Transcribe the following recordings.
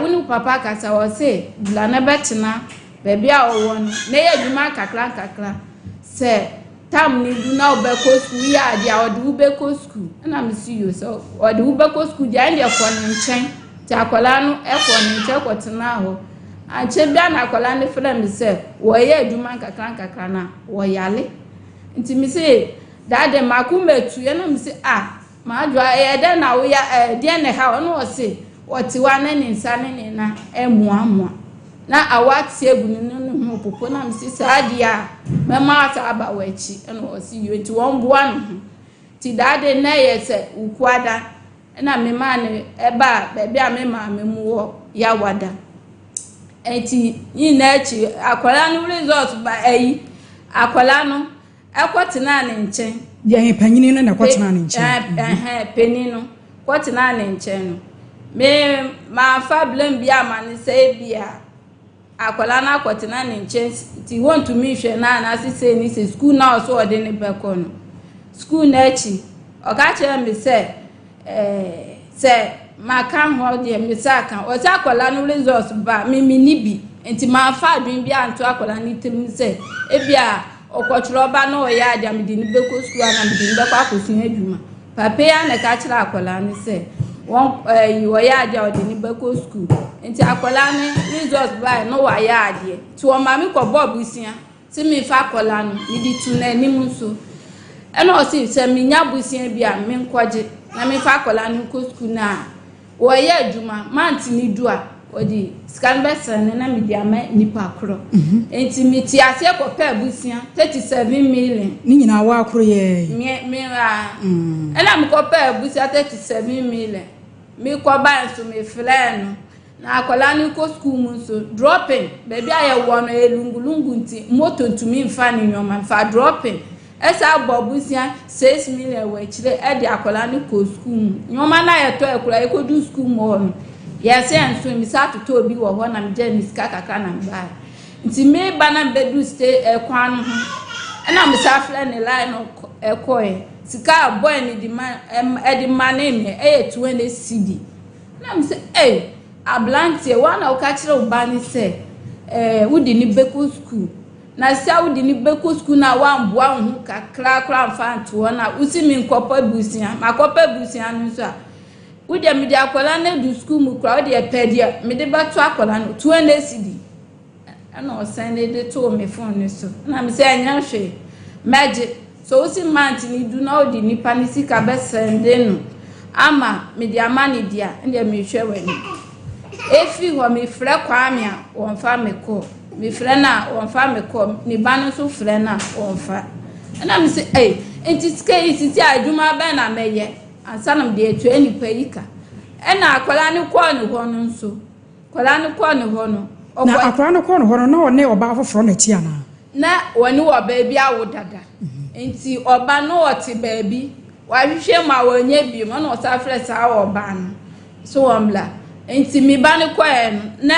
wo ne wo papa kasa, ɔse bra na bɛtena baabi a ɔwɔ no na yɛ adwuma nkakra nkakra, sɛ tam ne du na wobɛkɔ sukuu, woyɛ adeɛ a, ɔde wo bɛkɔ sukuu. Ɛna mesi yo, sɛ ɔde wo bɛkɔ sukuu deɛ, ɛndeɛ kɔ ne nkyɛn. Nti akwadaa no ɛkɔ ne nkyɛn kɔtena hɔ. Ankyɛ bia na akwadaa no frɛ me sɛ wɔyɛ adwuma nkakra nkakra na wɔyale. Nti me se daade mako mɛtu. Ɛna me se, ah, maadwoa, ɛyɛ dɛn na woyɛ ɛɛ deɛ na ɛha? Ɔno ɔse ɔte hɔ a na ne nsa ne ne nan ɛmoamoa na awa te egu ne ne ho popo. Na me se saa deɛ a, mɛma asa aba wɔ akyi. Ɛna ɔse yio, nti wɔn boa ne ho. Nti daade na ɛyɛ sɛ ukuada ɛna me maa ne ɛbaa baabi a me maame mu wɔ Yawada. Nti ne nyinaa akyi, akwadaa no result ba ɛyi, akwadaa no ɛkɔtena ne nkyɛn. Yɛn panyini no na ɛkɔtena ne nkyɛn? Ɛhɛn, panin no kɔtena ne nkyɛn no, me maafa blame bi ama ne sɛ ebi a akwadaa no akɔtena ne nkyɛn nti wɔntumi nhwɛ na anaasɛ sɛ ni sɛ sukuu na ɔso ɔde ne bɛkɔ no sukuu. N'akyi ɔka kyerɛ me sɛ sɛ maka ho deɛ, me sɛ aka ɔsɛ akwadaa no results ba me me ni bi. Nti maafa adwene bi anto akwadaa no tirim sɛ ebi a ɔkɔtwerɛ ɔba na ɔyɛ adeɛ a, mede ne bɛkɔ sukuu ana mede ne bɛkɔ akɔsua adwuma. Papa yi a na ɛka kyerɛ akwadaa no sɛ wɔn ɛyi ɔyɛ adeɛ a, ɔde ne bɛkɔ sukuu. Nti akwadaa no result baa na wayɛ adeɛ, nti wɔn maame kɔ bɔɔ busia si mi fa akwadaa no mede tu n'anim nso. Ɛna ɔsi sɛ menya busia bi a, menkɔgye na mefa akwadaa no nkɔ sukuu. Na wɔyɛ adwuma mante ne du a, wɔde sika no bɛsɛn ne na mede ama nipa korɔ. Nti mete aseɛ kɔpɛ abusua 37 million. Ne nyinaa waakoro yɛ? Me a ɛna mekɔpɛ abusua 37 million. Mekɔba nso, mefrɛ no na akwadaa no kɔ sukuu mu nso dropping, baabi a yɛwɔ no yɛ lungulungu, nti moto ntumi nfa ne nneɛma nfa dropping. Ɛsɛ abɔ abusua 6 million wɔ akyire ɛde akwadaa no kɔ sukuu mu. Nneɛma no a yɛtɔ akwadaa yɛkɔdu sukuu mu hɔ no, yɛsɛ nso misa atotɔ obi wɔ hɔ na megye ne sika kakra na mebaa. Nti meba na mbɛdu ste ɛkwan no ho, ɛna mesa frɛ ne line no ɛkɔɛ. Sika a boy ne de ma ɛde ma ne me ɛyɛ 20 cedi. Na me sɛ, ɛy, aberanteɛ wɔn na wɔka kyerɛ wo ba ne sɛ wode ne bɛkɔ sukuu, na sɛ wode ne bɛkɔ sukuu na wamboa wo ho kakra koraa mfa ntoɔ na wosi mi nkɔpɔ busua, makɔpɛ busua no nso a, wodeɛ mede akwadaa no adu sukuu mu koraa, wodeɛ pɛ deɛ mede bɛto akwadaa no 20 cedi. Ɛna ɔsɛn de de too me phone no so na me sɛ ɛnyɛ hwee, mɛgye. So wosi mant ne du na wode nipa ne sika bɛsɛnde no ama mede ama ne deɛ, ɛndeɛ mehwɛ w'anim. Efi hɔ, mefrɛ Kwame a, wɔmfa me kɔ. Mefrɛ no a, wɔmfa me kɔ. Ne ba no nso frɛ no a, wɔmfa. Ɛna me sɛ, ɛy, nti sika yi sisi a, adwuma bɛn na mɛyɛ ansa na mede atua nipa yi ka? Ɛna akwadaa no kɔɔ ne hɔ no nso, akwadaa no kɔɔ ne hɔ no, Na akwadaa no kɔɔ ne hɔ no, na ɔne ɔbaa foforɔ na ɛte anaa? Na wɔne ɔbaa bi awo dada, nti ɔba no ɔte baabi wahwehwɛ mu a wɔnyɛ bi mu. Ɛna ɔsan frɛ saa ɔbaa no so wɔn bla. Nti mi ba no kɔɛ no, na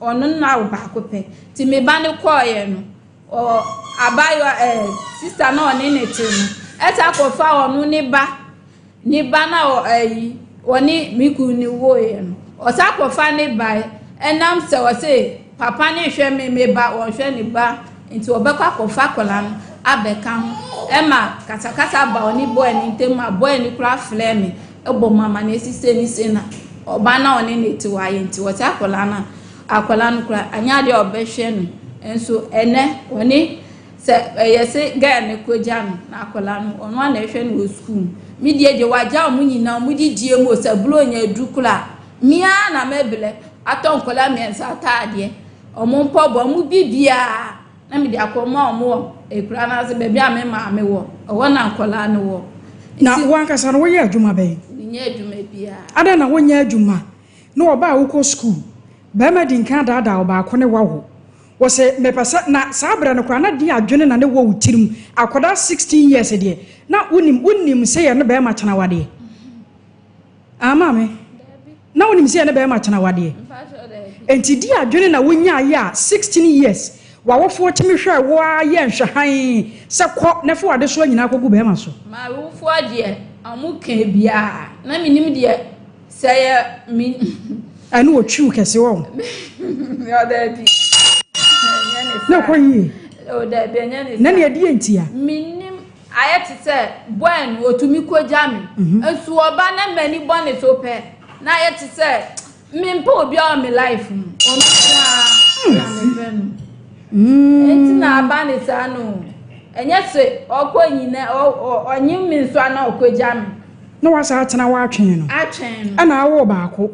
ɔno na awo baako pɛ. Nti mi ba no kɔɛ no, ɔ abaayewa sister na ɔne ne te no ɛsa akɔfa ɔno ne ba na ɔ ɛyi ɔne mi kun ne woeɛ no, ɔsa akɔfa ne ba. Ɛnam sɛ ɔse papa ne hwɛ me ba, wɔnhwɛ ne ba, nti ɔbɛkɔ akɔfa akwadaa no abɛka ho. Ɛma kasakasa ba ɔne boy ne ntam a boy ne kora frɛ me ɛbɔ mu ama na esi se ne se na ɔba na ɔne ne te wɔ ayɛ. Nti wɔte akwadaa no, akwadaa no kora anya adeɛ a ɔbɛhwɛ no nso. Ɛnɛ ɔne sɛ ɛyɛ sɛ girl ne kɔgya no na akwadaa no ɔno ana ɛhwɛ no wɔ sukuu. Mi deɛ wagya wɔn nyinaa, wɔn didie mu sɛ buronya edu kora mmea na mɛbrɛ atɔ nkwadaa mmiɛnsa ataadeɛ, wɔn mpɔbɔ, wɔn bibiara na mede akɔma wɔn wɔ ekura no ase baabi a me maame wɔ ɛhɔ na nkwadaa no wɔ. Na wankasa no, woyɛ adwuma bɛn? Menyɛ adwuma biara. Adan na wonyɛ adwuma na ɔbaa a wokɔ sukuu, bɛrima di nkan daadaa ɔbaako ne wawo, wɔsɛ mepɛ sɛ na saa berɛ no koraa na de adwene na ne wɔ wo tirim. Akwadaa 16 years deɛ, na wonim sɛ yɛ ne bɛrima kyena wadeɛ ama me, na wonim sɛ yɛ ne bɛrima kyena wadeɛ. Nti di adwene na wonyaayɛ a 16 years w'awofoɔ tumi hwɛ wo a yɛ nhwɛ hann sɛ kɔ na fa w'adesoa nyinaa kɔgu bɛrima so. Maawofoɔ deɛ, ɔmo ka biara na menim deɛ sɛ yɛ me. Ɛne ɔtwiw kɛse wɔ. Ɔdaabi. Ɛnyɛ ne Na ɛkɔ saa. Yie. Ɔdaabi, ɛnyɛ ne Na saa. ne ɛdeɛ ntia? Menim, ayɛ te sɛ boy no otumi kɔgya me. Nso ɔba na m'ani bɔ ne so pɛ. Na ayɛ te sɛ mempɛ obiara wɔ me life mu. Ɔno nko ara na mepɛ no. Nti na aba ne saa no. Ɛnyɛ sɛ ɔkɔ nyina ɔnye me nso ana ɔkɔgya me. Na wasa atena woatwɛn no. Atwɛn no. Ɛna awo baako.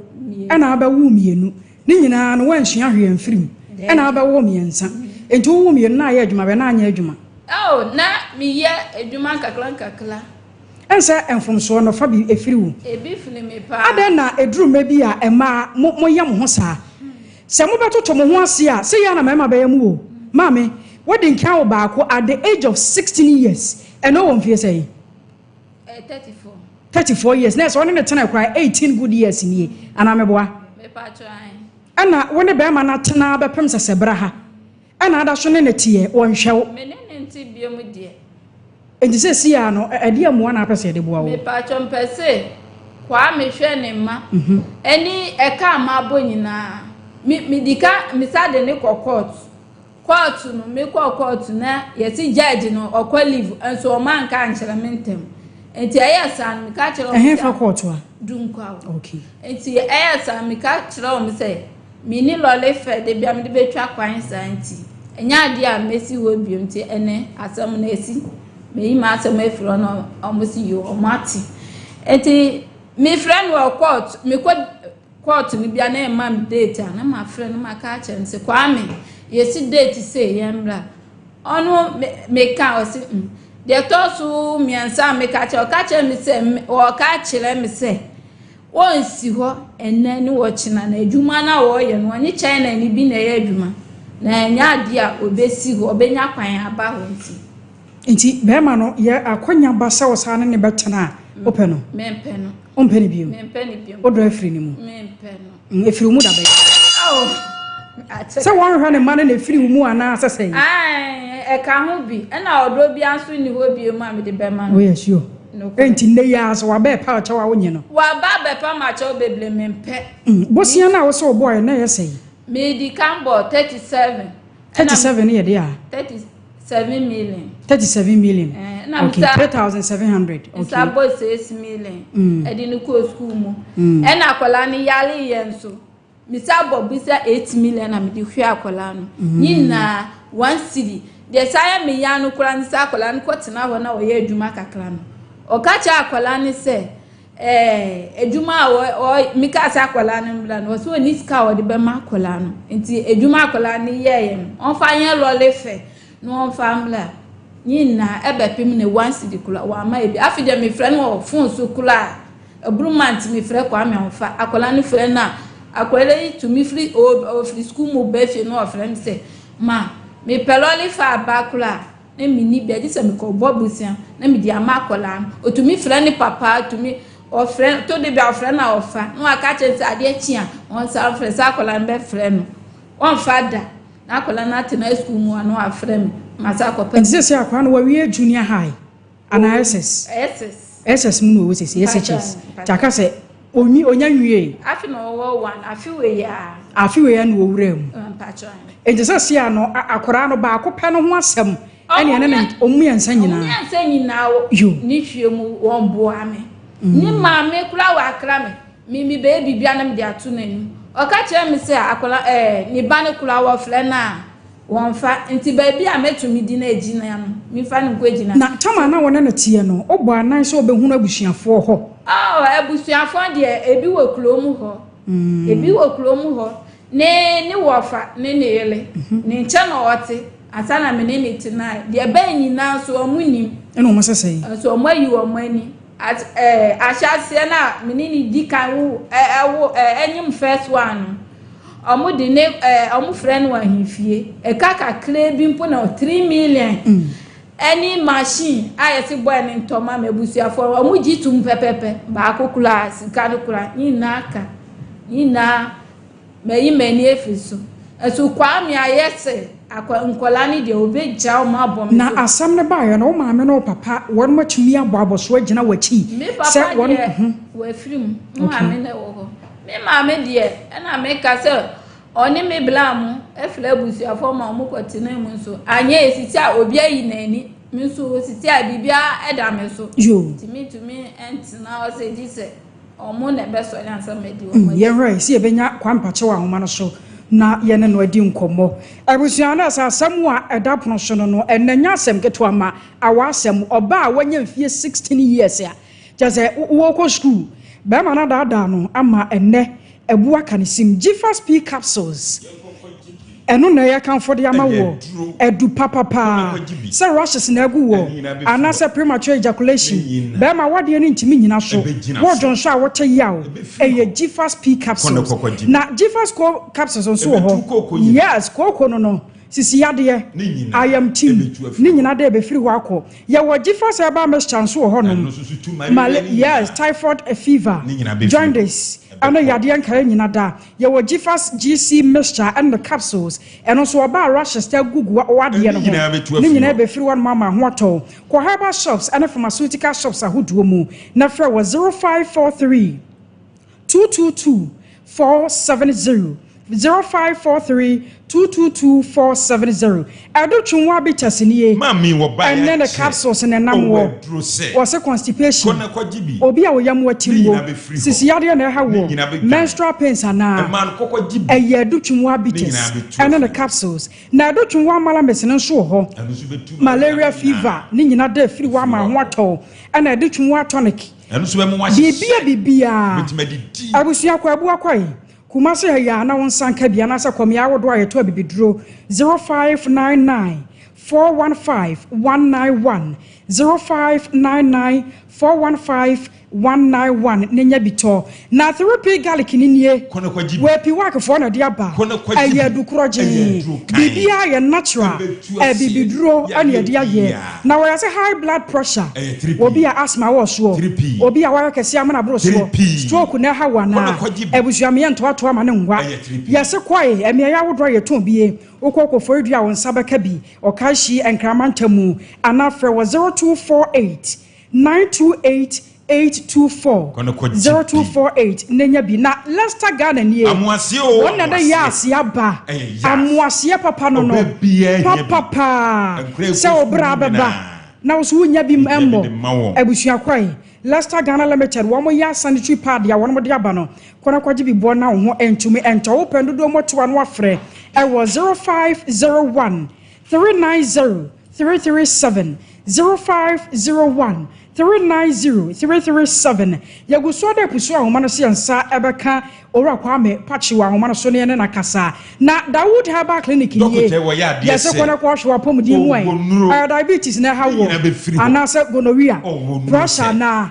Ɛna abɛwo mmienu. Ne nyinaa no woansua hwee amfiri mu. Ɛna abɛwo mmiɛnsa. Nti wowo mmienu na ayɛ adwuma bɛ na anyɛ adwuma? Oh, na meyɛ adwuma nkakra nkakra. Ɛnsɛ mfomsoɔ no fa bi ɛfiri wo. Ebi firi me paa. Adɛn na ɛduru mmerɛ bi a mmaa mo moyɛ mo ho saa? Sɛ mobɛtoto mo ho ase a, sɛ yɛ na mmarima bɛyɛ mo o. Maame, wodi nkan wo baako at the age of 16 years. Ɛno wɔ mfie sɛn? 34. 34 years. Na ɛsɛ ɔne ne tena koraa 18 good years nie. Anaa meboa? Mepa kyɛw ae. Ɛna wo ne bɛrima no atena bɛpem sɛ sɛ bra ha. Ɛna ada so ne ne teɛ, wɔnhwɛ wo. Me ne ne nte bio mu deɛ. Nti sɛ si a no, ɛdeɛ mmoa na apɛ sɛ yɛde boa wo? Mepa kyɛw, mpɛ sɛ Kwame hwɛ ne mma. Ɛne ɛka a mabɔ nyinaa. Me medi ka mesa de ne kɔ court. Court no, mekɔ court na yɛsi judge no ɔkɔ leave, nso ɔmo anka ankyerɛ me ntɛm. Nti ɛyɛ saa no, meka kyerɛ ɔmo Ɛhe sɛ fa court a? Dunkwa. Okay. Nti ɛyɛ saa, meka kyerɛ ɔmo sɛ menni lorry fare de bia mede bɛtwa kwan saa, nti ɛnyɛ adeɛ a mɛsi hɔ bio. Nti ɛnɛ asɛm no esi, meyi m'asɛm afiri hɔ na ɔmo si yi ɔmo ate. Nti mefrɛ no wɔ court, mekɔ court no bia na ɛma me date a, na mafrɛ no, maka akyerɛ no sɛ, "Kwame, yɛsi date sei, yɛn mmra." Ɔno meka ɔsi Deɛ ɛtɔ so mmiɛnsa a meka kyerɛ, ɔka kyerɛ me sɛ ɔka kyerɛ me sɛ wɔnsi hɔ ɛnɛ ne wɔkyena na adwuma no a wɔreyɛ no, ɔne China ni bi na ɛyɛ adwuma na ɛnyɛ adeɛ a ɔbɛsi hɔ, ɔbɛnya kwan aba hɔ nti. Nti bɛrima no yɛ akɔnya ba sɛ ɔsaa ne ne bɛtena a, wopɛ no? Mempɛ no. Wompɛ no bio? Mempɛ no bio. Wodɔ afiri ne mu? Mempɛ no. Ɛfiri wo mu da bɛyɛ? Oh, akyɛ. Sɛ wɔnhwɛ ne mma no na ɛfiri wo mu anaa sɛ sɛn? Ae, ɛka ho bi. Ɛna ɔdɔ bi nso nni hɔ bio mu a mede bɛma no. Woyɛ sure? Nokorɛ. Enti nnɛ yi ara sɛ wabɛɛ pa ɔkyɛw a, wonye no? Waba abɛpa makyɛw bebree, mempɛ. Bosea no a wo sɛ wobɔɔɛ na ɛyɛ sɛn? Medi kan bɔ 37. 37 no yɛ deɛ a? 37 million. 37 million. Na Okay, 3700. Okay. Nsa bɔ 6 million. Ɛde no kɔɔ sukuu mu. Ɛna akwadaa no yare yɛ nso. Misa bɔ bisa 8 million na mede hwɛ akwadaa no. Nyinaa 1 cedi. Deɛ saa yɛ me ya no koraa ne sɛ akwadaa no kɔtena hɔ na ɔyɛ adwuma kakra no. Ɔka kyerɛ akwadaa no sɛ adwuma a wɔ wɔ mika sɛ akwadaa no mmra no, ɔsɛ ɔni sika a ɔde bɛma akwadaa no, nti adwuma akwadaa no yɛɛyɛ no, ɔmfa nyɛ lorry fare na ɔmfa mmra. Nyinaa ɛbɛpem ne 1 cedi koraa wama ebi. Afei deɛ, mefrɛ no wɔ phone so koraa aburuma, nti mefrɛ Kwame, ɔmfa. Akwadaa no frɛ no a, akwadaa yi tumi firi ɔfiri sukuu mu ba fie na ɔfrɛ me sɛ, "Ma mepɛ lorry fare aba koraa," na menni bi, agye sɛ mekɔbɔ bosea na mede ama akwadaa no. Ɔtumi frɛ ne papa, tumi ɔfrɛ to de bi a, ɔfrɛ no a ɔfa, na waka kyerɛ sɛ adeɛ kye a ɔnsan frɛ sɛ akwadaa no bɛfrɛ no, ɔmfa da na akwadaa no atena sukuu mu a na wafrɛ me masa akɔpɛ. Nti sɛ akwadaa no wawie junior high anaa SS? SS. SS mu na ɔwɔ sɛsi, SHS. Nti aka sɛ onwi onya nwie. Afe na ɔwɔ one, afe wei a. Afe wei a na ɔwura mu. Mpakyɛ. Nti sɛ sia no akwadaa no baako pɛ no ho asɛm ɛne ɛne ne ɔmu mmiɛnsa ɔmo nyinaa. Mmiɛnsa nyinaa Yo. ne hwie mu, wɔn boa me. Ne maame kura wɔ akra me me bɛyɛ biribi na mede ato n'anim. Ɔka kyerɛ me sɛ akwadaa ne ba no kura wɔfrɛ no a wɔmfa, nti baabi a mɛtumi di no agyina no, mefa no nkɔ gyina. Na tama na wɔne no teɛ no, wobɔ anan sɛ wobɛhunu abusuafoɔ hɔ? Oh, abusuafoɔ deɛ, ebi wɔ kurom hɔ, ebi wɔ kurom hɔ. Ne wɔfa ne ne yere ne nkyɛn na ɔte ansa na me ne ne tena. Deɛ ɛbɛn nyinaa nso, ɔmo nim. Ɛna ɔmo sɛ sɛn? Nso ɔmo ayi wɔn ani. At ahyɛaseɛ na me ne ne di kan wo ɛwo ɛnyim first one no, ɔmo de ne ɔmo frɛ no wɔ ahemfie, ɛka kakra bi mpo na 3 million ɛne machine a yɛsi bɔɛ ne ntɔma ma abusuafoɔ, ɔmo gye tum pɛpɛpɛ. Baako koraa sika no koraa nyinaa ka nyinaa mɛyi m'ani efiri so. Ɛso Kwame ayɛ sɛ akɔ nkɔla ne deɛ obɛgya ɔmo abɔ me Na so. Asɛm no baeɛ no, wo maame ne wo papa wɔn atumi abɔ abɔso agyina w'akyi? Me papa Sɛ wɔn deɛ, wafiri mu. Me maame na ɛwɔ hɔ. Me maame deɛ, ɛna meka sɛ ɔne me bla mo frɛ abusuafoɔ ma wɔn kɔ tena mu nso anyɛ esisi a obi ayi n'ani me nso osisi a biribiara ɛda me so. Nti mentumi ntena hɔ sɛ gye sɛ wɔn na ɛbɛsɔre ansa madi wɔn akyi. Yɛnhwɛ sɛ yɛbɛnya Kwampakyɛw ahoma no so na yɛne no adi nkɔmmɔ. Abusua no, sɛ asɛm a ɛda pono so no no, ɛnnɛ nyɛ asɛm ketewa ma awɔ asɛm. Ɔbaa a wanya mfeɛ 16 years a kyerɛ sɛ wɔrekɔ sukuu, bɛrima no adaadaa no ama ɛnnɛ abu aka ne sim. Gyfas P capsules, ɛno na ɛyɛ kamfo de ama woɔ. Adu papapaa sɛ rashes na agu woɔ anaasɛ premature ejaculation, bɛrima wadeɛ no ntumi nyina so, wodwonsɔ a wote yaw, ɛyɛ Gyfas P capsules. Na Gyfas Co capsules nso wɔ hɔ. Yes, kooko no no, sisi yadeɛ, ayamtim, ne nyina dɛ ɛbɛfiri hɔ akɔ. Yɛwɔ Gyfas herbal mixture nso wɔ hɔnom. Male, yes, typhoid fever, jaundice, ɛne yadeɛ nkaeɛ nyina da. Yɛwɔ Gyfas GC mixture ɛne ne capsules, ɛno nso ɔbaa rashes taa gugu w'adeɛ no ho, ne nyinaa bɛfiri hɔnom ama ho atɔ wo. Kɔ herbal shops ɛne pharmaceutical shops ahodoɔ mu na frɛ wɔ 0543 222 470, 0543 222 470. Ɛdo Twonwa bitters nie, ɛne ne capsules na ɛnam wɔ. Wɔse constipation, obi a wo yam atim wo, sisi yadeɛ na ɛha woɔ, menstrual pains anaa, ɛyɛ Ɛdo Twonwa bitters ɛne ne capsules. Na Ɛdo Twonwa malamis no nso wɔ hɔ, malaria fever ne nyina da afiri hɔ ama ho atɔ, ɛna Ɛdo Twonwa tonic. Biribi a biribiara. Abusua kɔ abu akɔe. Kumasi ha yi a na wo nsa nka bi anaasɛ kɔmea ahodoɔ a yɛtɔ abibiduro 0599 415 191, 0599 415 191 ne nya bi tɔ. Na 3P garlic ni nie, wɔapi wakefoɔ na de aba, ɛyɛ adukorɔ gyee, biribiara yɛ natural, abibiduro ɛna yɛde ayɛ. Na wɔyɛ sɛ high blood pressure, obi a asthma wɔ soɔ, obi a wayɛ kɛseɛ amana aboro soɔ, stroke na ɛha wɔ anaa, abusuameɛ ntoatoa ma ne ngwa. Yɛse kɔe ɛmeɛyɛ ahodoɔ a yɛtɔn bie, wokɔ kɔfɔredua a wo nsa bɛka bi, ɔka hyi nkrama ntamu anaa frɛ wɔ 0248 928 824, 0248 n'enya bi. Na Leicester Ghana nie, wɔn na de yɛ ase aba, amoaseɛ papa no no papapaa sɛ ɔbra bɛba na wɔso wonya bi mmɔ. Abusua kɔe Leicester Ghana Limited, wɔn yɛ sanitary pad a wɔn de aba no, kɔnɔ kɔgye bi bɔ na wɔn ho ntumi ntɔ. Wopɛ dodoɔ mɔtoa no, afrɛ ɛwɔ 0501 390 337, 0501 390 337. Yɛgu so de pusu ahoma no so, yɛn nsa ɛbɛka Owura Kwame Pakye wɔ ahoma no so ne yɛne nakasa. Na Dawood Herbal Clinic nie, yɛsɛ kɔ ne kɔhwɛ wapɔmuden mu ɛ ɛyɛ diabetes na ɛha wɔ anaasɛ gonorrhea, pressure anaa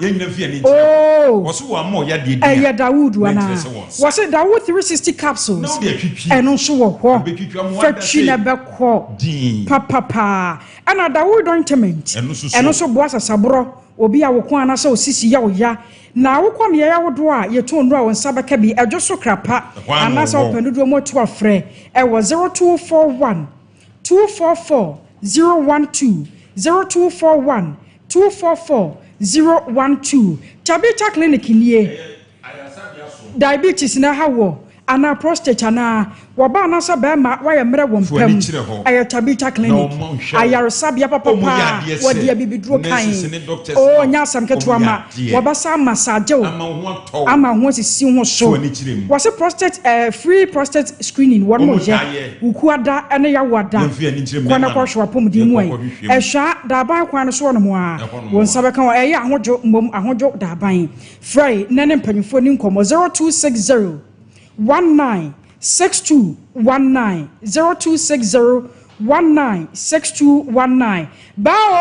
ooo, ɛyɛ Dawood anaa wɔsɛ Dawood 360 capsules, ɛno nso wɔ hɔ, fɛtwi na ɛbɛkɔ papapaa. Ɛna Dawood ointment, ɛno nso boa sasaborɔ, obi a woko anaasɛ osisi yɛ ɔya. Na wokɔ mmeaeɛ ahodoɔ a yɛtɔn nnuro a wɔn nsa bɛka bi, ɛdwo so krapa anaasɛ ɔpɛ dodoɔ mu atu afrɛ ɛwɔ 0241 244 012, 0241 244 012. Tabita Clinic nie, diabetes na ɛha wɔ anaa prostate anaa wɔba anaasɛ bɛrima wayɛ mmerɛ wɔ mpam, ɛyɛ Tabita Clinic ayaresabea papapaa. Wɔde abibiduro kan o, nyɛ asɛm ketewa ma wɔbɛsa massage o ama ho asisi ho so. Wɔsɛ prostate free prostate screening wɔn mo yɛ wukuada ɛne yawoada. Kɔ na kɔhwɛ wapɔmuden mu ayi ɛhwɛ daaban kwan no so wɔ nom a wɔn nsa bɛka wɔn ɛyɛ Ahodwo mmom, Ahodwo daaban. Frɛ ne ne mpanyinfoɔ ni nkɔmɔ 0260 196219, 0260 196219. Baa o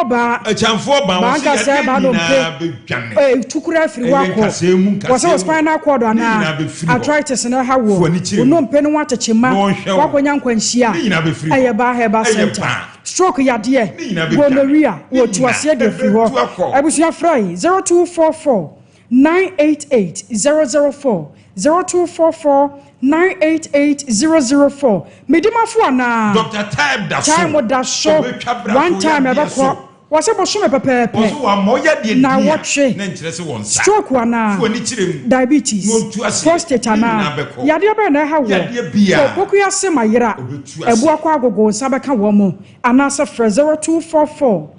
baa. Akyɛnfoɔ ban baa wɔ sɛ nkasa yadeɛ baa nyinaa dompe bɛdwane. Tukura afiri Ɛyɛ hɔ akɔ nkasɛɛ mu, nkasɛɛ wɔ sɛ mu. wɔ spinal cord Ne anaa nyinaa bɛfiri hɔ. Arthritis na ɛha Fo ani wɔ kyerɛ mu. onompe no ho akyekye ma Na ɔnhwɛ wo. wakɔnya nkwanhyia. Ne nyinaa bɛfiri hɔ. Ɛyɛ Baa Herbal Ɛyɛ Center. baa. Stroke yadeɛ, Ne nyinaa bɛdwane. gonorrhea, Ne wɔtu nyinaa aseɛ de afiri ɛbɛtu hɔ. akɔ. Abusua, frɛ 0244 988 004, 0244 988 004. Medimafo anaa Dr. Time da so. Time da so. Ɔbɛtwa bra One so, time yadeɛ ɛbɛkɔ so. Wɔsɛ bosome pɛpɛɛpɛ. Wɔso wɔammɔ yadeɛ din a Naawɔtwe. na nkyerɛ sɛ wɔn nsa. Stroke anaa? Fo ani kyerɛ mu. Diabetes, Na ɔntu aseɛ. prostate Ne anaa? nyinaa bɛkɔ. Yadeɛ bɛn na ɛha woɔ? Yadeɛ biara. Kɔ Pokuase ma yera. Ɔbɛtu aseɛ. Ɛboa kɔ agogo nsa bɛka wɔn mo. Anaasɛ frɛ 0244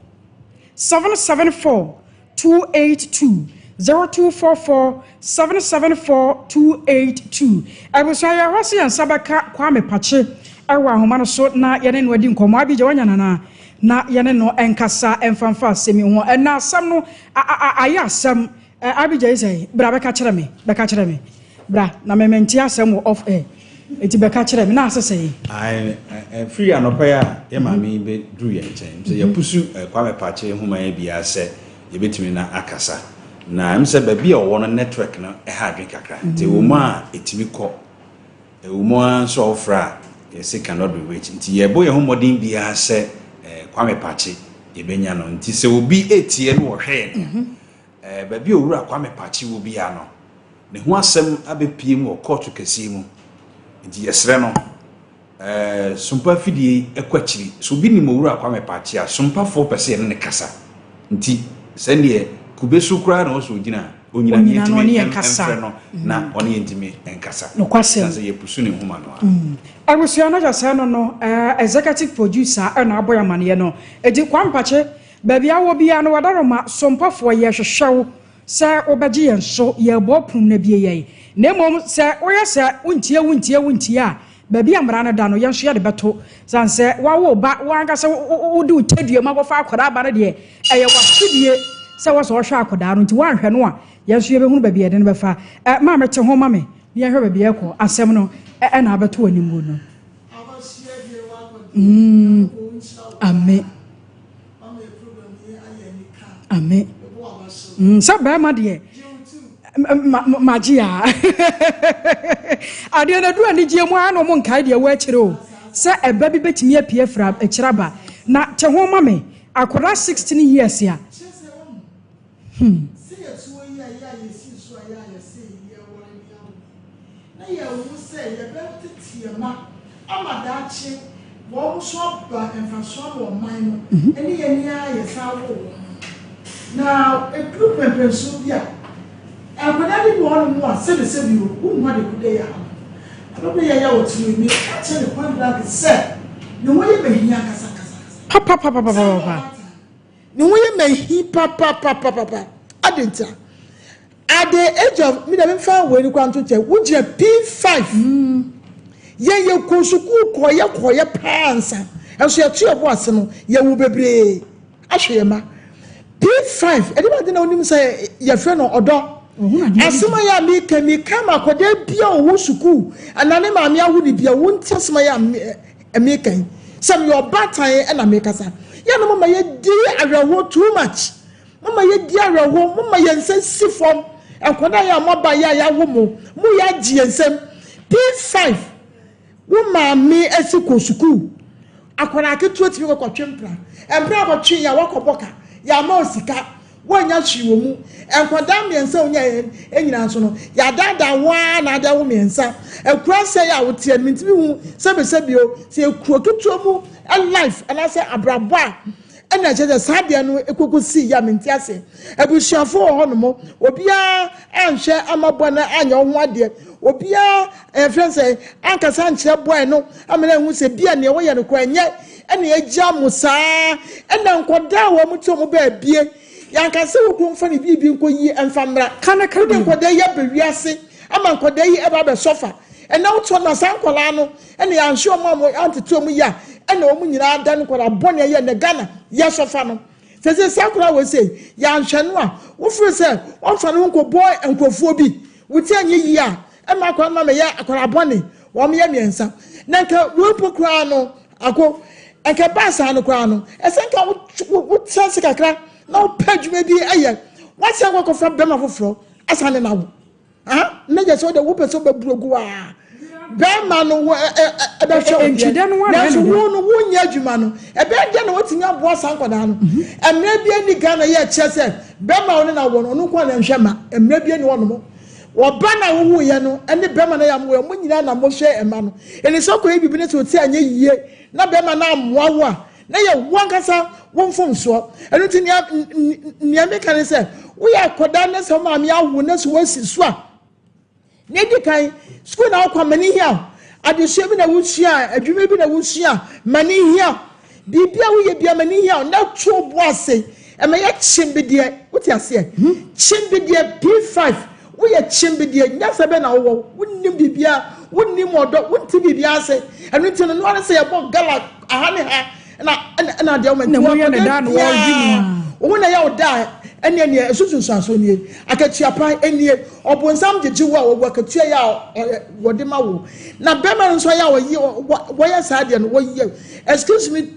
774 282, 0244 774 282. Abusua yɛhɔ sɛ yɛn nsa bɛka Kwame Pakye ɛwɔ ahoma no so na yɛne no adi nkɔmmɔ. Abigya wanya nana na yɛne no nkasa mfamfa asɛm yi ho. Ɛna asɛm no ayɛ asɛm. Abigya yi sɛ bra bɛka kyerɛ me, bɛka kyerɛ me. Bra na mɛmɛnti asɛm wɔ off air. Eti bɛka kyerɛ me na asɛ yi. Firi anɔpa yi a yɛ maame yi bɛduru yɛn nkyɛn sɛ yɛpusu Kwame Pakye nhoma yi biara sɛ yɛbɛtumi na akasa na sɛ baabi a ɔwɔ no, network no ɛha adwen kakra, nti ɛwɔ mu a ɛtumi kɔ, ɛwɔ mu a nso a wɔfrɛ a yɛsɛ cannot be reached, nti yɛbɔ yɛn ho mmɔden biara sɛ Kwame Pakye yɛbɛnya no. Nti sɛ obi etie no, wɔhwɛ yɛn baabi a Owura Kwame Pakye wɔ biara no, ne ho asɛm abɛpie mu wɔ kɔɔto kɛseɛ mu, nti yɛsrɛ no, Sompa fidie ɛkɔ akyiri so, obi nim Owura Kwame Pakye a, Sompafoɔ pɛ sɛ yɛne ne kasa, nti sɛdeɛ kube so koraa na ɔsɛ ogyina a, onyina ne Onyina no, ɔne yɛntumi yɛn kasa. mfrɛ no na ɔne yɛntumi nkasa. Nokwasɛm. Sɛ yɛpusu ne nhoma no a. Abusua no kyɛ sɛ no executive producer ɛna abɔ yɛ amaneɛ no. Eti Kwame Pakye, baabi a wɔ biara no, wadaroma Sompafoɔ yɛhwehwɛ wo sɛ wobɛgye yɛn so, yɛbɔ pum na bie yɛn. Na mmom sɛ woyɛ sɛ wontie, wontie, wontie a, baabi a mmara no da no, yɛn nso yɛde bɛto san sɛ wawo ba, wankasa wode wo tadua mu akɔfa akwadaa ba no deɛ, ɛyɛ wasodie sɛ wɔ sɛ ɔhwɛ akwadaa no, nti woanhwɛ no a, yɛn nso yɛbɛhunu baabi a yɛde no bɛfa. Maame, te ho ma me na yɛhwɛ baabi a ɛkɔ asɛm no ɛna abɛto anim no. Ame ame sɛ bɛrima deɛ magye a adeɛ no adu anigyeɛ mu a na ɔmo nkae deɛ wɔ akyire o, sɛ ɛba bi bɛtumi apue afiri akyire aba. Na te ho ma me, akwadaa 16 years a. Sɛ yɛtuo yi a yɛ a yɛsi so a yɛ a yɛsɛ yɛware ne awo na yɛwu sɛ yɛbɛtete yɛ ma ama daakye wɔn nso aba mfasoɔ ama ɔman no ɛne yɛn ni a yɛsan wo wɔn no. Na eduru pɛmpɛnso bi a nkwadaa bi wɔ hɔnom a sɛbisɛbi o, wohu ade ko de yɛ ano abɛbɛ yɛ yɛ wɔ tiri mi ɛkyɛ ne point blank sɛ ne ho yɛ mɛhia kasa kasa kasa. Papapapapapa. Ne ho yɛ mɛhi papapapapa adi ntia, at the age of mi na mi fa wei ni kwan to nkyɛn, wogyina P5, yɛn yɛ kɔ sukuu kɔyɛ kɔyɛ paa nsa ɛnso yɛto yɛ bo ase no, yɛwu bebree ahwɛ yɛn ma P5 ɛde ba de na onim sɛ yɛfrɛ no ɔdɔ. Asɛm a yɛ a meka meka ma akwadaa bia ɔwɔ sukuu anaa ne maame awo ne bia wonti asɛm a yɛ a meka yi sɛ meyɛ ɔbaatan ɛna mekasa yɛ no, mama yɛdi awerɛhoɔ too much, mama yɛdi awerɛhoɔ, mama yɛn nsa si fam. Nkwadaa yɛ a moaba yɛ a yɛawo mo mo yɛ agye yɛn nsam P5, wo maame asi kɔ sukuu, akwadaa ketewa tumi kɔkɔtwe mpra mpra akɔtwe yɛ a wakɔbɔ ka yɛ ama o sika wɔnya hwee wɔ mu. Nkwadaa mmiɛnsa a wonya yɛn nyinaa nso no, yɛadaadaa waa na ade awo mmiɛnsa. Akura sɛ yɛ a woteɛ no, mintimi hu sɛbisɛbi o, sɛ ekuro ketewa mu life anaasɛ abrabɔ a ɛna kyerɛ sɛ saa deɛ no ekoko si yɛ a mente ase. Abusuafo wɔ hɔnom, obiara anhwɛ ama bɔ no anyɛ wo ho adeɛ, obiara ɛfrɛ sɛ ankasa nkyerɛ bɔɛ no ama no ahu sɛ bia nea wɔyɛ no koraa nyɛ ɛna agya mo saa. Ɛna nkɔdaa a wɔn te wɔn baabie, yankasa wɔ kurom fa ne biribi nkɔ yie ɛmfa mmra. Kana ka wode bio. Nkɔdaa yi aba wiase ama nkɔdaa yi ɛba abɛsɔfa ɛna wotoɔ na saa nkɔlaa no ɛna yɛanhwɛ wɔn a wɔn antete wɔn yi a, ɛna wɔn nyinaa da no nkɔlaa bɔne ɛyɛ ɛnɛ Ghana yɛsɔfa no sɛ saa akɔlaa wɔ sɛ yɛanhwɛ no a, wofiri sɛ wɔmfa no ho nkɔbɔ nkurɔfoɔ bi woti anyɛ yie a, ɛma akɔlaa no ma mɛyɛ akɔlaa bɔne. Wɔn yɛ mmiɛnsa na nka wɔmpo koraa no ako nka baa saa no koraa no, ɛsɛ nka wotena ase kakra na wopɛ adwuma bi ayɛ, wasan kɔ akɔfa bɛrima foforɔ asan ne nawo ah ne gye sɛ wode wopɛ sɛ wobɛburo gu a bɛrima no wo ɛbɛhwɛ wo deɛ. Ntwidɛ no ara nanso na ɛne wo no wonyɛ adwuma no, ɛbɛyɛ dɛ na watumi aboa saa nkwadaa no. Mmerɛ bi ani Ghana yɛ kyerɛ sɛ bɛrima a ɔne na wɔ no, ɔno nko a na nhwɛ ma mmerɛ bi ani hɔ nom, ɔba na wowoyɛ no ɛne bɛrima no yɛ amoyɛ mo nyinaa na mohwɛ ɛma no. Ɛne sɛ ɔkɔyɛ biribi no sɛ ɔti anyɛ yie na bɛrima no amoa wo a. Na yɛ wo ankasa wo mfomsoɔ. Ɛno nti nea nea meka ne sɛ, woyɛ akwadaa na sɛ wo maame awo na sɛ woasi so a, nea edi kan, sukuu na wokɔ ma ne hia wo. Adesua bi na wosua, adwuma bi na wosua, ma ne hia wo. Biribi a woyɛ bia ma ne hia wo na to wo bo ase. Ɛma yɛ kyembedeɛ, wote aseɛ? Kyembedeɛ P5, woyɛ kyembedeɛ, nyansa bɛn na wowɔ? Wonnim biribiara, wonnim ɔdɔ, wonte biribiara ase. Ɛno nti no, noa ne sɛ yɛbɔ gala aha ne ha, na ɛna adeɛ wɔn Na moyɛ no daa na wɔregye mu a. Wɔn na ɛyɛ wo daa ɛne ɛneɛ ɛso sunsuansoɔ nie. Akatua pa nie. Ɔbonsam gyegye wo a wɔwɔ akatua yɛ a wɔde ma wo. Na bɛrima no nso yɛ a wɔyɛ wɔyɛ saa deɛ no wɔyɛ, excuse me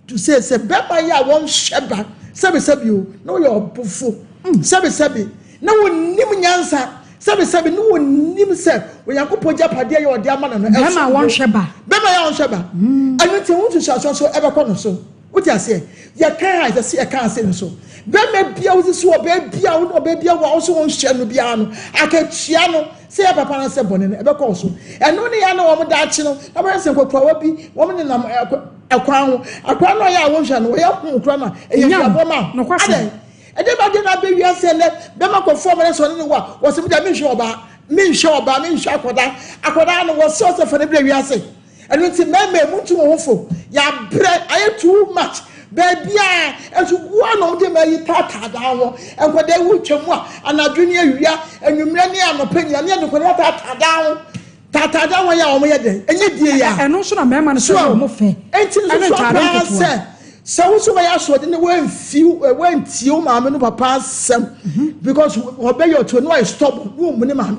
to say, sɛ bɛrima yɛ a wɔnhwɛ ba, sɛbisɛbi o, na wɔyɛ ɔbofo, sɛbisɛbi, na wɔnnim nyansa, sɛbisɛbi, na wɔnnim sɛ Onyankopɔn gyapadeɛ yɛ ɔde ama no. Bɛrima a wɔnhwɛ ba. Bɛrima yɛ a wɔnhwɛ ba, ɛno nti ho nsusuasoɔ nso ɛbɛkɔ no so. Wote aseɛ? Yɛka ha ɛsɛ sɛ yɛka ase no so. Bɛrima bia wosi so ɔbaa bia wo ne ɔbaa bia wo a wɔso wɔnhwɛ no biara no, akatua no sɛ yɛ papa no sɛ bɔne no ɛbɛkɔ so. Ɛno ne yɛ na wɔn daakye no na wɔyɛ sɛ nkɔkorawa bi wɔn nenam ɛkwan ho. Akora no ɔyɛ a wɔnhwɛ no, wɔyɛ ho kora no a ɛyɛ duabɔ ma adɛn ɛdɛ ba deɛ na abɛ wiase ɛnɛ bɛma kɔfoɔ mɛnɛ sɛ ɔne ne wa wɔsɛ mi deɛ menhwɛ ɔbaa, menhwɛ ɔbaa, menhwɛ akɔdaa. Akɔdaa no wɔsɛ ɔsɛ fa ne brɛ wiase. Ɛno nti mmarima mu ntu wɔn ho fo. Yɛabrɛ, ayɛ too much. Baabi a nso gu a na wɔde ma yi taataa daa ho. Nkwadaa yi wotwa mu a, anadwo ne awia, anwummerɛ ne anɔpa nyinaa ne yɛde nkwadaa taataa daa ho, taataa daa ho yɛ a wɔn yɛ dɛn ɛnyɛ die yɛ a. Ɛno nso na mmarima no sɛ wɔn fɛ. Enti nso so apaa sɛ woso bɛyɛ asoɔden ne wɔamfi wɔantie wo maame no papa asɛm because wɔbɛyɛ ɔtuo ne wɔayɛ stubborn ne wɔn mu ne maame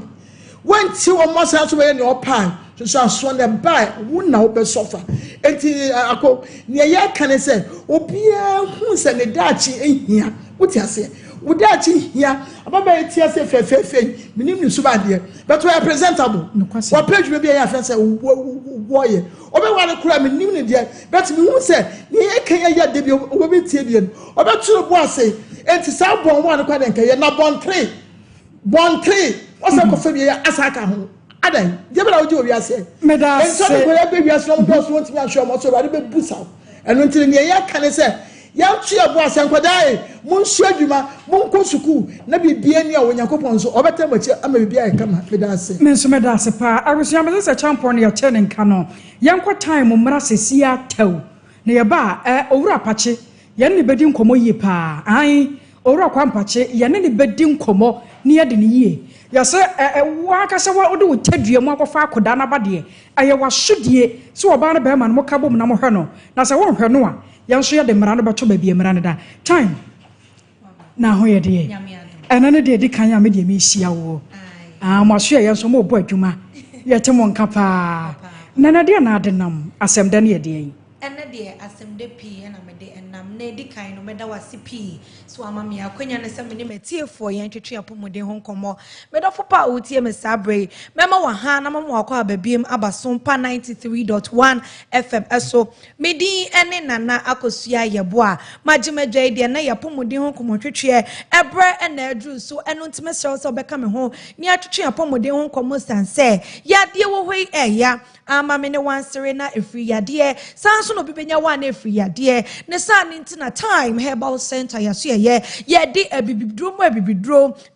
wɔntie wɔn asan so bɛyɛ nea ɔpaa soso asoɔ na ɛbaa wo na wobɛsɔfa. Enti akɔ nea yɛka ne sɛ obiara hu sɛ ne daakye ehia. Wote aseɛ? Wo daakye hia. Ababaa yi ti ase fɛfɛɛfɛ yi, menim ne suba adeɛ, but wɔyɛ presentable. Wɔpɛ adwuma bi a ɛyɛ afɛn sɛ wɔyɛ ɔbɛware koraa, menim ne deɛ, but mehu sɛ nea yɛka yɛ yɛ de bi wɔbɛtie bie no ɔbɛto no bo ase. Enti saa bɔn wa no koraa deɛ nkɛyɛ na bɔntere bɔntere wɔsɛ kɔfɛ bi yɛ asa aka ho adan deɛ bɛ na wogye wɔ wiase. Meda ase. Nsɛm nkɔyɛ bɛ wiase na ɔmo dɔɔso, wɔntumi ahwɛ ɔmo so, Awurade bɛbu saw. Ɛno nti nea yɛka ne sɛ yɛnto yɛ bo ase. Nkwadaa yi, monsua adwuma, monkɔ sukuu na biribia ni a Onyankopɔn nso ɔbɛtɛ mo akyi ama biribi ayɛ kama. Meda ase. Me nso meda ase paa. Abusua, mese sɛ kyampɔn no yɛkyɛ ne nka no, yɛnkɔ time mmra sɛsi atɛw na yɛba a, Owura Apakye, yɛne ne bɛdi nkɔmmɔ yie paa. Ae, Owura Kwampakye, yɛne ne bɛdi nkɔmmɔ ne yɛde ne yie. Yɛsɛ wankasa wode wo tadua mu akɔfa akɔdaa no aba deɛ, ɛyɛ w'asodie sɛ ɔbaa no bɛrima no moka bom na mohwɛ no. Na sɛ wonhwɛ no a, yɛn nso yɛde mmara no bɛto baabi a mmara no da. Time na ho yɛ deɛ ɛno ne deɛ ɛdi kan a medeɛ mehyia woɔ. Mo aso yɛ yɛn nso mobɔ adwuma, yɛte mo nka paa. Nana, deɛ na ade nam asɛm dɛ ne yɛ deɛ yi. Ɛnɛ deɛ asɛm dɛ pii ɛna mede ɛnam. Na edi kan no, mɛda wase pii so ama me akwanya ne sɛ me ne m'atiefoɔ yɛn twetwe apɔmuden ho nkɔmmɔ. Medɔfo pa a wotie me saa berɛ yi, mɛma waha na mama wakɔ ababiem aba so mpa 93.1 FM ɛso. Me din ne Nana Akosua Yɛboa. Magye m'adwa yi deɛ na yɛ apɔmuden ho nkɔmmɔtwetweɛ ɛberɛ ɛna aduru so. Ɛno nti mesrɛ wo sɛ wobɛka me ho ne atwetwe apɔmuden ho nkɔmmɔ, siane sɛ yadeɛ wɔ hɔ yi ɛɛya ama me ne wansere na ɛfiri yadeɛ. Saa nso na obi bɛnya wa na ɛfiri yadeɛ ne saa ne. Nti na Time Herbal Center yɛso yɛyɛ yɛde abibiduro mu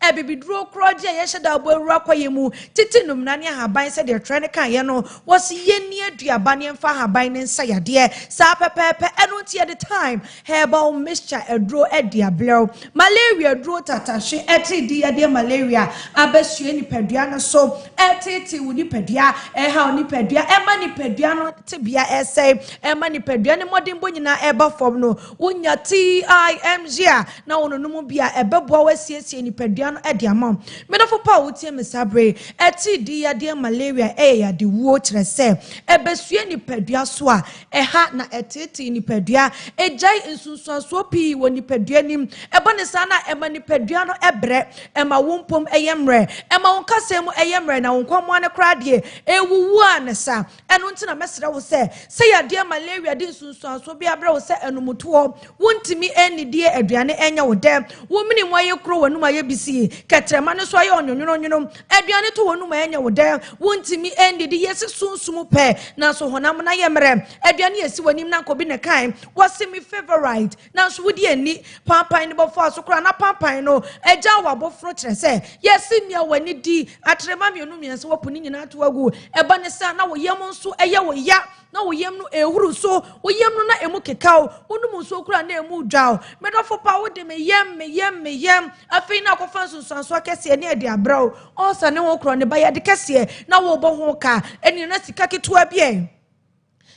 abibiduro korɔgye a yɛhyɛ da abɔ awura kɔyɛ mu tete numna ne ahaban. Sɛdeɛ twerɛ ne kaeɛ no, wɔsi yɛnni aduaba ne yɛmfa ahaban ne nsa yadeɛ saa pɛpɛɛpɛ. Ɛno nti yɛde Time Herbal Mixture aduro adi abrɛw. Malaria aduro tatahwe ɛte di yadeɛ malaria abɛsua nipadua no so, ɛtete wo nipadua, ɛha wo nipadua, ɛma nipadua no tebea ɛsɛe, ɛma nipadua ne mmɔdenbɔ nyinaa ɛba fam no, wonya TIMG a na wɔn no mu bi a ɛbɛboa wo asiesie nipadua no ɛde ama wo. Medɔfo pa a wotie me saa bere, ɛte di yadeɛ malaria ɛyɛ yadewuo, kyerɛ sɛ ɛbɛsua nipadua so a ɛha na ɛtete nipadua, ɛgyae nsunsuansoɔ pii wɔ nipadua nim. Ɛba ne saa na ɛma nipadua no ɛbrɛ, ɛma wo mpom ɛyɛ mmerɛ, ɛma wo nkasa mu ɛyɛ mmerɛ, na wo nkɔmmoa no koraa deɛ ɛwuwu a ne saa. ankasa. Ɛno nti na mɛsrɛ wo sɛ, sɛ yadeɛ malaria de nsunsuansoɔ bi abrɛ wo sɛ anumtoɔ, wontumi nnidie, aduane ɛnyɛ wo dɛ, wo mene mu ayɛ kuro, w'anum ayɛ bisi, kɛtrɛma no so ayɛ ɔnwonwononwono, aduane to w'anum ɛnyɛ wo dɛ, wontumi nnidi, yɛsi sunsum pɛ nanso honam no ayɛ mmerɛ, aduane yɛsi w'anim na nkɔbi ne kan wɔsi me favourite nanso wodi ani pampan no bɔfo aso koraa na pampan no agya wɔ abɔforo, kyerɛ sɛ yɛsi nea w'ani di atrema mmienu mmiɛnsa wɔpo ne nyinaa to agu. Ɛba ne sa na wo yam nso ɛyɛ wo ya, na wo yam no ehuru so, wo yam no na emu kekaw, wonom nsuo kura na emu dwaw. Mɛdɔfo pa, wode me yam, me yam, me yam, afei na akɔfa nsonsanso akɛseɛ ne ɛde abrɛw ɔsa ne ho korɔ ne ba yɛde kɛseɛ na wɔbɔ ho ka ɛne na sika ketewa bi ɛ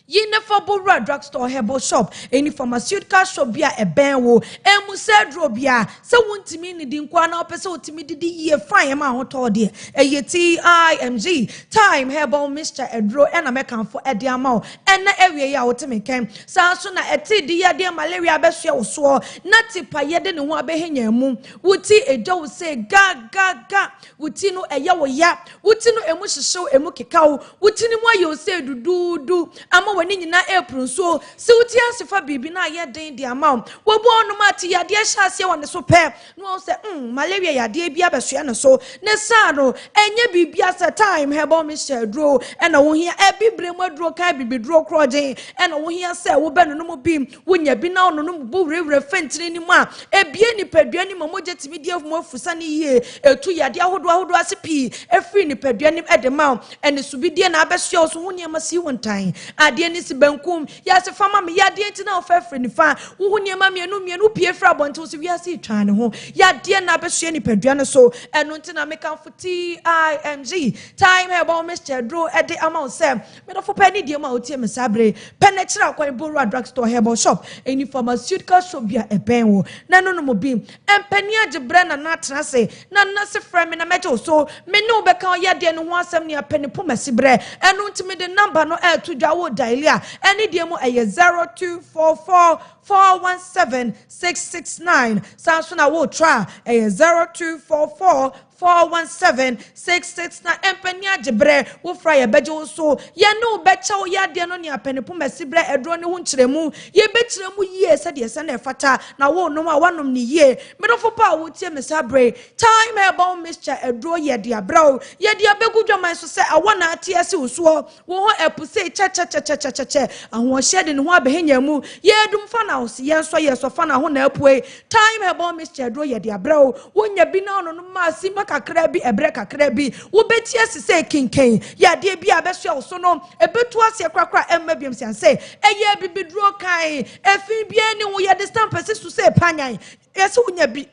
yi ne fa bowura drugstore, herbal shop, ɛni pharmaceutical shop bi a ɛbɛn wo. Emu sɛ aduro bi a sɛ wontumi nidi nko na wopɛ sɛ wotumi didi yie fine ɛma ahotɔ deɛ, ɛyɛ TIMG, Time Herbal Mixture aduro ɛna mɛkanfo ɛde ama wo ɛna awie yi a wote me nkɛn. Saa nso na ɛte di yadeɛ malaria abɛsoɛ wo soɔ na tipa yɛde ne ho abɛhenya mu, wo ti edwa wo sɛ ga ga ga, wo ti no ɛyɛ wo ya, wo ti no emu hyehyew, emu kekaw, wo ti no mu ayɛ wo sɛ duduudu ama w'ani nyinaa ɛpuru nsuo, sɛ woti ase fa biribi na ayɛ den de ama wo. Wɔbu ɔnom ate yadeɛ hyɛ aseɛ wɔ ne so pɛ na wɔn sɛ malaria yadeɛ bi abɛsoɛ ne so ne saa no, ɛnyɛ biribi asɛ Time Herbal Mixture aduro ɛna wohia. Ɛbibire mu aduro kan bibiduro korɔgyen ɛna wohia sɛ wobɛ nonom bi, wonya bi na ɔnonom bu wurawura fɛntini ne mu a, ebie nipadua ne mu, mogya tumi di mu afusa ne yie, etu yadeɛ ahodoɔ ahodoɔ ase pii efiri nipadua nim ɛde ma wo. Ɛne subidie na abɛsoɛ wo so ho nneɛma si wo ntan adeɛ ne si benkum yɛase fama me yadeɛ nti na wɔfɛ firi nifa, wohu nneɛma mmienu mmienu pie firi abɔnten so, wiase twa ne ho yadeɛ na abɛsoɛ nipadua no so. Ɛno nti na mekamfo TIMG, Time Herbal Mixture duro ɛde ama wo sɛ medɔfo pɛ ne deɛ mu a wotie me saa bere pɛ ne kyerɛ akwan, bowura drugstore, herbal shop, ɛni pharmaceutical shop bi a ɛbɛn wo na no nom bi. Mpanin agye brɛ na na atena ase na nna se frɛ me na mɛgye wo so, me ne wo bɛka ɔyadeɛ no ho asɛm ne apɛ ne poma si brɛ. Ɛno nti mede number no ɛɛto dwa, wo dial a, ɛne deɛ mu ɛyɛ 0244 417 669. Saa nso na wotwa a, ɛyɛ 0244 417 669. Mpanin agye berɛ, wofra yɛbɛgye wo so, yɛne wo bɛkyɛ wo yadeɛ no ne apɛnipo mɛsi berɛ ɛduro ne ho nkyerɛmu, yɛbɛkyerɛ mu yie sɛdeɛ sɛ na ɛfata na wonom a woanom ne yie. Medɔfo pa a wotie me saa bere, Time Herbal Mixture aduro yɛde abrɛ wo, yɛde abɛgu dwaman so sɛ awɔ na ate ase wo soɔ, wo ho ɛpo sɛ kyɛkyɛkyɛkyɛkyɛ, ahoɔhyɛ de ne ho abɛhenya mu, yɛdum fa na ɔsi yɛn nso yɛ sɔfa na ho na apue. Time Herbal Mixture aduro yɛde abrɛ wo, wonya bi na ɔno no ma sima kakra bi, ɛbrɛ kakra bi wobɛti asi sɛ kenken yadeɛ bi a bɛsoa wo so no ɛbɛtu aseɛ korakora ɛmma biam sian sɛ ɛyɛ bibiduro kan efi biara ne ho, yɛde stamp asi so sɛ panyan. Yɛsɛ wonya bi,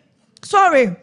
sorry,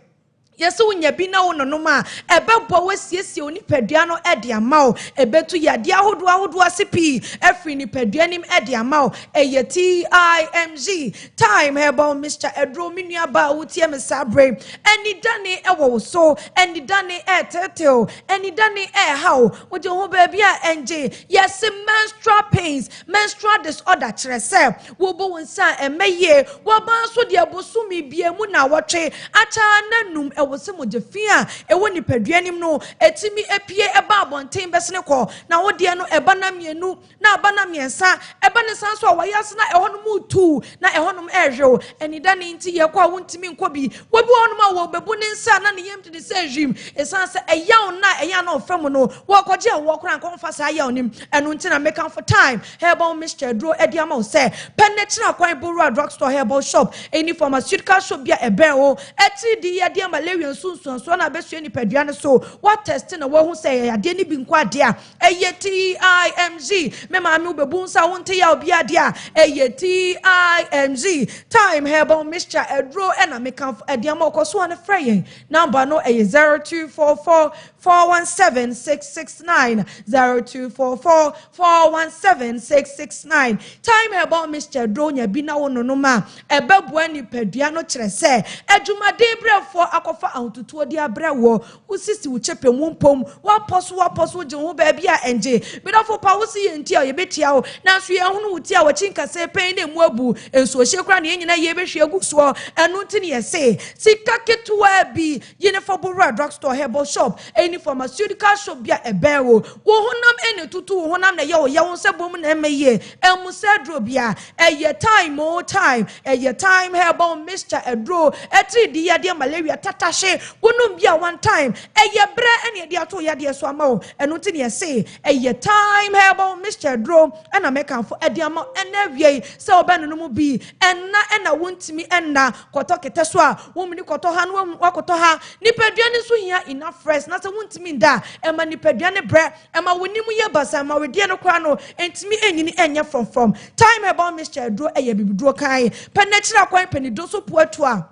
yɛsɛ wonya bi na wo nonom a, ɛbɛboa woasiesie wo nipadua no de ama wo, ɛbɛtu yadeɛ ahodoɔ ahodoɔ ase pii afiri nipadua nim de ama wo. Ɛyɛ TIMG, Time Herbal Mixture aduro. Me nua ba a wotie me saa bere, anidane ɛwɔ wo so, anidane ɛɛtetew, anidane ɛɛha wo, wogye ho baabi a ɛngye, yɛse menstrual pains, menstrual disorder, kyerɛ sɛ wobɔ wo nsa a ɛmɛ yie, wɔba nso deɛ bosome bia mu na wɔtwe akyɛ na num, ɛwɔ sɛ mogya fi a ɛwɔ nipadua nim no ɛtumi apue ɛba abɔnten bɛsene kɔ, na wodeɛ no ɛba na mmienu na aba na mmiɛnsa, ɛba ne san so a wɔyɛ ase na ɛhɔnom tu na ɛhɔnom ɛrehwew ɛnida ne nti yɛkɔ a wontumi nkɔ bi. Wɔbi wɔ hɔnom a wɔbɛbu ne nsa na ne yam de ne sɛ hwim, ɛsiane sɛ ɛyaw na ɛyɛ na ɔfɛ mu no wɔkɔgye ɛwoɔ koraa nkɔmfa saa yaw nim. Ɛno nti na mekamfo Time Herbal Mixture duro ɛde ama wo sɛ pɛ ne kyerɛ akwan, bowura drugstore, herbal shop, ɛni pharmaceutical shop bi a ɛbɛn wo. Ɛtiri di yadeɛ malaria nsunsuansoɔ na abɛsua nipadua no so, watest na wahu sɛ ɛyɛ yadeɛ no bi nko adeɛ a ɛyɛ TIMG. Me maame, wobɛbu nsa wonte yɛ obi adeɛ a ɛyɛ TIMG, Time Herbal Mixture aduro ɛna mekamfo ɛde ama. Ɔkɔ so a no frɛ yɛn number no, ɛyɛ 0244 417 669, 0244 417 669. Time Herbal Mixture duro nya bi na wo nonom a, ɛbɛboa nipadua no, kyerɛ sɛ adwumaden brɛfoɔ akɔfa. akɔfa ahotutuo de abrɛ woɔ. Wo sisi, wo kyɛpɛ mu mpom, woapɔ so, woapɔ so, wogye wo ho baabi a ɛngye. Me dɔfo pa, wo se yɛn ti a yɛbɛtia wo, nanso yɛnhunu wo ti a wɔkyi nkasɛɛ pɛn na emu abu. Nsuohyeɛ koraa na yɛn nyinaa yɛbɛhwie agu soɔ. Ɛno nti ne yɛse sika ketewaa bi yi ne fa bɔ wura drugstore, herbal shop, ɛne pharmaceutical shop bi a ɛbɛn wo. Wo honam ɛna etutu, wo honam na ɛyɛ wo ya, wo nsa bom na ɛmɛ yie. Ɛmu sɛ aduro bi a ɛyɛ Thyme o, Thyme, ɛyɛ Thyme Herbal Mixture aduro. Ɛtiri di yadeɛ, malaria, tatahye, wonom bi a one time, ɛyɛ brɛ ɛna ɛde ato yadeɛ so ama wo. Ɛno nti ne yɛse ɛyɛ Thyme Herbal Mixture aduro ɛna mɛkanfo ɛde ama ɛna awie yi sɛ ɔbɛn no mu bi ɛna ɛna wontumi ɛna kɔtɔ kɛtɛ so a wɔmuni kɔtɔ ha no wakɔtɔ ha. Nipadua no nso hia enough rest, na sɛ wontumi nda a, ɛma nipadua no brɛ, ɛma wo nim yɛ basa, ɛma wedeɛ no koraa no ntumi ɛnyini ɛnyɛ frɔmfrɔm. Thyme Herbal Mixture aduro ɛyɛ bibiduro kan pɛ n'akyiri akwan pɛ ne do so poatu a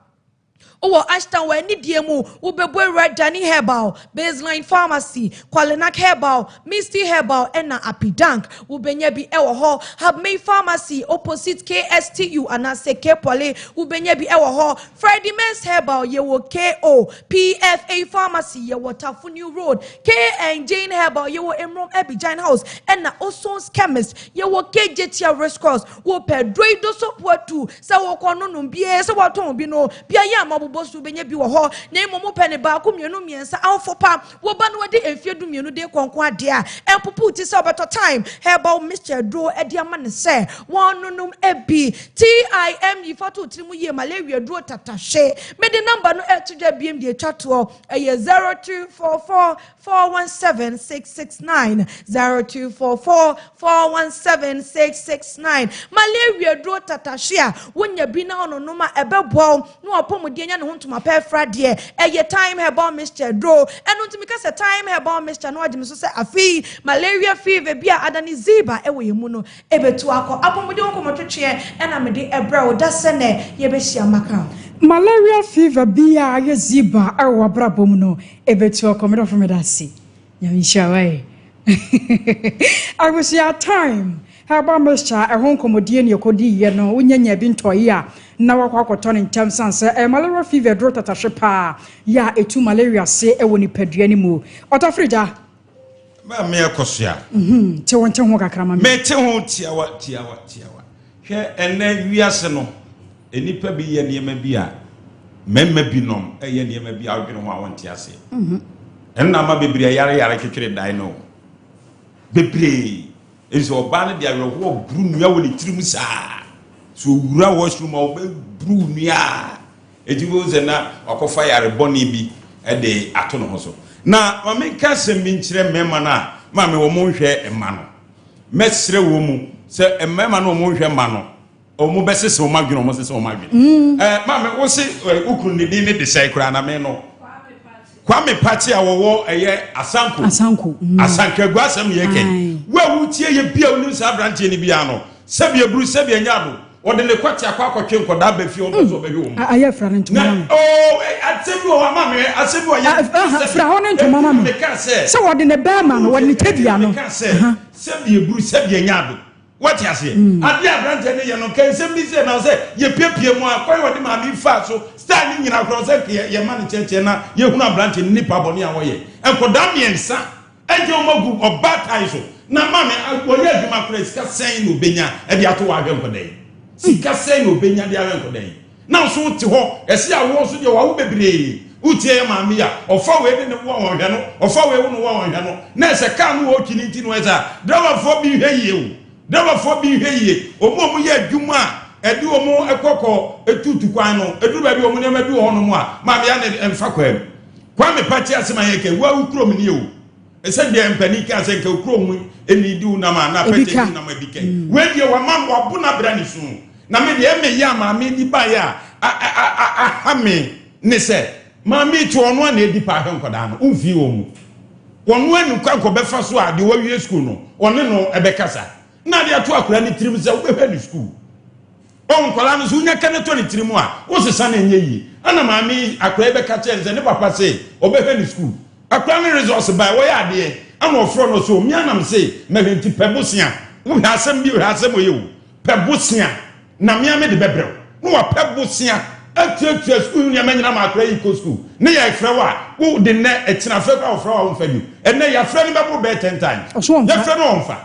wowɔ Ashtown wɔ anidie mu, wobɛbɔ awura Dani Herbal, Baseline Pharmacy, Qualinak Herbal, Misty Herbal ɛna Apidank, wobɛnya bi ɛwɔ hɔ. Habmay Pharmacy opposite KSTU anaasɛ K Poly, wobɛnya bi ɛwɔ hɔ. Friday Mens Herbal yɛwɔ ko PFA Pharmacy, yɛwɔ Tafo New Road. K and Jane Herbal yɛwɔ Emrom Abigyan House, ɛna Osons Chemist yɛwɔ KJTR Race Course. Wopɛ duro so poatu sɛ wokɔ nonom bie sɛ wɔtɔn bi no bia yɛ ama bobɔ so, wobɛnya bi wɔ hɔ. Na mmom wopɛ ne baako, mmienu, mmiɛnsa, awofo pa woba no wɔde mfie 12 de kɔnko adeɛ a ɛmpopo ti sɛ wobɛtɔ Thyme Herbal Mixture duro de ama ne sɛ wɔnonom bi. Time fa to tiri mu yie, malaria duro tatahye. Mede number no ɛto dwa biem deɛ atwa toɔ, ɛyɛ 0244 417 669, 0244 417 669. Malaria duro tatahye a wonya bi na ɔnonom a ɛbɛboa wo na wapɔmuden nya ne ho ntoma pɛ fra deɛ, ɛyɛ Thyme Herbal Mixture duro. Ɛno ntumi ka sɛ Thyme Herbal Mixture na wagye me so sɛ afei malaria fever bi a adane ziba ɛwɔ yɛn mu no ɛbɛtu akɔ. Apɔmuden ho nkɔmmɔtwetweɛ ɛna mede ɛbrɛ wo da sɛ nɛ yɛbɛhyia maka. Malaria fever bi a ayɛ ziba ɛwɔ abrabɔ mu no ɛbɛtu akɔ. Medɔfo, meda ase, Nyame nhyira wae. Abusua, Thyme Herbal Mixture ɛho nkɔmmɔdie ne ɛkɔdiiɛ no, wonyanya bi ntɔyi a na wakɔ akɔtɔ ne ntɛm san sɛ ɛyɛ malaria fever duro tatahwe paa yɛ a ɛtu malaria se ɛwɔ nipadua no mu. Ɔtafirigya. Maame Akɔsoa. Te wo nte ho kakra ma me. Mete ho tiawa tiawa tiawa. Hwɛ, ɛnɛ wiase no, nnipa bi yɛ nneɛma bi a mmarima binom ɛyɛ nneɛma bi a wodwene ho a wɔnte aseɛ. Ɛno na ama bebree a yare yare twetwere dan no bebree. Nso ɔbaa no de awerɛhoɔ buru nnua wɔ ne tirim saa so, owura washroom a ɔbɛburu nnua a eti wo sɛ na wakɔfa yare bɔne bi ɛde ato ne ho so. Na maame nka asɛm bi nkyerɛ mmarima no a maame wɔn nhwɛ mma no. Mɛsrɛ wɔn mu sɛ mmarima no wɔn nhwɛ mma no, wɔn bɛsesa wɔn adwene, wɔn sesa wɔn adwene. Maame, wosi okunu ne din ne de sɛn koraa na me no Kwame Pakye a wɔwɔ ɛyɛ Asanko. Asanko. Asankagu asɛm yɛ kɛn. Wo a wotie yɛ bia wonim saa aberanteɛ no bia no, sɛbi eburu sɛbi anya do, wɔde ne kɔte akɔ akɔtwe nkɔdaa ba fie, ɔmpɛ sɛ ɔbɛhwɛ wɔn mu. Ayɛ fira ne ntoma ma me. Oo, asɛm bi wɔ hɔ ama me, asɛm bi wɔ yɛ. Fira hɔ ne ntoma ma me. Meka sɛ. Sɛ wɔde ne bɛrima no, wɔde ne tadua no. Meka sɛ sɛbi eburu sɛbi anya do, wɔte aseɛ. Adeɛ aberanteɛ no yɛ no nka nsɛm bi sɛ na sɛ yɛpiepie mu a kwan wɔde maame fa so star ne nyina korɔ sɛ yɛma no kyɛnkyɛn na yɛhunu aberanteɛ no nipa bɔne a wɔyɛ. Nkɔdaa mmiɛnsa ɛgye wɔn agu ɔbaatan so na maame wɔyɛ adwuma koraa, sika sɛn na obenya ɛde ato wɔ ahwɛ nkɔdaa yi? Sika sɛn na obenya de ahwɛ nkɔdaa yi? Na nso wote hɔ ɛsi awoɔ nso deɛ wawo bebree. Wotie yɛ maame yi a ɔfa wei de ne wo a wɔhwɛ no, ɔfa wei wo no wo a wɔhwɛ no, na ɛsɛ kaa no wɔretwi ne nti no, ɛsɛ a driverfoɔ bi nhwɛ yie o, driverfoɔ bi nhwɛ yie. Wɔn a wɔyɛ adwuma a ɛde wɔn kɔkɔ etutu kwan no, eduru baabi wɔn nneɛma bi wɔ hɔnom a maame ya ne mfa kwan mu. Kwame Pati, asɛm a yɛ kɛ wo a wo kurom nie o, ɛsɛ deɛ mpanin kaa sɛ nka kurom mu ɛni di wo nam a na pɛkyɛ di wo nam ebi kɛ wei deɛ wama wabo na abira ne so. Na me deɛ, ɛmɛ yi a maame di ba yɛ a aha me ne sɛ maame ti ɔno a na edi pa ahwɛ nkɔdaa no nfi wɔn mu, wɔn ani kwan kɔ bɛfa so a deɛ wawie sukuu no ɔne no ɛbɛkasa na adeɛ ato akwadaa ne tirim sɛ wobɛhwɛ ne sukuu. Ɔn nkwadaa no so wonya ka ne tɔ ne tirim a wosesa na ɛnyɛ yie. Ɛna maame akwadaa yi bɛka kyerɛ no sɛ ne papa se ɔbɛhwɛ ne sukuu. Akwadaa no results ba, wɔyɛ adeɛ ɛna ɔforɔ no so mmea nam se mɛhwɛ nti pɛ bosea. Wohwɛ asɛm bi, wohwɛ asɛm oyɛ o, pɛ bosea na mmea me de bɛbrɛw na wapɛ bosea. Atuatua sukuu nneɛma nyinaa ma akora yi kɔ sukuu. Ne yɛfrɛ wo a, wo de nnɛ ɛkyena frɛ koraa wɔfrɛ wo a womfa bio. Ɛnnɛ yɛafrɛ no bɛboro bɛyɛ 10 times. Ɔso ɔmfa. Yɛfrɛ no ɔmfa.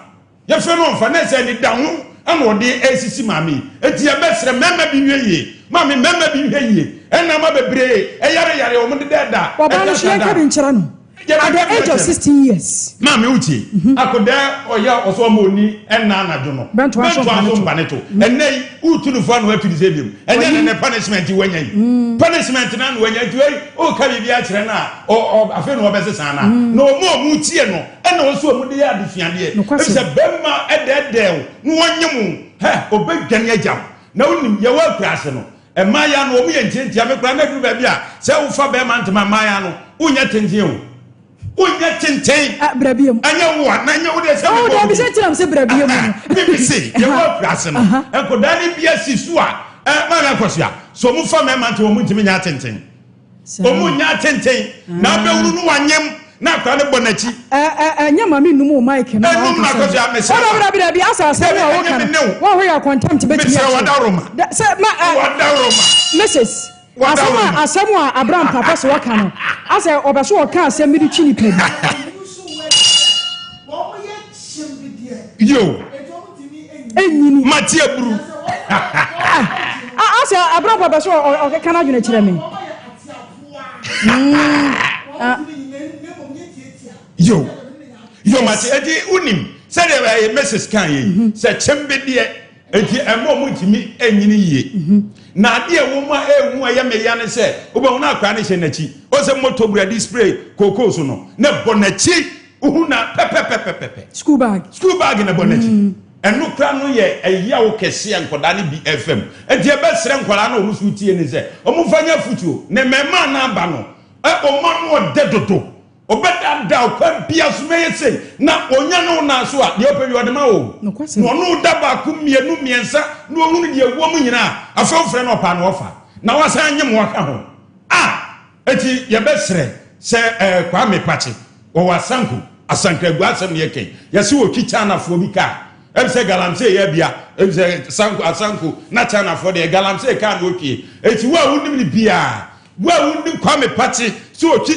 Yɛfrɛ no ɔmfa na ɛsɛ anida ho ɛna ɔde ɛsisi maame yi. Enti yɛbɛsrɛ mmarima bi nhwɛ yie. Maame, mmarima bi nhwɛ yie. Ɛna ama bebree ɛyare yare wɔn deda ɛda. Ɔbaa no so yɛnka bi nkyerɛ no. At the age of 16 years. Maame, wotie. Akɔdaa ɔyɛ ɔsɔ ɔma oni ɛna anadwo no. Bɛntoa so Bɛntoa so mpa mpa ne to. Ɛnɛ yi, wotu no fo ano atu ne sɛ biom. Ɛnyɛ ne ne punishment wanya yi. Punishment na na wanya nti wei, woka biribi akyerɛ no a, ɔ afei na ɔbɛsesa na. Na ɔmo a ɔmo tie no, ɛna ɔso ɔmo de yɛ adesuadeɛ. Nokwasɛm. Efisɛ bɛrima ɛdɛɛdɛɛ wo, na wɔnyem wo, hɛ, ɔbɛdwane agya wo. Na wonim, yɛwɔ akura ase no, mmaayea no, wɔn yɛ ntiantia. Me koraa na aduru baabi a, sɛ wofa bɛrima ntoma mmaayea no, wonyɛ tenten o. Wonyɛ tenten. Ah, brabie mu. Ɛnyɛ wo a, na ɛnyɛ wo deɛ sɛ Oh, mebɔ dabi wo sɛ kyerɛ m sɛ brabie mu no. Bibi se, yɛwɔ akura ase no, nkɔdaa no bi asi so a, maame akɔsoa, so ɔmo fa mmarima ntoma, ɔmo ntumi nyɛ atenten. Ɔmo nyɛ atenten. Na abɛwuru no wanyem, na akora no bɔ n'akyi. Ɛnyɛ ma me num o mic no. Ɛnum na akɔsoa, mesrɛ Ɔdɔ wa. dabi dabi asa asɛm Dabi, a ɛnyɛ woka me no. ne wo. Wɔn ho yɛ contempt bɛtumi Mesrɛ akyerɛ. wadaroma. Sɛ ma Wadaroma. Mrs. Wadaroma. Asɛm a Abraham papa sɛ wɔka no asɛ ɔbɛ so ɔka asɛm bi de twi nipa bi. Yo, Ɛnyini. Mate aburu. Ah, asɛ Abraham papa so ɔkeka n'adwene kyerɛ me. Yo, yo, mate. Eti wonim sɛdeɛ ɛyɛ Mrs. Kan yɛ yi, sɛ kyɛmbedeɛ eti ɛmo ɔmo ntumi ɛnyini yie. Na adeɛ ɛwɔ mu a ɛɛhu ɛyɛ meya ne sɛ wobɛhu na akwaraa no hyɛ n'akyi. Ɔsɛ moto brɛde spray kookoo so no na bɔ n'akyi, wohu na pɛpɛpɛpɛpɛ. School bag. School bag na bɔ n'akyi. Ɛno kora no yɛ ɛyaw kɛse a nkwadaa no bi ɛfam. Nti ɛbɛsrɛ nkwadaa no a wɔn so tie ne sɛ wɔn mfa nyɛ afutuo ne mmarima no aba no ɛ wɔn ano ɔdɛ dodo, ɔbɛdaadaa kwan bia so mɛyɛ sei na onya ne wo nan so a, deɛ ɔpɛ bi ɔde ma wo. Nokwasɛm. Na ɔno da baako, mmienu, mmiɛnsa na ɔhunu deɛ ɛwɔ mu nyinaa, afei wofrɛ no ɔpaa na ɔfa na wasan nye mo aka ho a. Eti yɛbɛsrɛ sɛ Kwame Pakye wɔwɔ Asanko Asankragua asɛm ne yɛkɛn yɛse wɔtwi Chinafoɔ bi kaa ɛm sɛ galamsey yɛ bia ɛm sɛ Sanko Asanko na Chinafoɔ deɛ galamsey kaa na ɔtwie. Eti wo a wonim no biaa, wo a wonim Kwame Pakye sɛ ɔtwi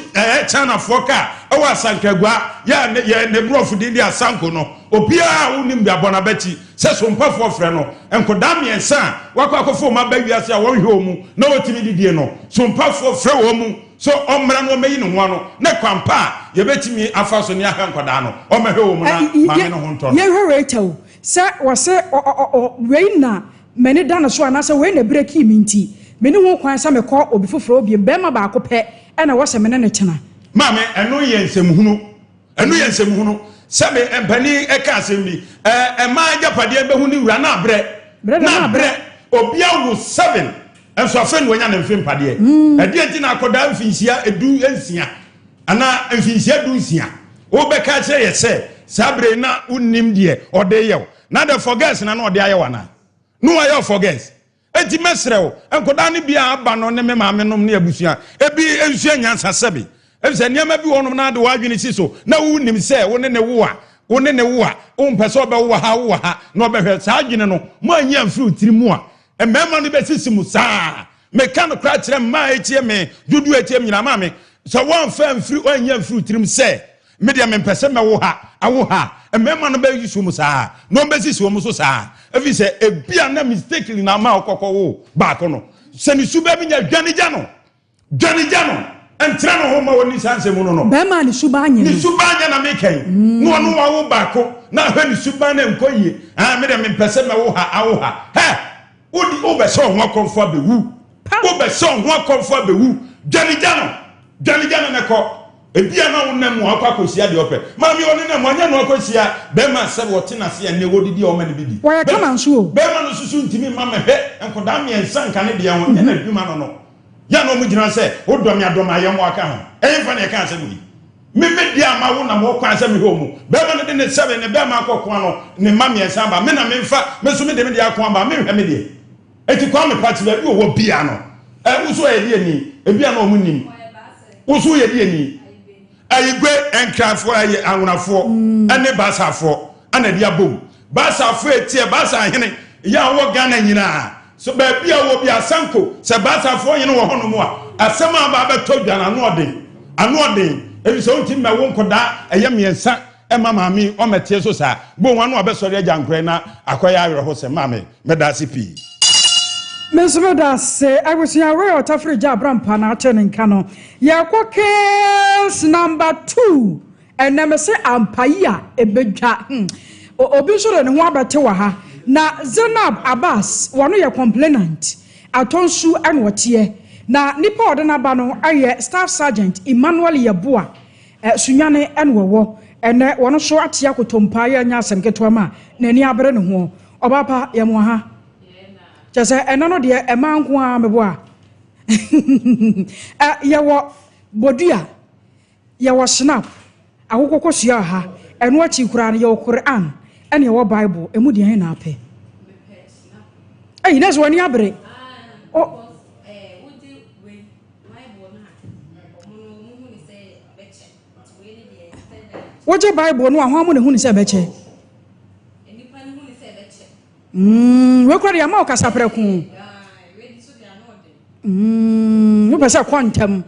Chinafoɔ kaa ɛwɔ Asankragua yɛ ne yɛ ne borɔfo din de Asanko no, obiaa a wonim bi abɔ n'abakyi sɛ sompafoɔ frɛ no. Nkɔdaa mmiɛnsa a wakɔ akɔfo wɔn aba wiase a wɔnhwɛ wɔn mu na wɔtumi didie no, sompafoɔ frɛ wɔn mu so ɔmmra na ɔmmɛyi ne ho ano ne kwampa a yɛbɛtumi afa so ne ahwɛ nkɔdaa no, ɔmmɛhwɛ wɔn mu na maame no ho ntɔ no. Yɛhwɛ Rachel sɛ wɔsɛ wei na m'ani da no so anaasɛ wei na ebere kii mi nti me ne ho kwan sɛ mekɔ obi foforɔ obiem, bɛrima baako pɛ ɛna wɔsɛ me ne ne tena. Maame, ɛno yɛ nsɛmhunu, ɛno yɛ nsɛmhunu. Sɛbe mpanin ɛka asɛm bi, ɛmaa agyapadeɛ bɛhu ne wura na abrɛ. Brɛ de na na abrɛ. Obi awo seven nso afei na wanya ne mfe mpadeɛ. Ɛdeɛ nti na akɔdaa mfinhyia 16 anaa mfinhyia 16 wobɛka kyerɛ yɛ sɛ saa bere na wonnim deɛ ɔde yɛ wo na de forgets na na ɔde ayɛ wo anaa na wayɛ wo forgets. Enti mɛsrɛ wo, nkɔdaa no bi a aba no ne me maame nom ne abusua ebi nsua nyansa. Sɛbi efisɛ nneɛma bi wɔ hɔnom na ade w'adwene si so na wonim sɛ wo ne ne wo a wo ne ne wo a wompɛ sɛ ɔbɛwo wɔ ha, wo wɔ ha na ɔbɛhwɛ saa adwene no mo anyi amfiri wo tiri mu a, mmarima no bɛsisi mu saa. Meka no koraa kyerɛ mmaa a ɛtie me dodoɔ a ɛtie me nyinaa. Maame, sɛ woamfa amfiri woanyi amfiri wo tirim sɛ me deɛ mempɛ sɛ mɛwo ha awo ha, mmarima no bɛyi mu saa na ɔmbɛsisi wɔn so saa, ɛfiri sɛ ebia na mistakenly na ama ɔkɔkɔ wo baako no sɛ ne suba bi nya. Dwane gya no, dwane gya no, ɛnkyerɛ ne ho ma wɔni saa nsɛm no. Bɛrima a ne suba anyɛ ne no. Suba nyɛ na meka yi na ɔno wawo baako na ahwɛ ne suba na nkɔ yie. Ah, me deɛ mempɛ sɛ mɛwo ha awo ha. Hɛ, wodi wobɛhyɛ wo ho akɔmfo abɛwu, wobɛhyɛ wo ho akɔmfo abɛwu. Dwane gya no, dwane gya no ne kɔ. Ebia na wonam mu akɔ akɔhyia deɛ ɔpɛ. Maame, ɔne nam anyɛ no akɔhyia bɛrima sɛ wɔte n'ase a nnɛ wɔdidi a ɔma no bi di. Wɔyɛ kama nso o. Bɛrima no soso ntumi mma mɛhwɛ nkɔdaa mmiɛnsa nka ne deɛ ho nyɛ n'adwuma no yɛ na ɔmo gyina sɛ wodɔ me adɔm ayɛ mo aka ho. Ɛyɛ mfa na ɛka asɛm yi me me deɛ ama wo nam wɔ kwan sɛ mehwɛ ɔmu. Bɛrima no de ne sɛbe ne bɛrima akɔ koa no ne mma mmiɛnsa aba, me na memfa me nso me de me deɛ ako aba, menhwɛ me deɛ. Eti Kwame Pati, baabi wɔ bia no ɛ woso ɛyɛ deɛ ni ebia na ɔmo nim woso yɛ deɛ ni. Ayigbe Nkrafoɔ ɛyɛ Anwonafoɔ ɛne Baasafoɔ ɛna ɛde abom. Baasafoɔ etiɛ Baasa ahene yɛ a wɔwɔ Ghana nyinaa. So baabi a wɔ bi asanko sɛ baasafoɔ hene wɔ hɔnom a, asɛm a aba abɛtɔ dwa no ano ɔden, ano ɔden, efisɛ wontumi mmɛwo nkɔdaa ɛyɛ mmiɛnsa ɛma maame yi ɔmmɛteɛ so saa. Bohu ano abɛsɔre agya nkorɛ na akɔyɛ awerɛhosɛm. Maame, mɛda ase pii. Me nso meda ase. Abusua wei a ɔtafere gya abrampa na akyɛ ne nka no. Yɛkɔ case number 2. Ɛnɛ mese ampa yi a ɛbɛdwa. Hmm. Obi nso de ne ho abɛte wɔ ha. Na Zainab Abbas, wɔno yɛ complainant. Atɔnsu ɛna ɔteɛ. Na nipa a ɔde n'aba no yɛ Staff Sergeant Emmanuel Yeboah. Sunyani ɛna ɔwɔ. Ɛnɛ wɔno nso ate akotompaa yɛ nyɛ asɛm ketewa ma n'ani abere ne ho. Ɔbaa pa, yɛ mo ha. Kyɛ sɛ ɛnɛ no deɛ ɛmaa nko ara meboa. Yɛwɔ Bodua. Yɛwɔ Schnapp, akokɔ kosua wɔ ha. Ɛno akyi koraa no, yɛwɔ Qur'an ɛna yɛwɔ Bible. Emu deɛ he na apɛ? Ɛyi, na sɛ w'ani abere. O. Wogye Bible no a, hwan mu na ehu ne sɛ ɛbɛkyɛ? Mm, wei kora deɛ ama wo kasa prɛko. Mm, wopɛ sɛ kɔ ntɛm.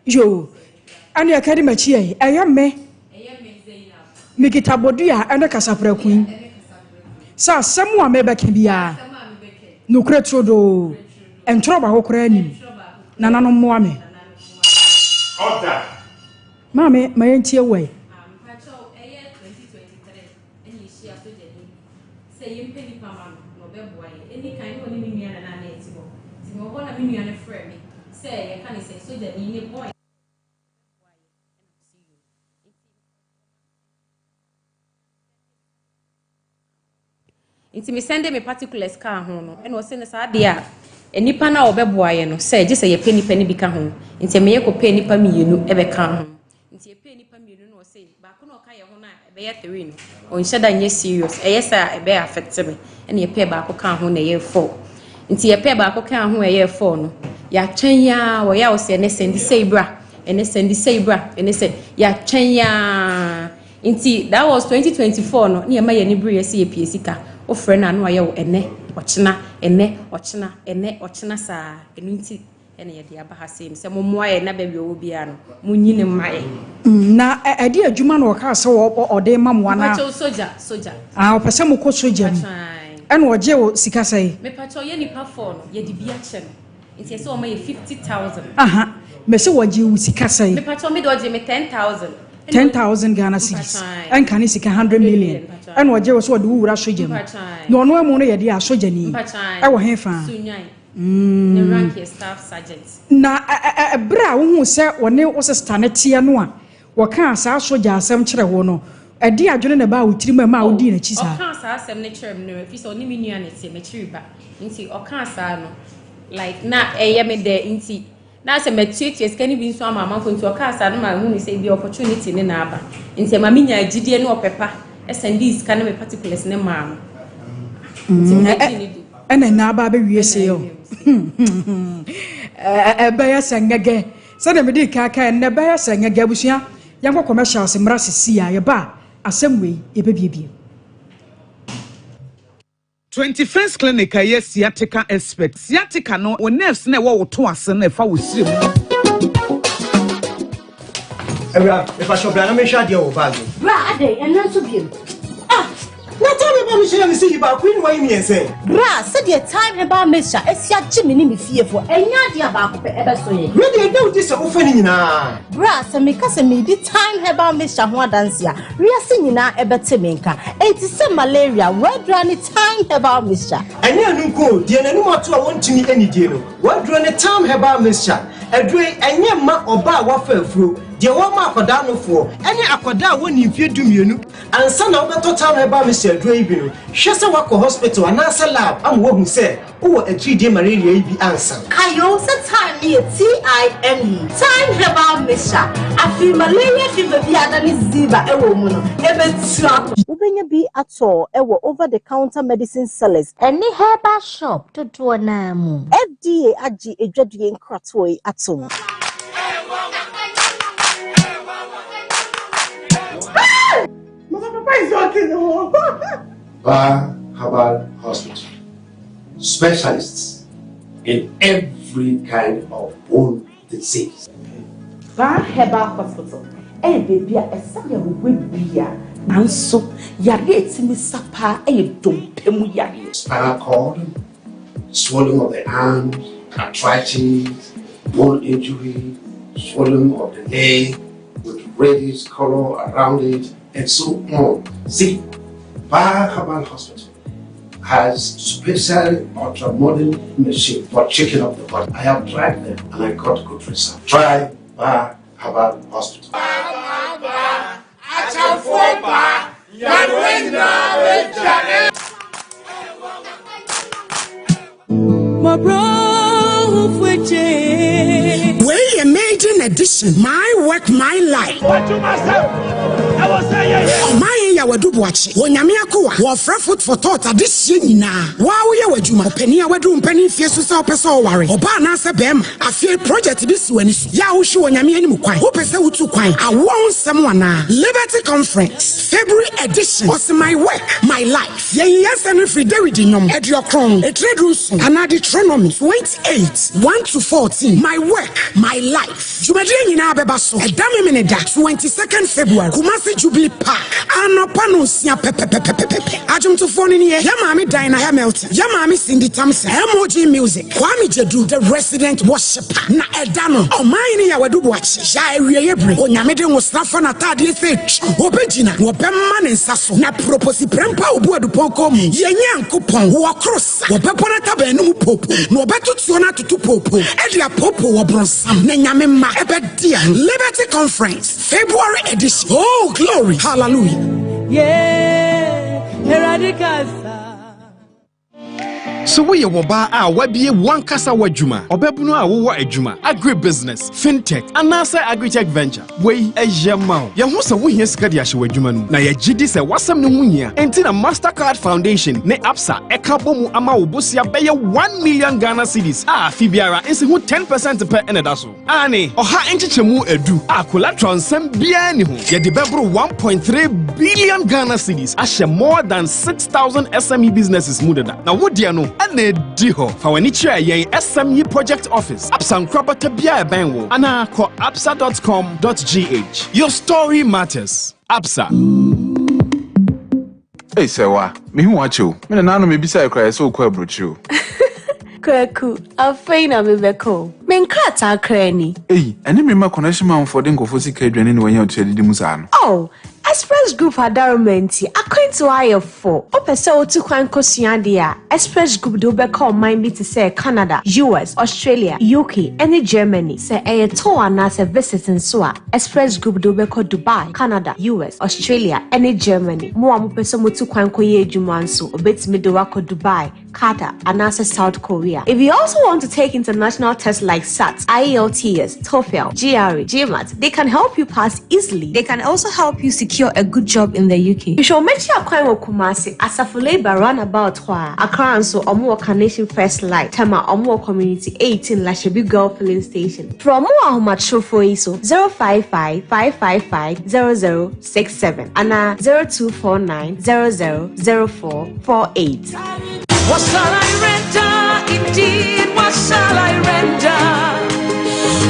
Yoo, ɛne ɛka di m'akyi ɛ, ɛyɛ me. Mekita bodua ɛne kasaprɛko yi. Sɛ asɛm a mebɛka biara, nokorɛ turodoo, ntorɔ baako koraa nnim. Nananom mmoa me. Maame, ma yɛntie wo ɛ. Ɛna yɛhyia sogyani sɛ yɛmpɛ nipa ma no na ɔbɛboa yɛn. Ɛnni kan na ɔne me nua na na na ɛte hɔ. Nti mewɔ hɔ na me nua no frɛ me sɛ yɛka ne sɛ sogyani ne boy no ɔbɛboa yɛn ɛna mese yoo. Nti Nti me sɛnde me particulars kaa ho no ɛna ɔse no saa deɛ a nnipa no a wɔbɛboa yɛn no sɛ gye sɛ yɛpɛ nnipa no bi ka ho. Nti ɛma yɛkɔpɛɛ nnipa mmienu ɛbɛkaa ho. Nti yɛpɛɛ nnipa mmienu no ɔse baako na ɔka yɛn ho no a ɛbɛyɛ three no ɔnhyɛ da nyɛ serious ɛyɛ sɛ a ɛbɛyɛ affect me ɛna yɛpɛɛ baako kaa ho na ɛyɛ four. Nti yɛpɛɛ baako kaa ho a ɛyɛ four no yɛatwɛn yaa wɔyɛ a ɔsɛ ɛnɛ sɛnde sei bra ɛnɛ sɛnde sei bra ɛnɛ sɛ yɛatwɛn yaa Nti that was 2024 no ne yɛma yɛn ani bereɛ sɛ yɛpie sika. Wofrɛ no a na wayɛ wo ɛnɛ, ɔkyena, ɛnɛ, ɔkyena, ɛnɛ, ɔkyena saa. Ɛno nti ɛna yɛde aba ha sei no sɛ mommoa yɛn na baabi ɔwɔ biara no monyi no mma yɛn. Na ɛde adwuma na ɔkaa sɛ ɔde ma mo anaa? Mepakyɛw sogya, sogya. Ah, ɔpɛ sɛ mokɔ sogya mu. Ɛna ɔgye wo sika sɛn? Mepakyɛw yɛ nipa four no yɛde bi akyɛ no. Nti ɛsɛ ɔma yɛ 50,000. Aha, mese wɔgye wo sika sɛn? Mepakyɛw me de ɔgye me 10,000. 10,000 Ghana cedis. Ɛnka ne sika 100 million. Ɛna ɔgye wo sɛ ɔde wo wura sogya mu. Na ɔno amu no yɛ deɛ a sogyani. Ɛwɔ he fa? Sunyan. Ne rank yɛ staff sergeant. Na ɛberɛ a wohuu sɛ ɔne wo sista no teɛ no a, wɔkaa saa sogya asɛm kyerɛ wo no, ɛdeɛ adwene na ɛbaa wo tirim a ɛmaa wodii n'akyi saa? Ɔkaa saa asɛm no kyerɛɛ me no, ɛfiri sɛ ɔne me nua na ɛteɛ, m'akyiri ba. Nti ɔkaa saa no, like na ɛyɛ me dɛ nti na sɛ matuatua sika no bi nso ama amanfoɔ nti ɔkaa saa no ma hunu sɛ ebi opportunity ne na aba. Nti ɛma menya gyidie ne ɔpɛ pa ɛsɛndii sika ne me particulars ne maa no. Nti megye ne di. Ɛna nna aba abɛwie sei o. Ɛbɛyɛ sɛ ngɛgɛ. Sɛdeɛ medii kan kaeɛ no, na ɛbɛyɛ sɛ ngɛgɛ. Abusua, yɛnkɔ commercials mmra sisi a yɛba a, asɛm wei yɛbɛbiebie. 21st Clinic a ɛyɛ sciatica expert. Sciatica no, wo nerves no a ɛwɔ wo to ase no ɛfa wo srɛ mu no. Awura, mepakyɛw bra na menhwɛ adeɛ wɔ bag mu. Bra adɛn, ɛnnɛ nso biom? Ah! Na Thyme Herbal Mixture na mese yi baako yi na wayi mmiɛnsa yi. Bra, sɛdeɛ Thyme Herbal Mixture asi agye me ne me fiefoɔ, ɛnyɛ adeɛ a baako pɛ ɛbɛso yɛn. Wei deɛ ɛda wo di sɛ wofa ne nyinaa. Bra, sɛ meka sɛ meredi Thyme Herbal Mixture ho adanse a, wiase nyinaa ɛbɛte me nka. Enti sɛ malaria, w'aduro ne Thyme Herbal Mixture. Ɛnyɛ ɛno nko o, deɛ n'anum ato a wɔntumi nnidie no, w'aduro ne Thyme Herbal Mixture. Aduro yi, ɛnyɛ mma ɔbaa a wafa afuro, deɛ wɔma akwadaa nofoɔ, ɛne akwadaa a wɔnni mfeɛ dumienu. Ansa na wobɛtɔ Thyme Herbal Mixture aduro yi bi no, hwɛ sɛ woakɔ hospital anaasɛ lab ama wɔahu sɛ wowɔ atiridie malaria yi bi ansa. Kae o sɛ thyme no yɛ T-I-M-E, Thyme Herbal Mixture. Afei malaria fever bi a adane ziba wɔ wo mu no, ɛbɛtu akɔ. Wobɛnya bi atɔ wɔ over the counter medicine sellers. Ɛne herbal shop dodoɔ no ara mu. FDA agye adwadie nkratoɔ yi atom. Mama, Papa is working. Ah. Herbal Hospital, specialists in every kind of bone disease. Baa Herbal Hospital yɛ baabi a ɛsa yarewa biara nanso yareɛ a ɛtumi sa paa yɛ dompe mu yareɛ. Spinal cord, swelling of the arms, arthritis, bone injury, swelling of the leg with reddish color around it, and so on. See, Bar Herbal Hospital has special ultra-modern machine for checking up the body. I have tried them and I got good results. Try Bar Herbal Hospital. Wei yɛ maiden edition My Work My Life. Ɔman yɛ Yaw Adu Boakye wɔ Nyame akoa wɔ ɔfrɛ Food for Thought adehyeɛ nyinaa. Wo a woyɛ w'adwuma, ɔpanin a waduru mpanin mfie so sɛ wopɛ sɛ ɔware ɔbaa anaasɛ bɛɛma. Afei project bi si w'ani so, yɛ a wohwe wɔ Nyame anim kwan, wopɛ sɛ wotu kwan, awoɔ ho nsɛm anaa? Liberty Conference, February edition, ɔse My Work, My Life. Yɛyi yɛn nsɛm no firi Dawid Nnwom 90, etire 17 anaa Deuteronomy 28, 1-14. My Work, My Life dwumadie nyinaa bɛba so ɛda Memeneda, 22nd February, Kumasi Jubilee Park, anɔpa nonsia pɛpɛpɛpɛpɛ. Adwomtofoɔ no nie, Yɛn Maame Dinah Hamilton, Yɛn Maame Cindy Thompson, MOG Music, Kwame Gyedu, The Resident Worshipper. Na ɛda no, Ɔmanhene Yaw Adu Boakye, Yaw awieeɛ bere, Onyame de nwosra fa n'ataadeɛ sɛ twi, ɔbɛgyina, na ɔbɛma ne nsa so, na proposi prɛmpa a ɔbu adupɔn kɔn mu, Yɛn Nyankopɔn, wɔ koro sa, wɔbɛbɔ n'ataban no mu poopoo, na wɔbɛto tuo no atoto poopoo, de apoopoo ɔbronsam, na Nyame mma ɛbɛde a Liberty Conference, February edition, Oh glory, hallelujah. Yeah, Awurade kasa. So woyɛ wɔbaa a wabie wankasa w'adwuma, ɔbɛbunu a wowɔ adwuma, agribusiness, fintech, anaasɛ agritech venture? Wei ɛyɛ ma wo. Yɛho sɛ wohia sika de ahyɛ w'adwuma no mu, na yɛgye di sɛ w'asɛm no ho hia. Enti na Mastercard Foundation ne Absa ɛka bɔ mu ama wo bosea bɛyɛ 1 million Ghana cedis a afe biara nsi ho 10% pɛ ɛna ɛda so. Aane, ɔha nkyekyɛmu edu a collateral nsɛm biara ni ho. Yɛde bɛboro 1.3 billion Ghana cedis ahyɛ more than 6,000 SME businesses mu dada. Na wo deɛ no ɛna edi hɔ. Fa w'ani kyerɛ yɛn SME project office, Absa nkorabata biara ɛbɛn wo, anaa kɔ absa.com.gh. Your story matters. Absa. Ei Sɛwa, mehu wo akyɛ o. Me nananom mebisae koraa yɛ sɛ wokɔ aburokyire o. Kwaku, afei na mebɛkɔ o. Me nkrataa koraa ni. Ei, ɛne me mma connection manfoɔ de nkurɔfoɔ sika adwane na wɔanya otua didi mu saa no. Oh, Express Group adaroma nti, akwantuo ayɛ fo. Wopɛ sɛ wotu kwan kɔsua adeɛ a, Express Group de wo bɛkɔ ɔman bi te sɛ Canada, US, Australia, UK, ne Germany. Sɛ ɛyɛ tour anaasɛ visit nso a, Express Group de wo bɛkɔ Dubai, Canada, US, Australia, ne Germany. Mo a mopɛ sɛ motu kwan kɔyɛ adwuma nso, wɔbɛtumi de wo akɔ Dubai, Qatar, anaasɛ South Korea. If you also want to take international tests like SAT, IELTS, TOEFL, GRE, GMAT, they can help you pass easily. They can also help you secure a good job in the UK. Hwehwɛ wɔn akyi akwan wɔ Kumasi, Asafo Labour Runabout hɔ a. Accra nso, wɔn wɔ Carnation First Light, Tema, wɔn wɔ Community 18 Lashibi Girl Filling Station. Frɛ wɔn wɔ ahomatorofo yi so 055 555 0067 anaa 0249 000448. What shall I render? Indeed, what shall I render?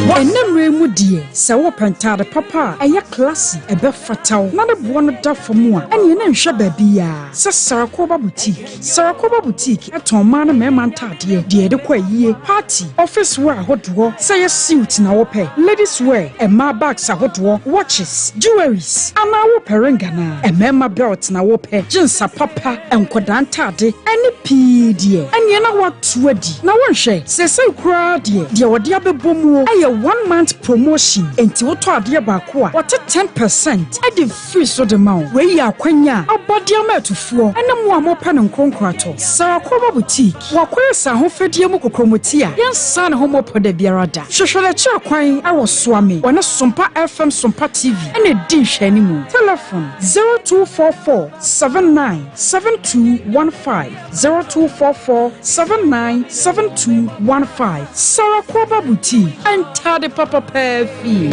Ɛnnɛ mmerɛ mu deɛ, sɛ wopɛ ntaade papa a ɛyɛ classy, ɛbɛfata wo, na ne boɔ no da fam a, ɛneɛ na nhwɛ baabiara sɛ Sarakoba Boutique. Sarakoba Boutique tɔn mmaa ne mmarima ntaadeɛ, deɛ yɛde kɔ ayie, party, office wear ahodoɔ, sɛ ɛyɛ suit na wopɛ, ladies wear, mmaa bags ahodoɔ, watches, jewelries, anaa wopɛ ring anaa mmarima belt na wopɛ, jeans apapa, nkwadaa ntaade, ɛne pii deɛ, ɛneɛ na woato adi. Na wonhwɛ, seesei koraa deɛ, deɛ wɔde abɛbɔ muo ɛyɛ one month promotion, enti wotɔ adeɛ baako a, wɔte 10% de firi so de ma wo. Wei yɛ akwanya a abɔ de ama atufoɔ ne mo a mopɛ no nkoronkoratɔ. Sarakoba Boutique, wakɔyɛ sɛ ahofadie mu kokromoti a yɛnsan ne ho mmɔpɔ da biara da. Hwehwɛ n'akyi akwan wɔ Soame, wɔne Sompa FM Sompa TV na ɛdi nhwɛanimu. Telefon, 0244 79 7215, 0244 79 7215. Sarakoba Boutique, ntade papa paa fie.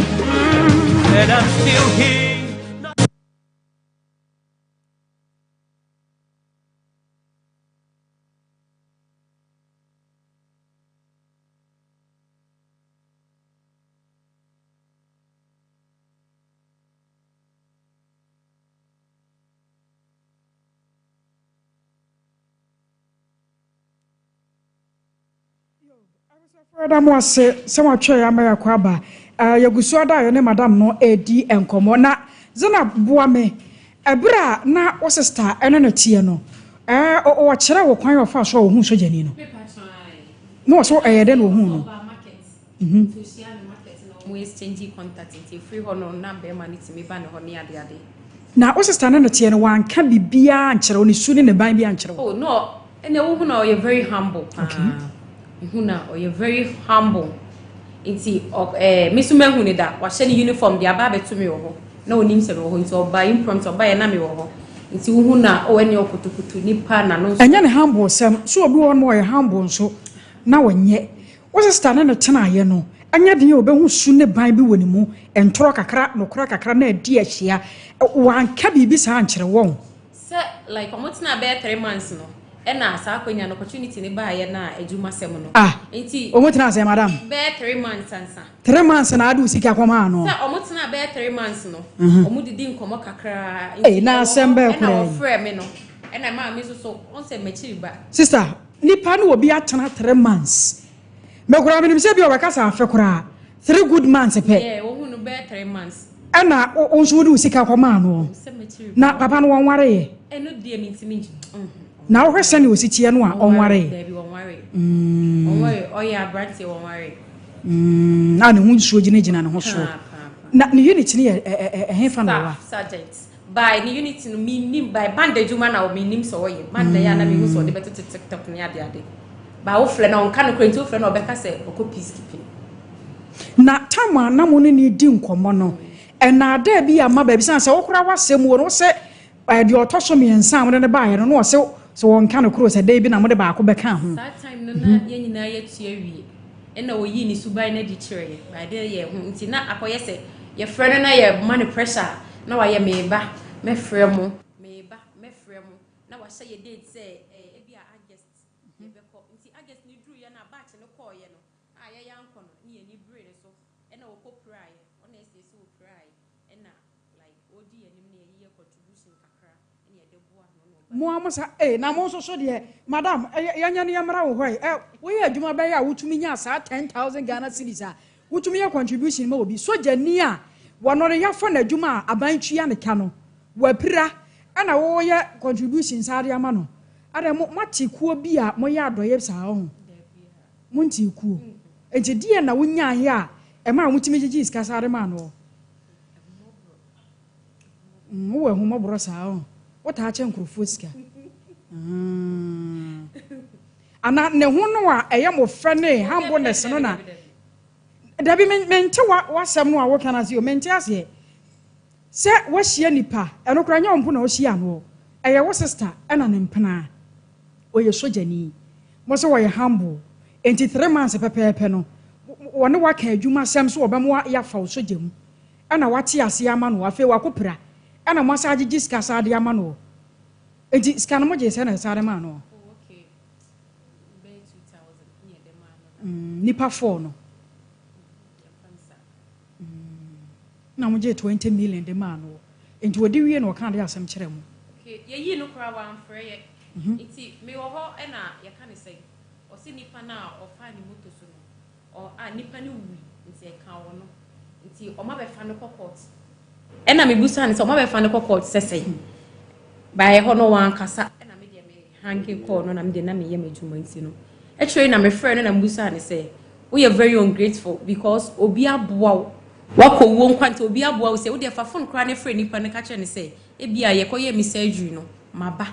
And I'm still here. Yɛda mo ase sɛ moatwɛn ama yɛakɔ aba. Eh, yɛgu so ada a yɛne madam no redi nkɔmmɔ. Na Zainab, boa me. Ɛberɛ a na wo sista ne no teɛ no, eh, ɔkyerɛɛ wo kwan a ɔfaa so a ɔhuu sogyani no? Na ɔso ɛyɛ dɛn na ɔhuu no? Mhm. Nti ohyia no market na wɔn exchange contact nti efiri hɔ no na bɛrima no tumi ba ne hɔ ne ade ade. Na wo sista ne no teɛ no wanka biribiara ankyerɛ wo, ne su ne ne ban bi ankyerɛ wo? Oh no, ɛnna wohu na ɔyɛ very humble paa. Okay. Mehu na ɔyɛ very humble. Nti ɔ ɛɛ me nso mahu ne da, wahyɛ ne uniform de aba abɛto me wɔ hɔ. Na onim sɛ mewɔ hɔ nti ɔba impromptu ɔbaeɛ na mewɔ hɔ. Nti wohu na oh ɛnneɛ ɔkotokoto nipa na no nso. Ɛnyɛ ne humble sɛm, so obi wɔ hɔ nom a ɔyɛ humble nso na ɔnyɛ. Wo sista ne no tenaeɛ no, ɛnyɛ den a ɔbɛhu su ne ban bi wɔ ne mu, ntorɔ kakra, nokorɛ kakra na adi ahyia. Wanka biribi saa ankyerɛ wɔn? Sɛ like ɔmo tenaa bɛyɛ 3 months no, ɛna saa akwanya no, opportunity no baeɛ na adwuma sɛm no. Ah, Nti. Ɔmo tenaa sɛn madam? Bɛyɛ 3 months ansa. 3 months na ade wo sika kɔmaa no? Sɛ ɔmo tenaa bɛyɛ 3 months no, ɔmo didi nkɔmɔ kakra. Ei, na asɛm bɛɛ Ɛna koraa yi. ɔfrɛ me no, ɛna maa me nso so, ɔn sɛ m'akyiri ba. Sister, nipa ne obi atena 3 months. Me koraa menim sɛ bi a ɔbɛka sɛ afe koraa, 3 good months pɛ. Yeah, wohu no bɛyɛ 3 months. Ɛna wo nso wode wo sika kɔmaa no. Sɛ m'akyiri Na papa no wɔnwareeɛ? Ɛno deɛ mentumi ngye. Na wohwɛ sɛnea ɔsi teɛ no a, ɔnwareeɛ? Dabi, wɔnware. Wɔnware, ɔyɛ aberanteɛ, wɔnware. A ne ho nsuo gyinagyina ne ho soɔ. Paa, paa, paa. Na ne unit no yɛ ɛhefa na ɔwɔ? Staff sergeant. By ne unit no menim by band adwuma na menim sɛ ɔyɛ. Band yɛ a na mehu sɛ ɔde bɛtoto TikTok ne ade ade. Ba wofrɛ na ɔnka no kora nti wofrɛ na ɔbɛka sɛ ɔkɔ peacekeeping. Na tam a na mo ne no di nkɔmmɔ no, ɛnaadaa bi amma baabi sane sɛ wokora w'asɛm mu no wo sɛ deɛ ɔtɔ so mmiɛnsa a mode no baeɛ no na ɔse sɛ wɔnka no koro sɛ dɛn bi na mode baako bɛka ho. Saa time no na yɛn nyinaa yɛatua wie ɛna ɔyii ne suban no adi kyerɛ yɛn by de yɛ ho nti na akɔyɛ sɛ yɛfrɛ no na yɛma no pressure a na wayɛ meba mɛfrɛ mo, meba mɛfrɛ mo, na wahyɛ yɛ date sɛ ebi a August yɛbɛkɔ. Nti August no duruiɛ no a batch no kɔɔeɛ no a yɛyɛ ankɔ no ne yɛn ani beree ne so ɛna ɔkɔ piraeɛ, ɔna ɛsɛ sɛ ɔpiraeɛ ɛna like ɔdi yɛn anim na yɛyɛ contribution kakra ɛna yɛde boa no na ɔba. Mo a mo sa ee na mo nso so deɛ madam yɛnyɛ no yɛmmra wo hɔ yi ɛ woyɛ adwuma bɛyɛ a wotumi nya saa 10,000 Ghana cedis a wotumi yɛ contribution ma obi sogyani a wɔno no yɛafa no adwuma a aban tua ne ka no wapira ɛna woyɛ contribution saa de ama no adɛn mo moate kuo bi a moyɛ adɔyɛ saa ɔho monte kuo nti deɛ na wonyaeɛ a ɛma a wotumi gyegye sika saa de maa no? Wowɔ ahummɔborɔ saa ɔ? Wotaa kyɛ nkurɔfoɔ sika? Mm. Ana ne ho no a ɛyɛ mo fɛ ne humbleness no na dabi mente w'asɛm no a woka no ase o, mente aseɛ sɛ woahyia nipa ɛno koraa nyɛ wo mpo na wohyia no, ɛyɛ wo sister ɛna ne mpena ɔyɛ sogyani mo sɛ wɔyɛ humble enti 3 months pɛpɛɛpɛ no wɔne waka adwuma sɛm so wɔbɛmo yɛafa wo sogya mu ɛna wate aseɛ ama no, afei wakɔpira ɛna mo asa agyegye sika saa de ama no. Enti sika no mogye sɛ na ɛsa de maa no? Oh, okay. Bɛyɛ 2000 ne yɛde maa no. Nipa four no na mogye 20 million de maa no, nti wɔde wie na ɔka de asɛm kyerɛ mo? Okay, yɛyii no koraa wamfrɛ yɛ. Nti mewɔ hɔ ɛna yɛka ne sɛ ɔse nipa no a ɔfaa ne moto so no ɔ a nipa no wui nti ɛka wɔ no nti ɔma bɛfa no kɔ court. Ɛna mebusa no sɛ ɔma bɛfa no kɔ court sɛ sɛn baeɛ hɔ no wankasa, ɛna me deɛ me hanke kɔɔ no na me deɛ na meyɛ m'adwuma nti no akyire na mefrɛ no na mebusa no sɛ woyɛ very ungrateful because obi aboa wo wakɔ wuo nkwa nti obi aboa wo sɛ wodeɛ fa phone koraa ne frɛ nipa no ka kyerɛ no sɛ ebi a yɛkɔyɛ me surgery no maba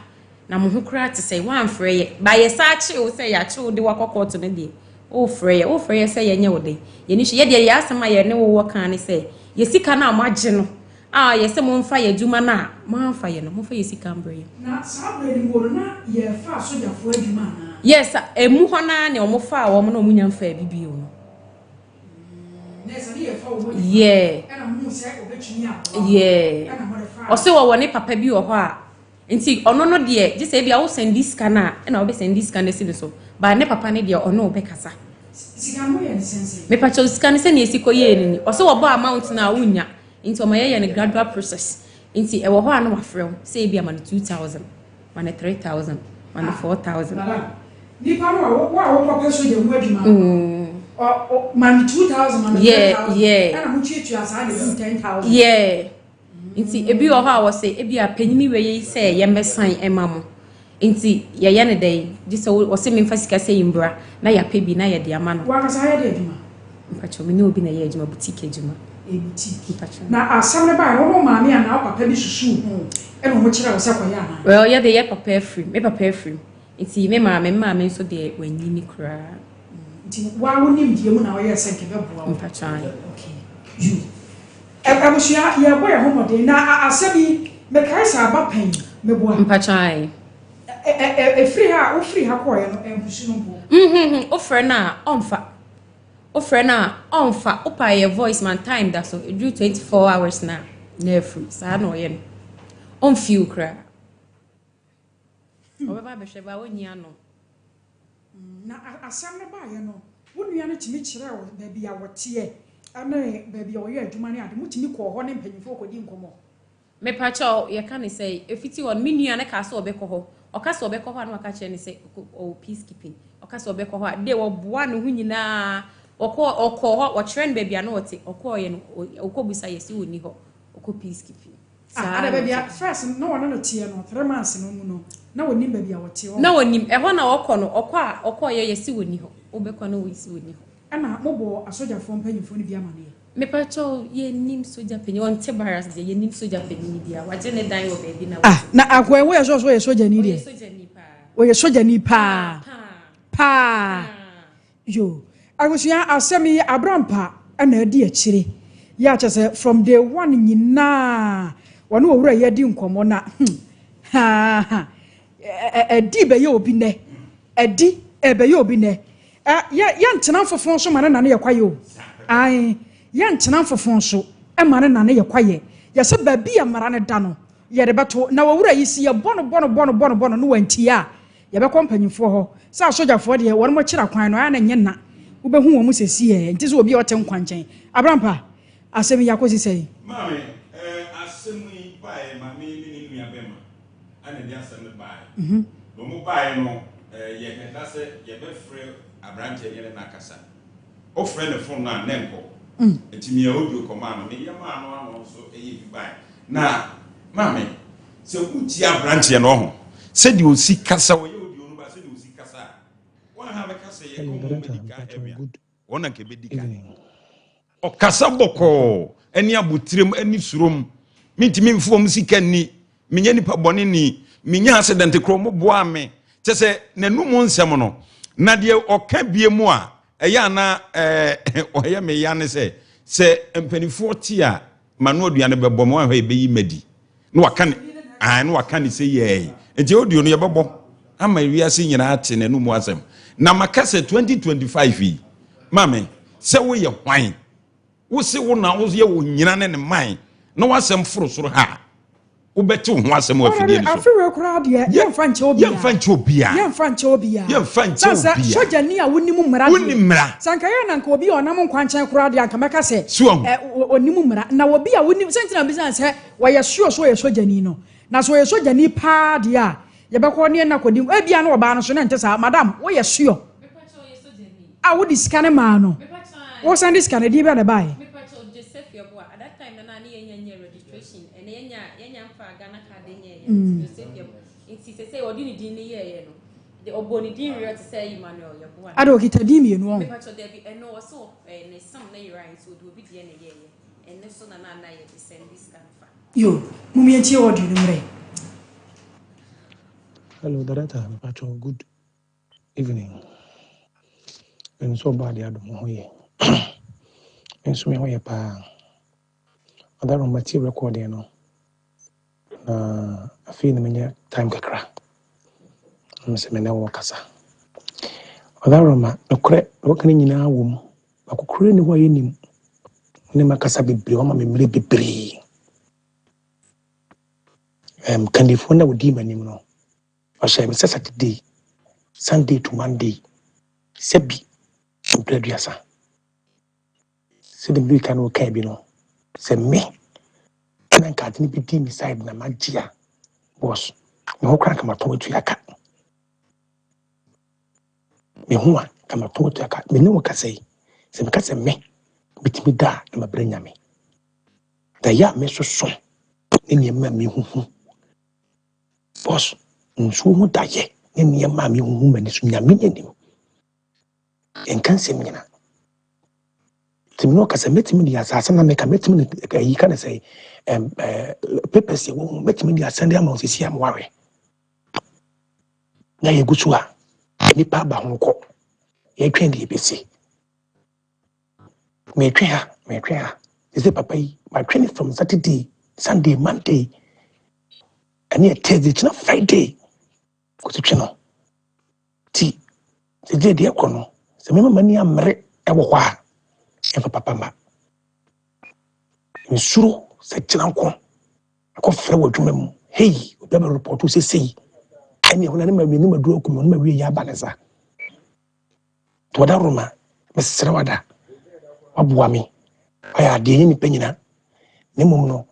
na mo ho koraa te sɛ woamfrɛ yɛ ba yɛ saa akye wo sɛ yɛakye wo de wakɔ court no deɛ wofrɛ yɛ, wofrɛ yɛ sɛ yɛnyɛ wo den yɛni hwɛ yɛdeɛ yɛ asɛm a yɛne wowɔ kan ne sɛ yɛ sika no a moagye no a yɛ sɛ momfa yɛ adwuma no a moamfa yɛ no, momfa yɛ sika mbrɛ yɛ. Na saa berɛ no mu no na yɛfa asogyafoɔ adwuma anaa? Yes, emu hɔ naa ne ɔmo faa wɔn na ɔmo nya mfaa bi bio no. Na ɛsɛ ne yɛfa wɔn adwuma. Yeah. Ɛna mo sɛ ɔbɛtumi aboa wɔn. Yeah. Ɛna mo de faa. Ɔsɛ wɔwɔ ne papa bi wɔ hɔ a nti ɔno no deɛ gye sɛ ebi a wosɛn sika no a ɛna wobɛsɛn sika no asi ne so baa ne papa no deɛ ɔno wobɛkasa. Sika no yɛ ne sɛnsɛn? Mepakyɛw, sika no sɛnea esi kɔ yɛɛ no ni, ɔsɛ wɔbɔ amount no a wonya nti ɔma yɛyɛ no gradual process nti ɛwɔ hɔ a na wafrɛ wo sɛ ebi ama no 2000, ma no 3000, ma no 4000. Madam. Nipa no a wo a wokɔpɛ sogya mu adwuma no, ɔ ɔ ma me 2000, ma me 3000, ɛna mo tuatua saa na ɛduru 10,000. Yeah. Nti ebi wɔ hɔ a wɔsɛ ebi a panyini wei yi sɛ yɛmmɛsan ɛma mo. Nti yɛyɛ no dɛn? Gye sɛ wɔsɛ memfa sika sɛ yi mbra na yɛapɛ bi na yɛde ama no. W'ankasa ayɛ dɛ adwuma? Mpakyɛw, me ne obi na ɛyɛ adwuma, boutique adwuma. Ɛyɛ boutique. Mpakyɛw. Na asɛm no baeɛ no, wo ne wo maame anaa wo papa bi susuu ho ɛna wɔn kyerɛɛ wo sɛ kɔyɛ anaa? Well, yɛde yɛ papa afiri mu, me papa afiri mu. Nti me maame, me maame nso deɛ wanyini koraa. Nti wo ara wo nimdeɛ mu na woyɛɛ sɛ nka ɛbɛboa wo? Mpakyɛw, ae. Okay. You. Abusua, yɛrebɔ yɛn ho mmɔden. Na asɛm yi, mekae sɛ aba pɛn, meboa? Mpakyɛw, ae. Ɛfiri ha a, wofiri ha kɔeɛ no, ɛmpusu no mpo? Mhmh, wofrɛ no a, ɔmfa. Wofrɛ no a, ɔmfa. Wopɛ a yɛ voice ma no, time da so. Ɛduru 24 hours no a, na afiri. Saa na ɔyɛ no. Ɔmfii wo koraa. Ɔbɛba abɛhwɛ ba a, ɔnyi ano. Na asɛm no baeɛ no, wo nua no tumi kyerɛɛ wo baabi a wɔteɛ ne baabi a wɔyɛ adwuma ne ade. Motumi kɔɔ hɔ ne mpanyimfoɔ kɔdii nkɔmmɔ? Mepakyɛw, yɛka no sɛn? Ɛfiti hɔ no, me nua no kaa sɛ ɔbɛkɔ hɔ. Ɔka sɛ ɔbɛkɔ hɔ a, na waka kyerɛ no sɛ ɔwɔ peace keeping. Ɔka sɛ ɔbɛkɔ hɔ a, de wɔboa ne ho nyinaa. Ɔkɔɔ ɔkɔɔ hɔ, wɔkyerɛ no baabi a na ɔte. Ɔkɔɔeɛ no, ɔkɔbisa yɛse ɔnni hɔ. Ɔkɔ peace keeping. Ah, Saa ada na baabi a ɔte. first na ɔne no teɛ no, 3 months no mu no, na ɔnim baabi a wɔte hɔ? Na ɔnim. Ɛhɔ na ɔkɔ no, ɔkɔ a, ɔkɔɔeɛ yɛse ɔnni hɔ. Wobɛkɔ no wɔse ɔnni hɔ. Ɛna mobɔɔ asogyafoɔ mpanyimfoɔ no bi amaneɛ? Mepakyɛw, yɛnnim sogya panyin, ɔnte barracks deɛ, yɛnnim sogya panyin biara. Wagye ne dan wɔ baabi na Ah, na akoa yi, woyɛ sure sɛ ɔyɛ sogyani Ɔyɛ deɛ? sogyani paa. Ɔyɛ sogyani paa. Paa. Paa. Yo, abusua asɛm yi Abrampa na adi akyire yi a kyerɛ sɛ from day one nyinaa wɔne owura yi adi nkɔmmɔ na hmm, haa ha ɛdi bɛyɛ obi nɛ, ɛdi ɛbɛyɛ obi nɛ. Ɛ yɛ yɛntena mfofo nso ma ne nane yɛ kwayɛ o. Ae, yɛntena mfofo nso ma ne nane yɛ kwayɛ. Yɛsɛ baabi a mmara no da no yɛde bɛto na owura yi si yɛbɔ no bɔ no bɔ no bɔ no bɔ no no wantie a Yɛbɛkɔ mpanyimfoɔ hɔ. Sɛ asogyafoɔ deɛ, wɔn kyerɛ kwan no, ɛyɛ a na ɛnyɛ nna. Wobɛhu wɔn sɛsiɛ, nte sɛ obi a ɔte nkwa nkyɛn. Abrampa, asɛm yi akɔsi sɛn? Maame, eh, asɛm yi baeɛ, maame ne ne nua bɛma ɛna ɛde asɛm no baeɛ. Na wɔn baeɛ no, eh, yɛhwɛ da sɛ yɛbɛfrɛ aberanteɛ ne yɛne no akasa. Wofrɛ ne fon no a, na ɛnkɔ. Nti meyɛ audio kɔmaa no, meyɛ maa no ano nso ɛyɛ bi baeɛ. Na maame, Sɛ wotie aberanteɛ no ɔho sɛdeɛ ɔsi kasa ɔyɛ audio no ba sɛdeɛ ɔsi kasa a wɔn ha bɛka sɛ yɛka Hello, wɔn Director. bɛdi kan Mpacho, area good wɔn na nka ɛbɛdi kan. evening. Ɔkasa bɔkɔɔ ɛne abotirem ɛne surom mentumi mfo wɔn sika nni menyɛ nipa bɔne ni menya accident korɔ mo boa me kyɛ sɛ n'anum nsɛm no na deɛ ɔka bie mu a ɛyɛ ana ɛɛ ɔyɛ me ya ne sɛ sɛ mpanimfoɔ te a ma no aduane bɛbɔ ma wɔahwɛ yɛbɛyi madi na waka ne ae na waka ne sɛ yɛi nti audio no yɛbɛbɔ ama wiase nyinaa te n'anum asɛm na maka sɛ 2025 yi maame sɛ woyɛ hwan wo se wo na woyɛ wo nyina ne ne man na wasɛm foro soro ha a wobɛte wo ho asɛm wɔ afidie no so Afe wei koraa deɛ yɛmfa nkyɛ obiara. Yɛmfa nkyɛ obiara. Yɛmfa nkyɛ obiara. Yɛmfa nkyɛ Sɛ obiara. sogyani a wonim mmara deɛ. Wonim mmara. Sɛ anka yɛ na anka obi a ɔnam nkwa nkyɛn koraa deɛ anka mɛka sɛ. So ahu. Ɛ onim mmara. Na obi a wonim sɛ ntina bisa sɛ wɔyɛ sure so ɔyɛ sogyani no. Na sɛ ɔyɛ sogyani paa deɛ a yɛbɛkɔ ne ɛna kɔdi ebia na ɔbaa no so na ɛnte saa. Madam woyɛ sure a wode sika no maa no. Wosan de sika no ɛdeɛ bi a na ɛbaeɛ. Mepakyɛw Joseph Yeboah, at that time no na ne yɛnya nyɛ registration, ɛnɛ yɛnya yɛnya mfa Ghana card nyɛɛ yɛ, nti Joseph Yeboah, nti sɛsɛ ɔde ne din no yɛɛyɛ no, de ɔbɔ ne din real te sɛ Emmanuel Yeboah. Ada okita din mmienu ɔho. Mepakyɛw dabi, ɛno ɔsɛ ɔ ɛɛ ne sam na yera nti ɔde obi deɛ na ɛyɛɛyɛ, ɛno so na na na yɛde sɛnde sika no fa. Yo, mom yɛntie audio no mmerɛ. Hello, Director. Mpacho, good evening. Menim sɛ ɔbɔ adeɛ adom wo ho yɛ. Me nso me ho yɛ paa. Ɔdaro matie recording no na afei na manya time kakra. Na mesɛ me ne wo kasa. Ɔdaro ma nokorɛ na wɔka no nyinaa wɔ mu. Baako koraa nni hɔ a yɛnnim. Wo ne makasa bebree, wama me mmerɛ bebree. Um, kandifoɔ no a wɔdii m'anim no, ɔhyɛɛ me sɛ Saturday, Sunday to Monday, sɛ bi mprɛ 30. Sɛdeɛ mede ka no ɔkaa bi no, sɛ me na nka ade no bɛdi me side na magye a, boss, me ho koraa nka matɔn atua ka. Mehu a, nka mato atua ka. Me ne wo kasa yi, sɛ meka sɛ me, metumi da a, na mabrɛ Nyame. Daeɛ a mesoso ne nneɛma a mehuhu. Boss, nsuo ho daeɛ ne nneɛma a mehuhu m'ani so, Nyame n'anim. Yɛnka nsɛm nyina. Nti me ne ɔkasa mɛtumi de asase na meka mɛtumi de ayi ka ne sɛ ɛm ɛɛ papers yɛ wɔ ho mɛtumi de asɛnde ama osisi ama wahwɛ. Na yɛgu so a nipa aba ho kɔ yɛtwɛn deɛ ebesi. Metwe ha metwe ha sɛ papa yi matwe ne from Saturday, Sunday, Monday ɛne yɛ Thursday kyena Friday kɔsi twe no. Ti sɛ deɛ kɔ no sɛ mɛma m'ani ammere ɛwɔ hɔ a ɛmfa papa ma. Nsuro sɛ kyena nko akɔfrɛ wɔ adwuma mu hei obi abɛ report sɛ sei ɛne ɛhɔ na ne ma wie ne ma duro akum ne ma wie yɛ aba ne sa. Nti wɔda roma mesrɛ wada waboa me wayɛ adeɛ nyɛ nipa nyina na mmom no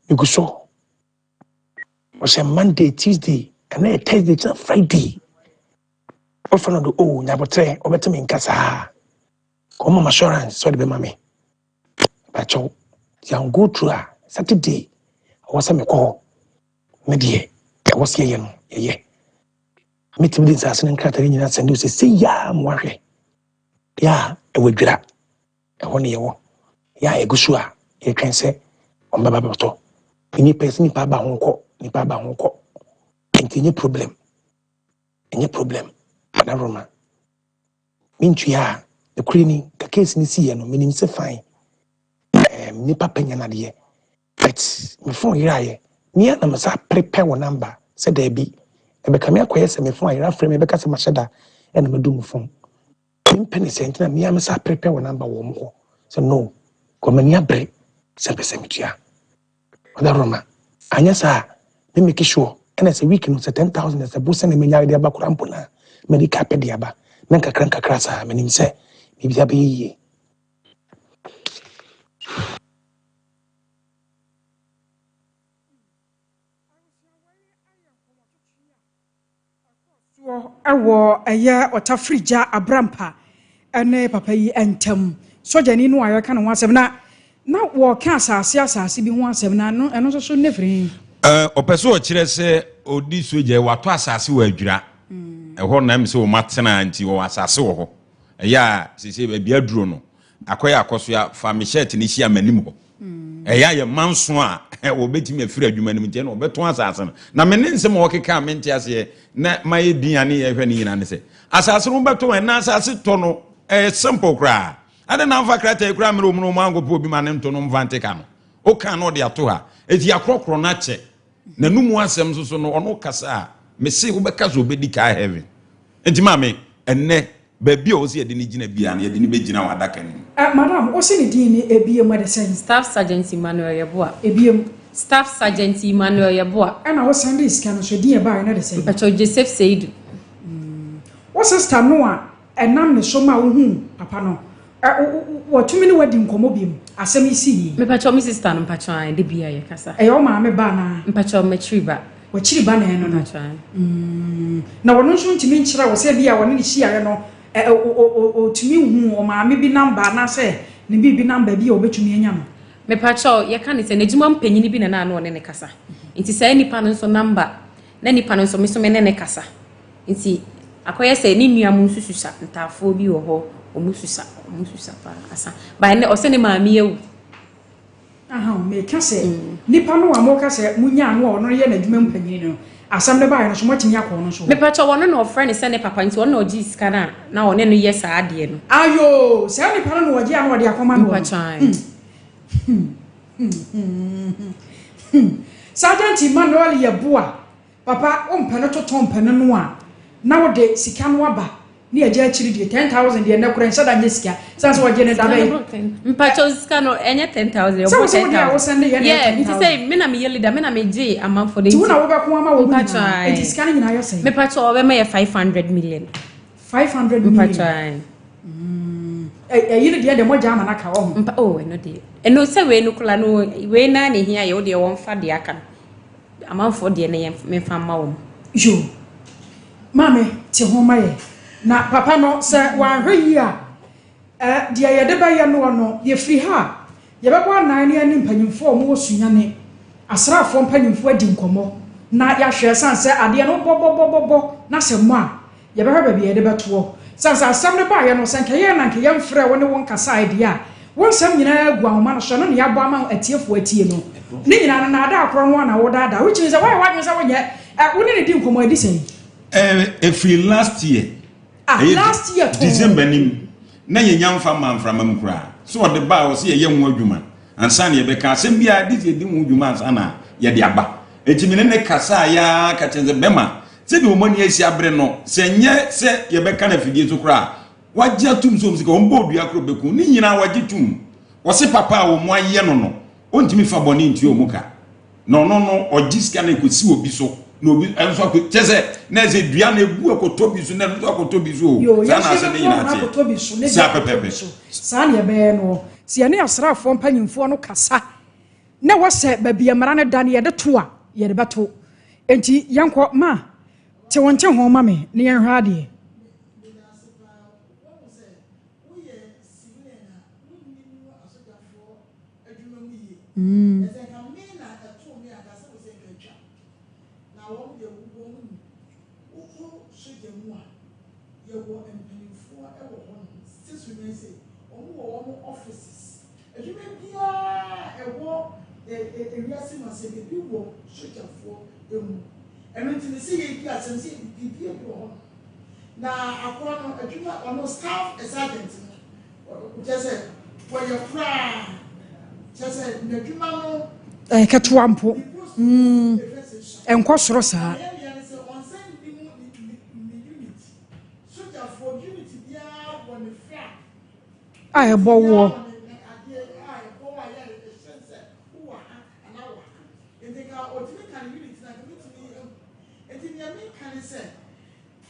megu so ɔhyɛ Monday, Tuesday, ɛnɛ yɛ Thursday, kyena Friday wɔfrɛ no de o nyabotrɛ ɔbɛte me nka saa kɔma assurance sɛ ɔde bɛma me bakyɛw yɛn go through a Saturday ɛwɔ sɛ mekɔ hɔ ne deɛ ɛwɔ sɛ yɛyɛ no yɛyɛ metumi de nsase no nkrataa no nyinaa sɛnde sɛ sɛ yaa mo ahwɛ yɛ a ɛwɔ dwira ɛhɔ ne yɛwɔ yɛ a ɛgu so a yɛtwɛn sɛ ɔmbɛba bɛtɔ nipa sɛ nipa aba ho kɔ nipa aba ho kɔ nti ɛnyɛ problem, ɛnyɛ problem. Adaroma mentua a ɛkure ni ka case no siiɛ no menim sɛ fine nipa pɛ nya nadeɛ but me phone yeraayɛ mea na mesa prepare wɔ number sɛ daabi ɛbɛka me akɔyɛ sɛ me phone ayera frɛ me ɛbɛka sɛ mahyɛ da ɛna madu me phone mempɛ ne sɛ nti na mea mesa prepare wɔ number wɔ mo hɔ sɛ no kɔ m'ani abere sɛ mpɛ sɛ metua ɔdaroma anyɛ saa me make sure ɛna sɛ week no sɛ 10,000 sɛ bo sɛ na menya de aba kora mpo na mede ka pɛ de aba na nkakra nkakra saa menim sɛ biribia bɛyɛ yie. Soɔ ɛwɔ ɛyɛ ɔtafirigya abrampa ɛne papa yi ntam sogyani no a yɛka ne ho asɛm na wɔka asase bi ho asɛm na ɛno nso so ne firi. Ɔpɛ sɛ ɔkyerɛ sɛ ɔdi sogya watɔ asase wɔ Adwira ɛhɔ nam sɛ wɔn atena nti wɔwɔ asase wɔ hɔ. Ɛyɛ a sese baabi aduro no akɔyɛ akɔsoa fa me shirt ne hyia m'anim hɔ ɛyɛ ayɛ manso a wɔbɛtumi afiri adwuma no mu nti ɛna ɔbɛtɔn asase no na me ne nsɛm a wɔkeka a mente aseɛ na mayɛ din a ne yɛhwɛ ne nyinaa ne sɛ asase no wobɛtɔn ɛna asase tɔ no ɛyɛ simple koraa ade na mfa krataa yi koraa mmerɛ mu no ɔmo ankɔpɛ obi ma ne nto no mfa nte ka no woka na ɔde ato ha eti akorɔkorɔ no akyɛ n'anum asɛm nso so no ɔno kasa a mese wobɛka sɛ obɛdi kaa heaven nti maame ɛnnɛ baabi a ɔsɛ yɛde ne gyina bia no yɛde ne bɛgyina wɔ adaka no mu. Madam, wosi ne din ni ebiem ɛde sɛn? Staff Sergeant Emmanuel Yeboah. Ebiem. Staff Sergeant Emmanuel Yeboah. Ɛna wosan de sika no so din ɛbaeɛ no de sɛn? Mpakyɛw Joseph Seidu. Wo sister no a ɛnam ne so ma wohu papa no wɔtumi ne wadi nkɔmmɔ bi mu asɛm yi si yi? Mepakyɛw me sister no mpakyɛw a de bia yɛ kasa. Ɛyɛ wo maame ba anaa? Mpakyɛw m'akyiri ba. Wakyiri ba na ɛno no. Mpakyɛw. Na wɔno nso ntumi nkyerɛ wo sɛ bi a wɔne ne hyiaeɛ no ɔtumi hu ɔmaame bi number anaasɛ ne biribi number bi a wɔbɛtumi anya no? Mepakyɛw yɛka ne sɛ n'adwuma mpanyini bi na na ɔne ne kasa. Nti saa nipa no nso number na nipa no nso me so me ne ne kasa. Nti akɔyɛ sɛ ne nua mu nso susa ntaafoɔ bi wɔ hɔ ɔmo susa paa asa. Ba ɛnɛ ɔsɛ ne maame awu. Aha, meka sɛ nipa no a moka sɛ munya no a ɔno yɛ n'adwuma mpanyin no asɛm no baeɛ no so moatumi akɔ ɔno nso hɔ? Mepakyɛw ɔno na ɔfrɛ ne sɛ ne papa nti ɔno na ɔgye sika no a na ɔne no yɛ saa adeɛ no. Ayo, saa nipa no na ɔgye a na ɔde akɔma no. Mpakyɛw. Sergeant Emmanuel Yeboah, papa wompɛ no totɔ mpɛ no no a na wode sika no aba ne agya akyiri deɛ 10,000 deɛ nnɛ korɛ nhyɛ da nyɛ sika sane sɛ wɔgye ne da bɛyɛ. Mpakyɛw sika no ɛnyɛ 10,000. Sɛ wo sɛ wode a wosɛn de yɛ ne 10,000. Nti 10,000. sɛ me na meyɛ leader me na megye amanfo de nti wo na wobɛko ama wɔ mu Mpakyɛw nyinaa ae. Nti sika no nyinaa yɛ sɛn? Mepakyɛw ɔbɛma yɛ 500 million. 500 million. Mpakyɛw ae. Ɛyi no deɛ mogya ama no aka wɔ ho. Mpa oh ɛno deɛ ɛno sɛ wei no kola no wei naa na ehia yɛ wo deɛ wɔmfa deɛ aka no amanfoɔ deɛ no yɛ memfa mma wɔn. Yo maame te ho ma yɛ. Na papa no, sɛ wanhwɛ yie a, eh, deɛ yɛde bɛyɛ noɔ no, yɛfiri ha a, yɛbɛbɔ anan ne yɛne mpanyimfoɔ a wɔwɔ Sunyani, asraafoɔ mpanyimfoɔ adi nkɔmmɔ na yɛahwɛ, ɛsiane sɛ adeɛ no wobɔbɔbɔbɔbɔ na sɛ mmɔ a, Yɛbɛhwɛ baabi a yɛde bɛtoɔ. Sane sɛ asɛm no baeɛ no, sɛ anka yɛn na anka yɛmfrɛɛ wo ne wo nkasaeɛ deɛ a, wo nsɛm nyinaa agu ahoma no so, ɛno na yɛabɔ ama atiefoɔ atie no. Ne nyinaa no, nnaadaa korɔ no ara na wodaadaa, which means sɛ woayɛ w'adwene sɛ wonyɛ, ɛ, wo ne no di nkɔmmɔ adi sɛn? Ɛ, ɛfiri last year. Ah, Ɛyɛ last year tɔn. December nim, na yɛnya mfa mmaa mframa mu koraa. Sɛ ɔde ba a, ɔsɛ yɛyɛ ho adwuma ansa na yɛbɛka asɛm biara, gye sɛ yɛdi ho dwuma ansa na yɛde aba. Enti me ne no kasaeɛ ara ka kyerɛ no sɛ, bɛma, Sɛdeɛ wɔn ani asi abere no, sɛ ɛnyɛ sɛ yɛbɛka no afidie so koraa a, wɔagye atom sɛ wɔn sika, wɔn bɔɔ dua korɔ bɛku ne nyinaa wɔagye tom. Wɔse papa a wɔn ayɛ no no, ɔntumi fa bɔne ntua wɔn ka. Na ɔno no, ɔgye sika no ɛkɔsi obi so, na obi nso akɔ, kyɛ sɛ, na ɛsɛ dua no ɛbu akɔtɔ bi so, na ɛno nso akɔtɔ bi so o. Yoo, Saa yɛn na nso asɛm no yɛbɛbu nyinaa wɔn teɛ. akɔtɔ bi so, na ebi Saa akɔtɔ bi pɛpɛpɛ. so. Saa na yɛbɛyɛ no. Sɛ yɛne asraafoɔ mpanyimfoɔ no kasa na ɛwɔ sɛ baabi a mmara no da no yɛde to a, yɛde bɛto. Enti yɛnkɔ, ma, te wo nte ho ma me na yɛnhwɛ adeɛ. Mm. Adwuma biara a ɛwɔ ewiase mu ase no, ebi wɔ sogyafoɔ mu. Ɛno nti no, sɛ yɛredi asɛm sɛ biribi bi wɔ hɔ nom. Na akoa no, adwuma, ɔno staff sergeant no, kyerɛ sɛ wɔyɛ koraa, kyerɛ sɛ n'adwuma no. Ɛyɛ ketewa mpo. Mm, ɛnkɔ soro saa. Sogyafoɔ unit biara wɔ ne flag. A ɛbɔ woɔ.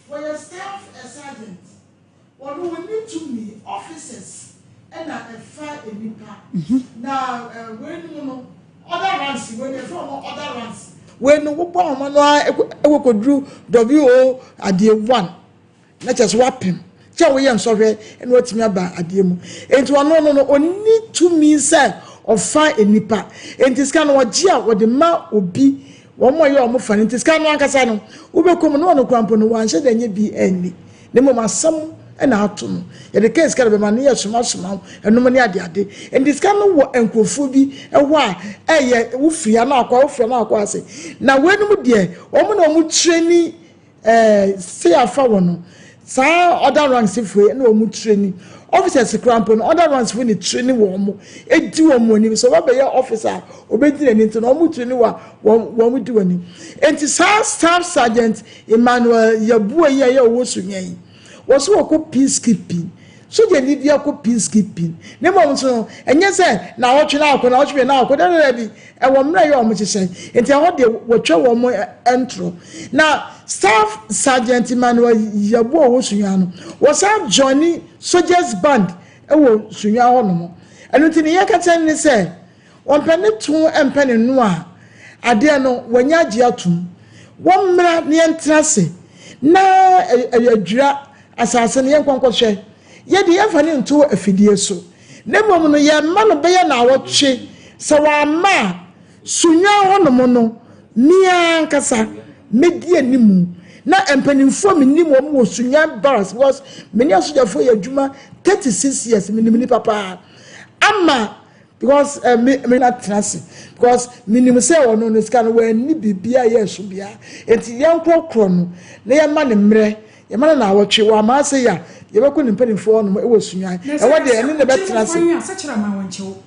Wɔyɛ staff sergeant wɔn wɔn ni tumi officers ɛna ɛfa nipa na wei nom no other ranks wei no yɛfrɛ wɔn other ranks wei no wobɔ wɔn ano ara ɛkɔ kɔduru WO adeɛ one. Na kyerɛ sɛ wapem kyɛ woyɛ nsɔhwɛ na watumi aba adeɛ mu. Enti ɔno no no ɔnni tumi sɛ ɔfa nnipa. Enti sika no ɔgye a ɔde ma obi, wɔn a ɛyɛ wɔn fa no. Nti sika no ankasa no wobɛkɔ mu na ɔno koraa mpo no wanhyɛ da nyɛ bi anni. Na mmom asɛm na ato no. Yɛde kaa sika no bɛma no yɛsomasoma wo ɛnom ne adeade. Enti sika no wɔ nkurɔfoɔ bi hɔ a ɛyɛ wofiri ha na akɔ ha, wofiri ha na akɔ ase. Na weinom deɛ wɔn na wɔn training Eh, sei afa wɔ no. Saa other ranks fo yi na wɔn training. Officers koraa mpo no, other ranks fo ne training wɔn mo. Edi wɔn anim. Sɛ wɔbɛyɛ officer a, obedi n'anim nti na wɔn training wɔ wɔn wɔn di wɔn anim. Nti saa staff sergeant Emmanuel Yabua yi a ɛyɛ ɔwɔ Sunyani yi, wɔso wɔkɔ peacekeeping. Sogyani bi akɔ peacekeeping. Na mmom nso no, ɛnyɛ sɛ naawɔtwe na akɔ, naawɔtwe mmienu na akɔ, dabi dabi, ɛwɔ mmerɛ yɛ wɔn hyehyɛ. Nti ɛhɔ deɛ wɔtwa wɔn ntorɔ. Na Staff Sergeant Emmanuel Yabu a ɔwɔ Sunyani no, wɔsan joine Soldiers Band wɔ Sunyani hɔ nom. Ɛno nti nea yɛka kyerɛ no ne sɛ, Wɔmpɛ ne to mpɛ ne no a, adeɛ no wɔanya agye atom. Wɔmmra na yɛntena ase na adwira asase no, yɛnkɔ nkɔhwɛ. Yɛ deɛ yɛmfa no nto afidie so, na mmom no yɛmma no bɛyɛ nnawɔtwe. Sɛ wamma a, Sunnwan hɔnom no, me ara ankasa mɛdi animu. Na mpanimfoɔ a menim wɔn wɔ Sunnwan Barracks, because me ne asogyafoɔ yɛ adwuma 36 years, menim nnipa paa, ama Because eh, me me na tena ase because menim sɛ ɔno no sika no wanni biribiara yɛ so biara nti yɛnkorɔkorɔ no na yɛma ne mmerɛ yɛma no naawɔtwe wɔ ama ase yɛ a yɛbɛkɔ ne mpanimfoɔ hɔ nom wɔ Sunyani Na sɛ ɛhɔ deɛ sɛ ɛne ne wɔkye bɛtena no ase. kwan a sɛ kyerɛ ama wɔnkye wo.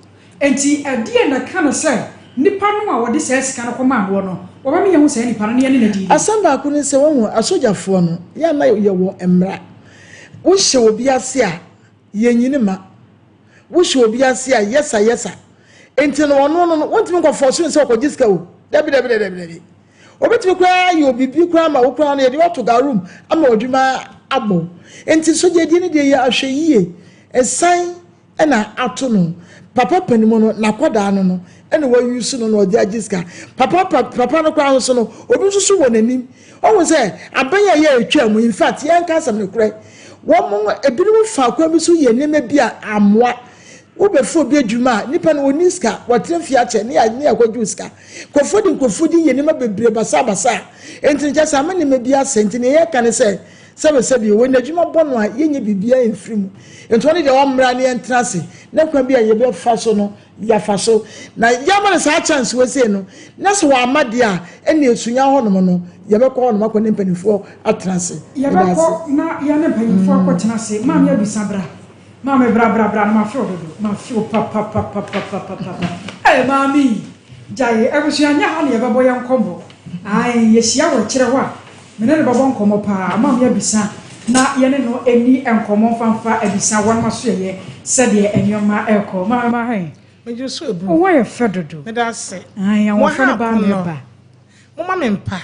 Enti ɛdeɛn na ɛka no sɛ nipa no a wɔde saa sika no kɔmaa noɔ no wɔbɛma yɛahu saa nipa no na yɛne no adi no? Asɛm baako ne sɛ wahu asogyafoɔ no yɛ a na yɛwɔ mmara wohyɛ obi ase a yɛnyini ma Wohyɛ obi ase a, yɛsa yɛsa. Nti no ɔno no no, wontumi nkɔ force no sɛ ɔkɔgye sika o. Dabi dabi dabi dabi. Obetumi koraa ayɛ obibi koraa ma wo koraa no yɛde wo ato garum ama w'adwuma abɔ wo. Nti sogyadie no deɛ yɛ ahwɛyie. Ɛsan na ato no. Papa panin mu no, n'akwadaa no no ɛna wa use no na ɔde agye sika. Papa papa no koraa nso no, obi nso so wɔ n'anim. Ɔhu sɛ abɛn a yɛ atwa mu, in fact yɛnka asɛm no korɛ. Wɔn ebinom fa kwan bi so yɛ nneɛma bi a ammoa. Wobɛfa obi adwuma a, nipa no ɔnni sika, watena fie akyɛ ne yɛ ne yɛakɔgye wo sika. Nkurɔfoɔ de nkurɔfoɔ din yɛ nneɛma bebree basabasa. Enti no kyerɛ sɛ ama nneɛma bi asɛe. Nti nea yɛka ne sɛ, sɛbesɛbe o, wei n'adwuma bɔ no a, yɛnyɛ biribiara mfiri mu. Nti ɔno deɛ ɔmmra na yɛntena ase na kwan bi a yɛbɛfa so no, yɛafa so. Na yɛama no saa chance wei sei no, na sɛ wamma deɛ a, ɛnneɛ Sunya hɔnom no, yɛbɛkɔ hɔnom akɔ ne mpanimfoɔ atena ase. Meda ase. Yɛbɛkɔ na yɛne mpanyimfoɔ akɔtena ase. Maame Abisa bra. Maame bra bra bra na mafe wo dodo. Mafe wo papapapapapapa. Ee maame yi, gyae. Abusua nyɛ ha na yɛbɛbɔ yɛn nkɔmmɔ. Ae, yɛhyia wɔ akyirɛ hɔ a, Me ne no bɛbɔ nkɔmmɔ paa ama me abisa na yɛne no nni nkɔmmɔ mfa mfa abisa wɔn asoɛeɛ sɛdeɛ nneɛma rekɔ. Maame Mahe, Megye so eburu. wo ho ayɛ fɛ dodo. Meda ase. Ae, Mo ahoɔfɛ ha no baa na akɔnnɔ. ɛba. Momma me mpa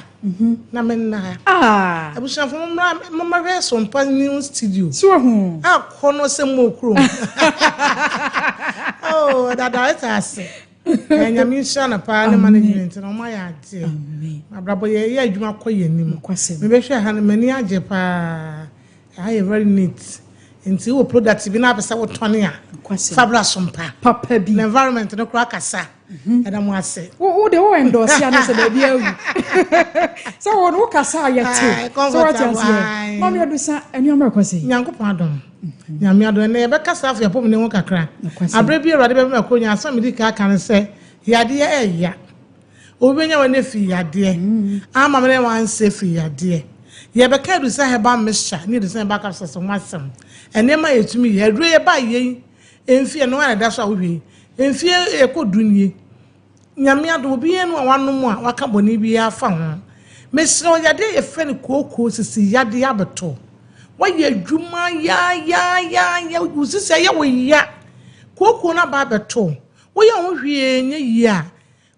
na menna ha. Ah! Abusuafo mommra mommɛhwɛ Sompa new studio. So wahu? Akɔnnɔ sɛ mo wɔ kurom. Oh, ɛda director ase. Eh, Nyame nhyira no paa ne management no, ɔmo ayɛ adeɛ. Abrabɔ yɛyɛ adwuma kɔ yɛn anim. Mebɛhwɛ ha no, m'ani agye paa. Ɛha yɛ very neat. Nti wɔ product bi na apɛ sɛ wotɔne a, fa bra so mpa. Papa bi. Na environment no koraa kasa. Ɛda mo ase. Wo de wo endorse ano sɛ baabi awu. Sɛ wo no wo kasa a yɛte. Sɛ wate aseɛ. Mami Adusa, nneɛma ɛkɔ sɛ. Nyankopɔn adom. Nyame adom, ɛnnɛ yɛbɛkasa afa yɛn apɔmuden ho kakra. Aberɛ bi Awurade bɛma akonya, asɛm a medi kan aka ne sɛ, yadeɛ ɛya. Obi bɛnya w'ani afiri yadeɛ, ama me ne wansɛ firi yadeɛ. Yɛbɛka Adusa Herbal Mixture ne Adusa Herbal Capsules ho asɛm. Nneɛma a yɛtumi yɛ, aduro yɛbaa yei mfie, ɛno ara na ɛda so a wohwɛ yi, mfie ɛkɔ du nie. Nyame adom obiara nni hɔ a wanom a waka bɔne biara afa ho. Mesrɛ wo yadeɛ a yɛfrɛ no kooko sisi yadeɛ abɛto. Woayɛ adwuma yaayaayaya wo sisi ayɛ wo ya. Kooko no aba abɛto. Woyɛ ho hwee nyɛ yie a,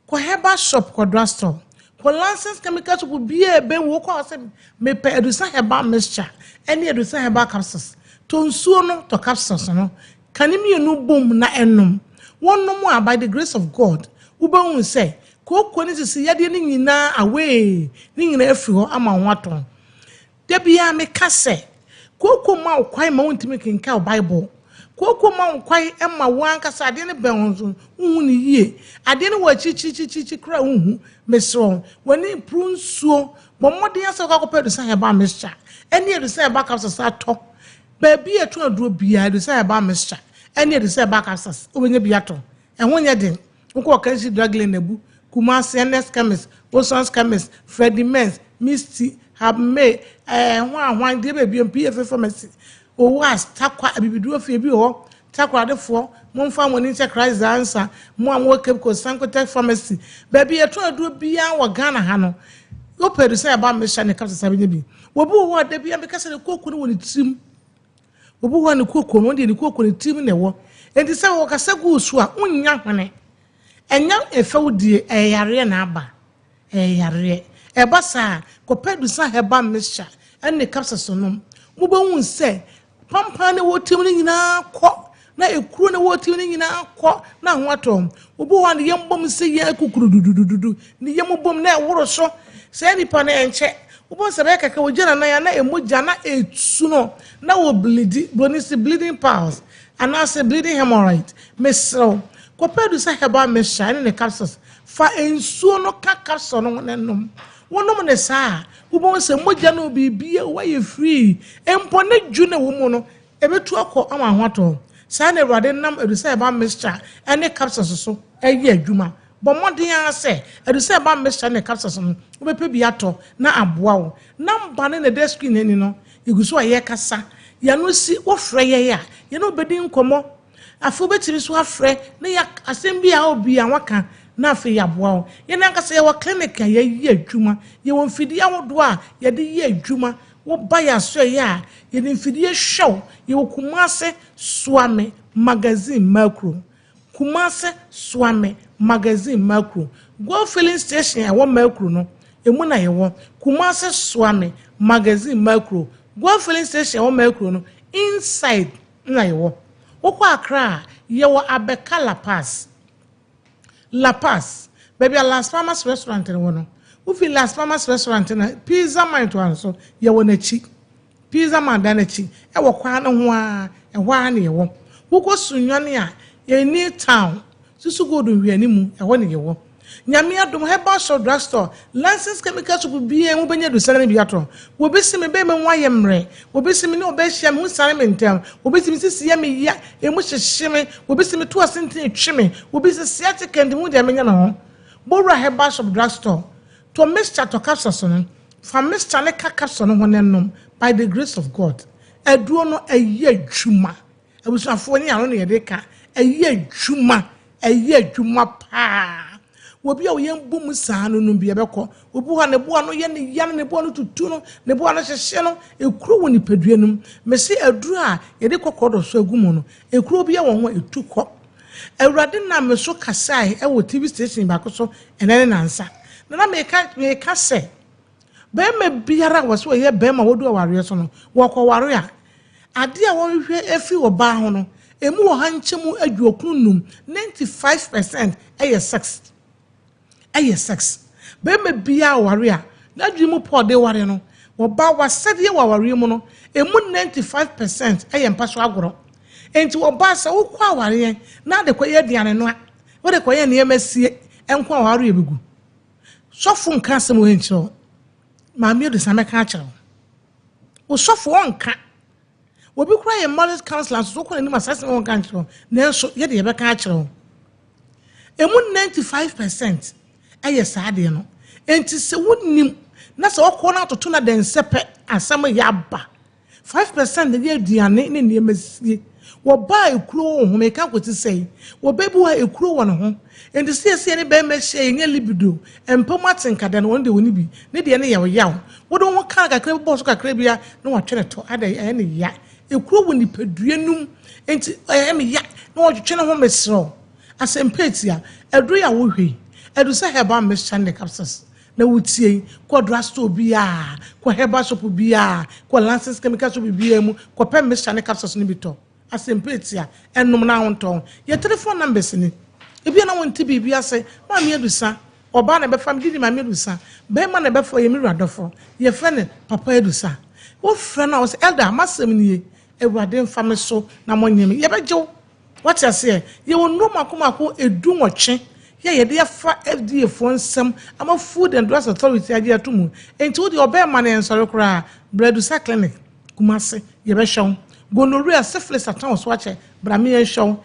kɔ herbal shop kɔ drugstore. Kɔ licensed chemical shop biara a ɛbɛn wo wokɔ a sɛ mepɛ Adusa herbal mixture ɛne Adusa herbal capsules. Tɔ nsuo no, tɔ capsules no. Ka ne mmienu bom na nom. Wonom a, by the grace of God, wobɛhu sɛ kooko ne sisi yadeɛ no nyinaa away, ne nyinaa afiri hɔ ama wo ho atɔ wo. Da biara meka sɛ, kooko mma wo kwan ma wontumi nkenkan wo Bible. Kooko mma wo kwan ma wo ankasa adeɛ no bɛn wo nso, wonhu no yie. Adeɛ no wɔ akyirikyirikyirikyiri koraa a wonhu. Mesrɛ wo, w'ani mpuru nsuo. Bɔ mmɔden ara sɛ wokɔ akɔpɛ Adusa Herbal Mixture ne Adusa Herbal Capsules atɔ. Baabi a yɛtɔn aduro biara, ɛde sɛ herbal mixture ɛne ɛde sɛ herbal capsules, wobɛnya bi atɔ. Ɛho nyɛ den. Wokɔ Ɔkansi Drug Lane Abu, Kumasi, Ernest Chemist, Wilson's Chemist, Freddie Mens, Misty, Hab May, ɛɛ hwan hwan, deɛ baabi PFA Pharmacy, Owas, Tarkwa, Abibiduro fie bi wɔ hɔ, Takoradefoɔ, momfa mo ani nkyɛ Christ daa nsa, mo a mowɔ Cape Coast, Sankotech Pharmacy, baabi a yɛtɔn aduro biara wɔ Ghana ha no, wopɛ aduro sɛ herbal mixture ne capsules a wobɛnya bi. Obi wɔ hɔ a da biara meka sɛ ne kooko no wɔ ne tirim. Obi wɔ hɔ a ne kooko no, ɔno deɛ ne kooko ne tirim na ɛwɔ. Enti sɛ wɔkasa gu wo so a, wonnya hwene. Ɛnyɛ ɛfɛwdie, ɛyɛ yareɛ na aba. Ɛyɛ yareɛ. Ɛba saa a, kɔpɛ adusa herbal mixture ne capsules nom. Mobɛhu sɛ pampan no ɛwɔ tirim no nyinaa kɔ, na ekuro no ɛwɔ tirim no nyinaa kɔ, na ho atɔ wɔn. Obi wɔ hɔ a ne yam bom sɛ yɛ kukurududududu, ne yam bom na ɛworo so. Saa nipa no ɛnkyɛ, wobɛhu sɛ bɛyɛ kakra wɔgya n'anan a na mogya na ɛretu no, na wɔbilidi, buroni se bleeding piles anaasɛ bleeding hemorrhoid. Mesrɛ wo, kɔpɛ adusa herbal mixture ne ne capsules. Fa nsuo no ka capsule no ho na nom. Wonom no saa a, wobɛhu sɛ mogya no biribiara woayɛ free. Mpo ne dwo no a ɛwɔ mu no, ɛbɛtu akɔ ama ho atɔ wo. Saa na Awurade nam Adusa Herbal Mixture ne capsules so yɛ adwuma. Bɔ mmɔden ara sɛ Adusa Herbal Mixture ne capsules no, wobɛpɛ bi atɔ na aboa wo. Number no na ɛda screen no ani no, yɛgu so a yɛrekasa. Yɛn ano si, wofrɛ yɛn a, yɛne wo bɛdi nkɔmmɔ. Afei wobɛtumi nso afrɛ na yɛ asɛm bi a obi a waka na afei yɛaboa wo. Yɛn ankasa yɛwɔ clinic a yɛyɛ adwuma. Yɛwɔ mfidie ahodoɔ a yɛde yɛ adwuma. Woba yɛn asoɛeɛ a, yɛde mfidie hwɛ wo. Yɛwɔ Kumase Suame Magazine Makuro. Kumase Suame Magazine Makuro. Gold filling station a ɛwɔ Makuro no, emu na yɛwɔ. Kumase Suame Magazine Makuro. Gold filling station a ɛwɔ Makuro no, inside na yɛwɔ. Wokɔ Accra a, yɛwɔ Abɛka La Paz. La Paz, baabi a Las Palmas Restaurant no wɔ no. Wofi Las Palmas Restaurant no a, Pizza Mine toa no so, yɛwɔ n'akyi. Pizza Man dan no akyi, wɔ kwan no ho ara, ɛhɔ ara na yɛwɔ. Wokɔ Sunyani a, yɛn New Town, Susu Gold nhwɛanimu, ɛhɔ na yɛwɔ. Nyame adom, herbal shop, drug store, licensed chemical shop biara mu wobɛnya adusane no bi atɔ. Obi se me bɛrima mu ayɛ mmerɛ, obi se me ne ɔbaa hyia me ho siane me ntɛm, obi se me sisi yɛ me ya, emu hyehye me, obi se me to asenten twe me, obi se sciatica nti mehu deɛ menyɛ me ho. Bɔ wura herbal shop, drug store, tɔ mixture tɔ capsules no, fa mixture no ka capsule no ho na nom, by the grace of God, aduro no ɛyɛ adwuma. Abusuafoɔ ne ano na yɛde ka. Ɛyɛ adwuma. Ɛyɛ adwuma paa. Obi a ɔyɛ bɔ mu saa no nom bi ɛbɛkɔ. Obi hɔ a ne bo ano yɛ ne ya no, ne bo ano tutu no, ne bo ano hyehye no, ekuro wɔ nipadua no mu. Mese aduro a yɛde kɔkɔɔ dɔso agu mu no, ekuro bi wɔ ho a etu kɔ. Awurade nam me so kasae wɔ TV station baako so ɛnɛ ne nansa. Na na meka meka sɛ Barima biara a wɔsɛ ɔyɛ barima a wadu awareɛ so no, wɔkɔware a, adeɛ a wɔhwehwɛ afiri ɔbaa ho no, ɛmu wɔ ha nkyɛmu 95, 95 percent, yɛ sex. Ɛyɛ sex. Barima biara ɔware a, n'adwene mu pɔ ɔde ware no, ɔbaa w'asɛdeɛ wɔ awareɛ mu no, ɛmu 95 percent yɛ mpa so agorɔ. Enti ɔbaa sɛ wokɔ awareɛ na ade kɔyɛ aduane noa, wode kɔyɛ nneɛma sie nko a w'awareɛ bɛgu. Sɔfo nka asɛm wei nkyerɛ wo. Maame Adusa mɛka akyerɛ wo. Wo sɔfo ɔnka. Obi koraa yɛ marriage counselor nso so wokɔ n'anim a saa asɛm ɔnka nkyerɛ wo. Nanso yɛ de yɛbɛka akyerɛ wo. Emu 95 percent ɛyɛ saa adeɛ no. Enti sɛ wonim na sɛ ɔkɔ no atoto no adɛnsɛ pɛ asɛm yɛ aba. 5% na ɛyɛ aduane ne nneɛma sie. Wɔba a ekuro wɔ wɔn ho, meka akɔsi sɛe. Wɔba bi wɔ a ekuro wɔ ne ho. Enti sɛ yɛsɛ yɛne bɛrima hyia yɛnya libido, mpa mu atenka da no, ɔno deɛ ɔnni bi. Ne deɛ no yɛ ɔyaw. Wode wo ho ka no kakra bi bɔ so kakra bi a, na watwe ne to. Adɛn? Ɛyɛ ne ya. Ekuro wɔ nipadua no mu. Enti ɛyɛ me ya na ɔtwetwe ne ho mesrɛ wo. Asɛmpa atia, aduro yi a wohwɛ yi, ɛdu sɛ herbal mixture ne capsules. Na wotie yi, kɔ drug store biara, kɔ herbal shop biara, kɔ licensed chemical shop biara mu, kɔpɛ mixture ne capsules no bi tɔ. Asɛmpa etia, ɛnom na ahontɔn. Yɛ telephone numbers ni. Ebia na wonte biribi ase. Maame Adusa, ɔbaa na ɛbɛfa me, didi Maame Adusa. Bɛrima na ɛbɛfa, ɔyɛ me wura dɔfo. Yɛfrɛ no Papa Adusa. Wofrɛ no a, ɔsɛ, Elder, m'asɛm nie. Awurade mfa me so na monyɛ me. Yɛbɛgye wo. Wate aseɛ? Yɛwɔ nnuro mmaako mmaako 18 yɛ a yɛde afa FDA foɔ nsam ama Food and Drugs Authority agye ato mu. Enti wo deɛ ɔbɛɛma no ɛnsɔre koraa, bra Adusa Clinic, Kumasi, yɛbɛhwɛ wo. Gonorrhea, syphilis atena wo so akyɛ, bra me yɛnhwɛ wo.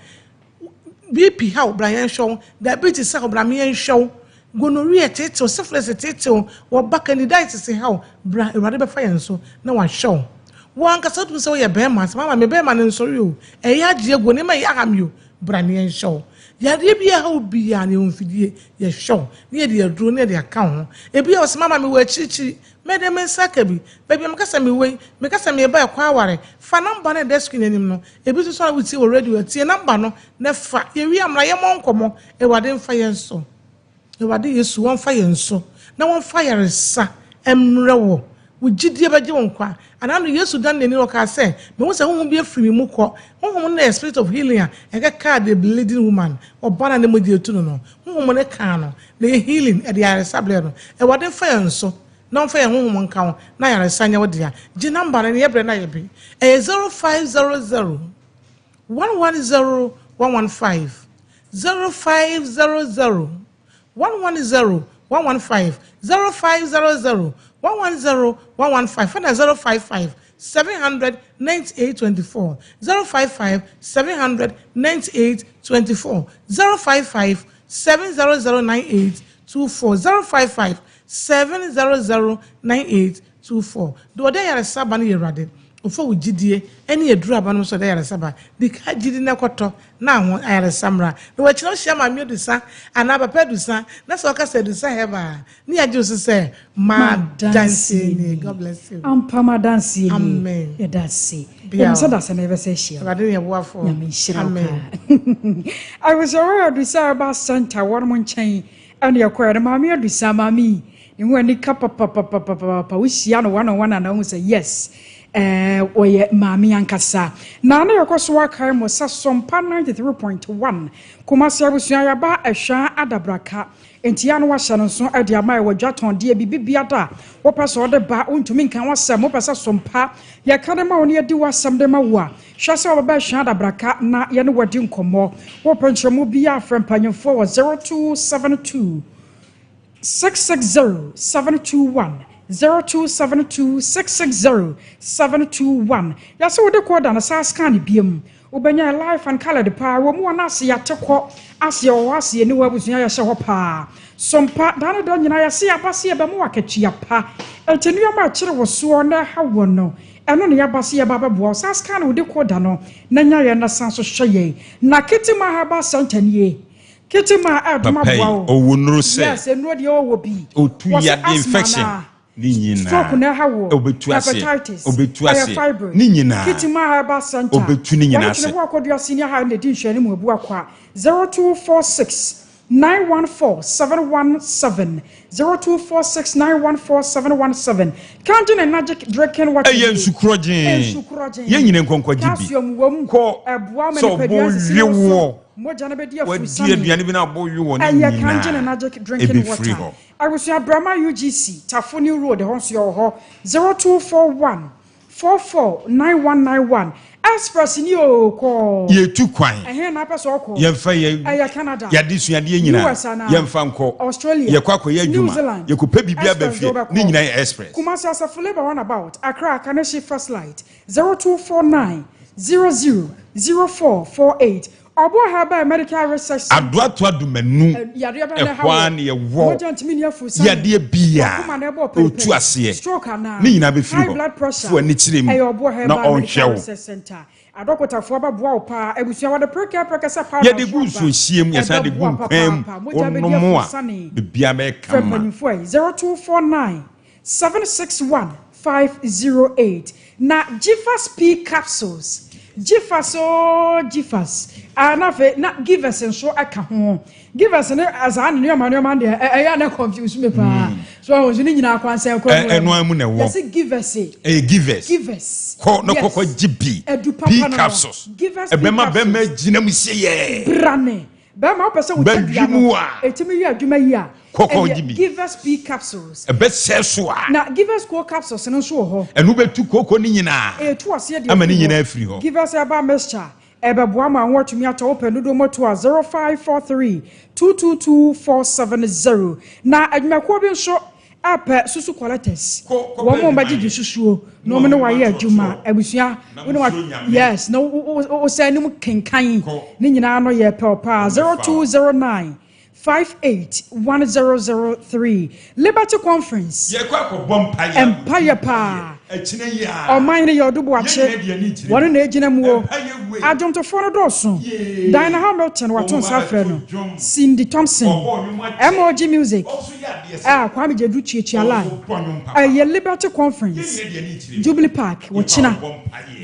BP haw, bra yɛnhwɛ wo. Diabetes haw, bra me yɛnhwɛ wo. Gonorrhea tetew, syphilis tetew, wɔba candidiasis haw, bra Awurade bɛfa yɛn so na wahwɛ wo. Wo ankasa wotumi sɛ woyɛ barima, sɛ mama me barima no nsɔre o, ɛyɛ agye agu, nneɛma yi aha me o, bra na yɛnhwɛ wo. Yareɛ bi ɛha wo biara no yɛwɔ mfidie, yɛhwɛ wo na yɛde aduro na yɛde aka wo ho. Ebi a ɔsɛ mama mewɔ akyirikyiri, mɛde me nsa aka bi, baabi a meka sɛ mewɔ yi, meka sɛ meba ɛkɔ aware, fa namba no a ɛda screen anim no, ebi nso so a wotie wɔ radio a, tie namba no na fa, yɛwie a mmra yɛmmɔ nkɔmmɔ, Awurade mfa yɛn so. Awurade Yesu, wɔmfa yɛn so na wɔmfa ayaresa mmrɛ wo. Wo gyidie bɛgye wo nkwa. Anaa no Yesu dan n'ani na ɔkaa sɛ, Mehu sɛ honhom bi afiri me mu kɔ. Honhom no na ɛyɛ spirit of healing a ɛkɛkaa the bleeding woman, ɔbaa no a ne mogya retu no no. Honhom no kaa no, na ɛyɛ healing, ɛde ayaresa brɛɛ no. Awurade mfa yɛn so na ɔmfa yɛn honhom nka wo na ayaresa nyɛ wo dea. Gye number no na yɛbrɛ no ayɛ bi. Ɛyɛ 0500 110 115. 0500 110 115 0500 110 115 ɛna 055 700 98 24 055 700 98 24 055 700 98 24 055 700 98 24 Deɛ ɔde ayaresa ba no yɛ Awurade. Ɔfa wo gyidie ne aduru aba no nso ɔde ayaresa ba. Di ka gyidi na kɔtɔ na ho ayaresa mmra. Na wakyina wohyia maame adusa anaa papa adusa na sɛ ɔka sɛ adusa herbal a, ne yɛagye wo so sɛ m'adanseɛ nie. God bless you. Ampa m'adanseɛ nie. Amen. Yɛda ase. Bia Yɛnim sɛ dasɛ na yɛbɛsɛ ahyia. Awurade ne yɛn boafoɔ. Nyame nhyira wo Amen. paa. Abusuafoɔ Adusa Herbal Center wɔnom nkyɛn ɛna yɛkɔɛ no. Maame Adusa, maame yi, ne ho anika papapapapapa. Wohyia no one on one a na wohu sɛ yes. Ɛɛ, ɔyɛ maame ankasa. Na na yɛkɔ so akae mo sɛ Sompa 93.1 Kumasi abusua yɛaba Ɛhwaa Adabraka. Enti yɛ a na wahyɛ no nso de ama yɛ wɔ dwatɔn deɛ biribi biada a wopɛ sɛ ɔde ba wontumi nka w'asɛm wopɛ sɛ Sompa yɛka de ma wo na yɛdi w'asɛm de ma wo a hwɛ sɛ wobɛba Ɛhwaa Adabraka na yɛne wo adi nkɔmmɔ. Wopɛ nkyerɛmu biara a frɛ mpanyimfoɔ wɔ 0272 660 721 0272 660 721 Yɛse wode kɔ da no saa scan biom wobɛnya life and colored paa wɔ mu wɔ no ase yɛate kɔ ase yɛwɔ hɔ ase yɛni hɔ abusua yɛhyɛ hɔ paa sompa daa ne da nyinaa yɛse yɛaba se yɛbɛma wo akatua pa enti nneɛma a ɛkyere wo soɔ na ɛha wo no ɛno na yɛaba se yɛba bɛboa wo saa scan wode kɔ da no na nya yɛn na san so hwɛ yɛn na Kitima Herbal Center nie Kitchen ma ɛdom Papa yi, aboa wo. ɔwɔ nnuro sɛ. Yes, nnuro deɛ ɔwɔ bi. Ɔtu Wɔse yadeɛ asthma infection anaa? ne nyinaa. Stroke na ɛha woɔ. Ɔbɛtu aseɛ. Hepatitis. Ɔbɛtu Ɛyɛ aseɛ. fibroid. Ne nyinaa. Kitchen ma herbal center. Ɔbɛtu ne nyinaa Wɔne ase. Tweneboa Akɔdua Senior High na ɛdi nhwɛanim wɔ Abuakwa. 0246 914 717 0246 914 717 Kangen Enagic drinking water Ɛyɛ nie. nsu korɔgyee. Nsu korɔgyee. Yɛn nyinaa nkɔnkɔgye bi. Calcium wɔ mu. Kɔ Ɛboa ma sɛ nipadua ɔbɔ nsisi we wo so. woɔ. Mogya no bɛdi Wadi afurusane. aduane bi na abɔ we wɔ ne Ɛyɛ Kangen nyinaa. Enagic drinking Ɛbɛfiri water. hɔ. Abusua Brahma UGC, Tafo New Road hɔ nso yɛwɔ hɔ. 0241 44 9191. Express ni o kɔɔ. Yɛtu kwan. Ɛhe na apɛ sɛ ɔkɔ? Yɛmfa yɛ Ɛyɛ Canada. yɛade suadeɛ nyinaa. US anaa? Yɛmfa nkɔ. Australia. Yɛkɔ akɔyɛ New adwuma. Zealand. Yɛkɔpɛ biribi aba Express fie. de wobɛkɔ. Ne nyinaa yɛ express. Kumasi Asafo Labour Runabout, Accra Kaneshie First Light, 0249 00 0448. Ɔboa Herbal Medical Research Center. Adoatoa Dumanu, Yadeɛ bɛn na ɛha ɛhɔ ara wo? na yɛwɔ. Mogya ntumi nni afurusa Yadeɛ biara, Wakoma na ɛbɔ pɛripɛri. ɔtu aseɛ. Stroke anaa? Ne nyinaa bɛfiri High hɔ. blood pressure. Fo ani kyerɛ mu Ɛyɛ Ɔboa na Herbal ɔnhwɛ Medical wo. Research Center. Adɔkotafoɔ bɛboa wo paa. Abusua, wɔde prɛkɛprɛkɛ sɛ powder Yɛde gu nso aba. nsuohyeɛ mu, yɛsan de gu Ɛbɛboa nkwan mu. papaapa. Mogya bɛdi Wonom a, afurusa biribiara bɛyɛ Frɛ kama. mpanyimfoɔ yi, 0249 761 508. Na Gifas P capsules, Gifas oo Gifas, ah, na afei na Givers nso ka ho. Givers ne saa ne nneɛma nneɛma deɛ ɛyɛ na confuse me paa. So ahun so ne nyinaa kwansɛn kɔ Ɛno ara mu na ɛwɔ. Yɛsi Givers. Ɛyɛ Givers. Givers. Kɔ na Yes. kɔkɔ gye bi. Adu papa P no no. capsules. Givers P Ɛbɛma capsules. bɛma gyina mu sie yɛ. Brane. Bɛrima wopɛ sɛ wo Bɛdwi tadua no mu a. ɛtumi yɛ adwuma yi a, Kɔkɔɔ ɛyɛ gye bi. Givers P capsules. Ɛbɛsɛe so a. Na Givers Cold capsules no nso wɔ hɔ. Ɛno bɛtu kooko no nyinaa. Ɛtu aseɛ deɛ Ama ne afiri hɔ. nyinaa afiri hɔ. Givers herbal mixture, ɛbɛboa ma ho atumi atɔ wo pɛ dodoɔ mu to a 0543 222 470. Na adwumakuo bi nso Apɛ susu collectors. Wɔn a wɔbɛgyegye susuo na wɔn ne wɔayɛ adwuma abusua wo ne wa yes na wo sɛ anim kenkan ne nyinaa no yɛ pɛw paa 0209 581003 Liberty Conference Yɛkɔ akɔbɔ mpaeɛ. Mpaeɛ paa. Ɛkyinɛ yi ara. Ɔman no yɛ ɔdo boakye. Yɛn nyinaa de yɛn ani kyerɛ Wɔn na egyina mu o. Mpaeɛ wei. Adwomtofoɔ no dɔɔso. Diana Hamilton wato nsa afrɛ no. Cindy Thompson. MOG Music. A Kwame Gyedu tuatua line. Ɛyɛ Liberty Conference. Jubilee Park wɔkyena.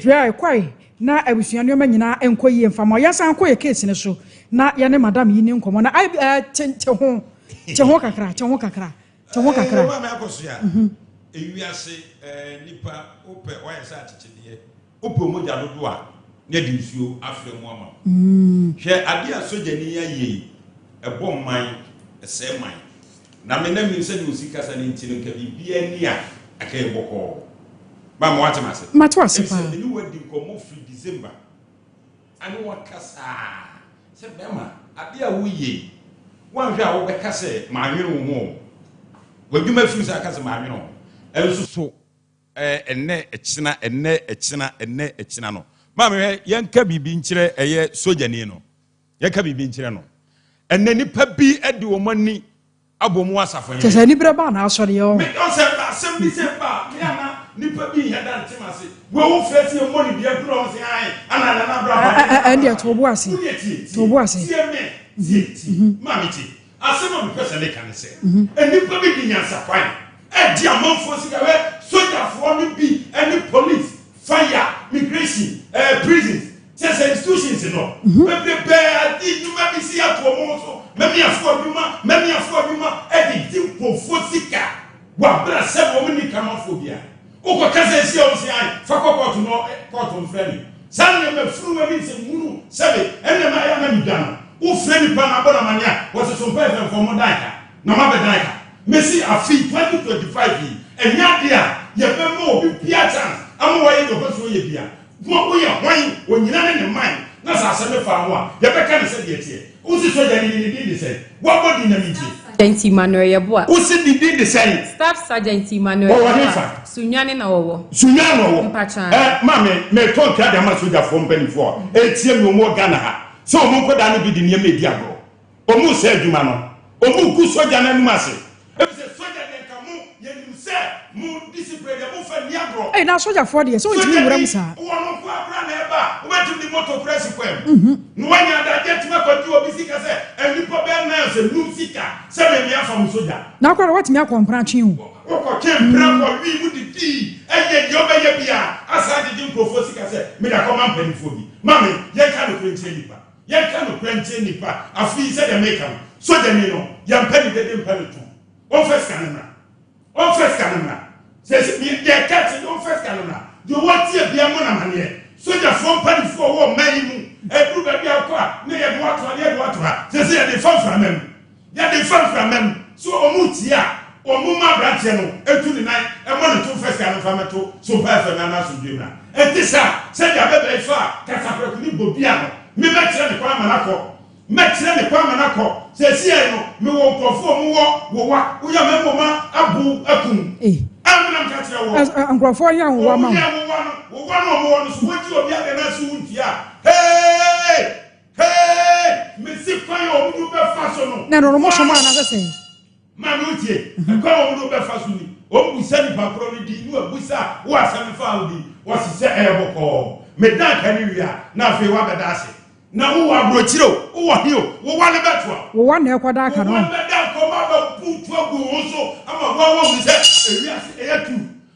Dwɛ kwae na abusua nneɛma nyinaa nkɔ yie mfa ma. Yɛsan nkɔ yɛ case no so na yɛne madam yi ni nkɔmmɔ na ai te te ho te ho kakra te ho kakra. Te ho kakra. Ɛɛ maame akɔsoa. Ewiase ɛɛ nipa wopɛ wayɛ sɛ akyekyedeɛ wopɛ mogya dodo a na yɛde nsuo afra mu ama wo. Hwɛ adeɛ a sogyani yi ayɛ yi ɛbɔ man ɛsɛe man na me na menim sɛdeɛ ɔsi kasa no nti no nka biribiara ni a anka ɛyɛ bɔkɔɔ. Maame wate m'ase? Mate w'ase paa. Efisɛ me ne wo adi nkɔmmɔ firi December. Ɛne wakasa sɛ bɛrima, adeɛ a woyɛ yi, woanhwɛ a wobɛka sɛ mannwene wo ho o. W'adwuma firi sɛ aka sɛ mannwene wo ho. Ɛnso so ɛnnɛ, ɛkyena, ɛnnɛ, ɛkyena, ɛnnɛ, ɛkyena no. Maame hwɛ, yɛnka biribi nkyerɛ ɛyɛ sogyani no. Yɛnka biribi nkyerɛ no. Ɛnnɛ nnipa bi de wɔn ani abɔ mu asafo hene. Kyerɛ sɛ anibere baa n'asɔre yɛ ɔho. Me ɔn sɛ asɛm bi sɛ ba a, me ana nipa bi nhɛ da nte m'ase. Wei wo frɛ sɛ yɛmmɔ ne dua kura ɔn sɛ ae ana nana abra ba. Ɛndeɛ to wo bo ase. Wodeɛ tie To wo bo ase. tie me tie tie maame tie asɛm a mepɛ sɛ meka ne sɛ nnipa bi de nyansakwan ɛgye amanfoɔ sika hwɛ sogyafoɔ no bi ɛne police fire migration ɛɛ prisons Kyerɛ sɛ institutions no bebrebɛɛ ade nnwuma bi si ato wɔn so, mɛmiafo adwuma, mɛmiafo adwuma de gye nkurɔfoɔ sika wɔ abere a sɛbe wɔn nni kamafoɔ biara. Wokɔka sɛ ɛsi a ɔnsi ae, fa kɔ kɔɔto na kɔɔto mfrɛ me. Saa nneɛma funu ani nsɛmhunu sɛbe ɛnna ɛma ɛyɛ a na medwa no. Wofrɛ nipa na abɔ no amanneɛ a, wɔse so mpae fɛmfɔm mo dan ka na moabɛdan ka. Mese afe yi 2025 yi ɛnyɛ adeɛ a yɛbɛma obi biara chance ama wayɛ deɛ ɔpɛ sɛ ɔyɛ biara. Ho woyɛ hwan? Onyina ne ne man na sɛ asɛm no fa ho a, yɛbɛka no sɛdeɛ ɛteɛ. Wose sogyani ni ne din de sɛn? Woabɔ din na mentie. Sergeant Emmanuel Yeboah. Wose ne din de sɛn? Staff Sergeant Emmanuel Wɔwɔ Yeboah. hefa? Sunyani na wɔwɔ. Sunyani na wɔwɔ? Mpakyɛw. Eh, maame, meretɔ nkra de ama sogyafoɔ mpanimfoɔ a ɛretie me, wɔn wɔ Ghana ha, sɛ wɔn nkwadaa no bi de nneɛma redi agorɔ. Wɔn resɛe adwuma no. Wɔn regu sogya no anim ase. Efisɛ sogya deɛ nka mo, yɛnim sɛ mo discipline deɛ momfa nni agorɔ. Ei na asogyafoɔ deɛ sɛ wɔntumi nwura mu saa. Sogyani, wowɔ no nko ara koraa na ɛba a, wobɛtumi de moto koraa asi kwan mu. Na woanya adagye atumi akɔgye obi sika sɛ nnipa bɛyɛ nnan sɛ num sika sɛ me me afa mo sogya. Na koraa woatumi akɔ mpena twe o. Wokɔtwe mpena kɔ wii mu didii ɛyɛ deɛ wobɛyɛ biara asan agyegye nkurɔfoɔ sika sɛ mede akɔma mpanimfoɔ bi. Mame, yɛnka nokorɛ nkyerɛ nnipa. Yɛnka nokorɛ nkyerɛ nnipa. Afei sɛdeɛ meka no, sogyani no, yɛmpɛ ne dede mpɛ ne to. Ɔmfa sika no mmra. Ɔmfa sika no mmra. Sɛ yɛka kyerɛ no, ɔmfa sika no mmra. Deɛ ɔtie biara mmɔ no amaneɛ. Sogyafoɔ mpanimfoɔ a wɔwɔ ɔman yi mu, ɛduru baabi a wokɔ a, na yɛde wo ato ha, na yɛde wo ato ha. Seesei yɛde fa mframa mu. Yɛde fa mframa mu. So wɔretie a, wɔmma aberanteɛ no ntu ne nan mmɔ ne to mfa sika no mfa mmɛto Sompa FM anaa Asomdwoeɛ mmra. Ɛnte saa. Sɛdeɛ abɛbaa yi faa kasaprɛko ne bodua no, me mɛkyerɛ ne kwan ama no akɔ. Mɛkyerɛ ne kwan ama no akɔ. Seesei no, mewɔ nkurɔfoɔ a wɔwɔ wowa. Woyɛ a mɛma wɔn abo wo akum wo. A me na meka kyerɛ woɔ. Nkurɔfoɔ yɛ wowa ma wo. Wɔyɛ wowa no, wowa no a wɔwɔ no so, wogye obi adeɛ na ase wontua a, hee! Hee! Mese kwan a wɔn de wo bɛfa so no. Na ɛno no mo som anaasɛ sɛn? Maame wotie, ɛkwan a wɔn de wo bɛfa so ni. Wɔn busa nipa korɔ no din, ne wɔabusa wo asɛm no fa wo din. Wɔse sɛ ɛyɛ bɔkɔɔ. Meda nka no wie a, na afei woabɛda ase. Na wowɔ aburokyire o, wowɔ he o, wo wa no bɛtoa. Wo wa na ɛkɔda aka no. Wo wa no bɛda nkɔm abɛbu tu agu wo ho so ama woa woahunu sɛ ewiase ɛyɛ tu.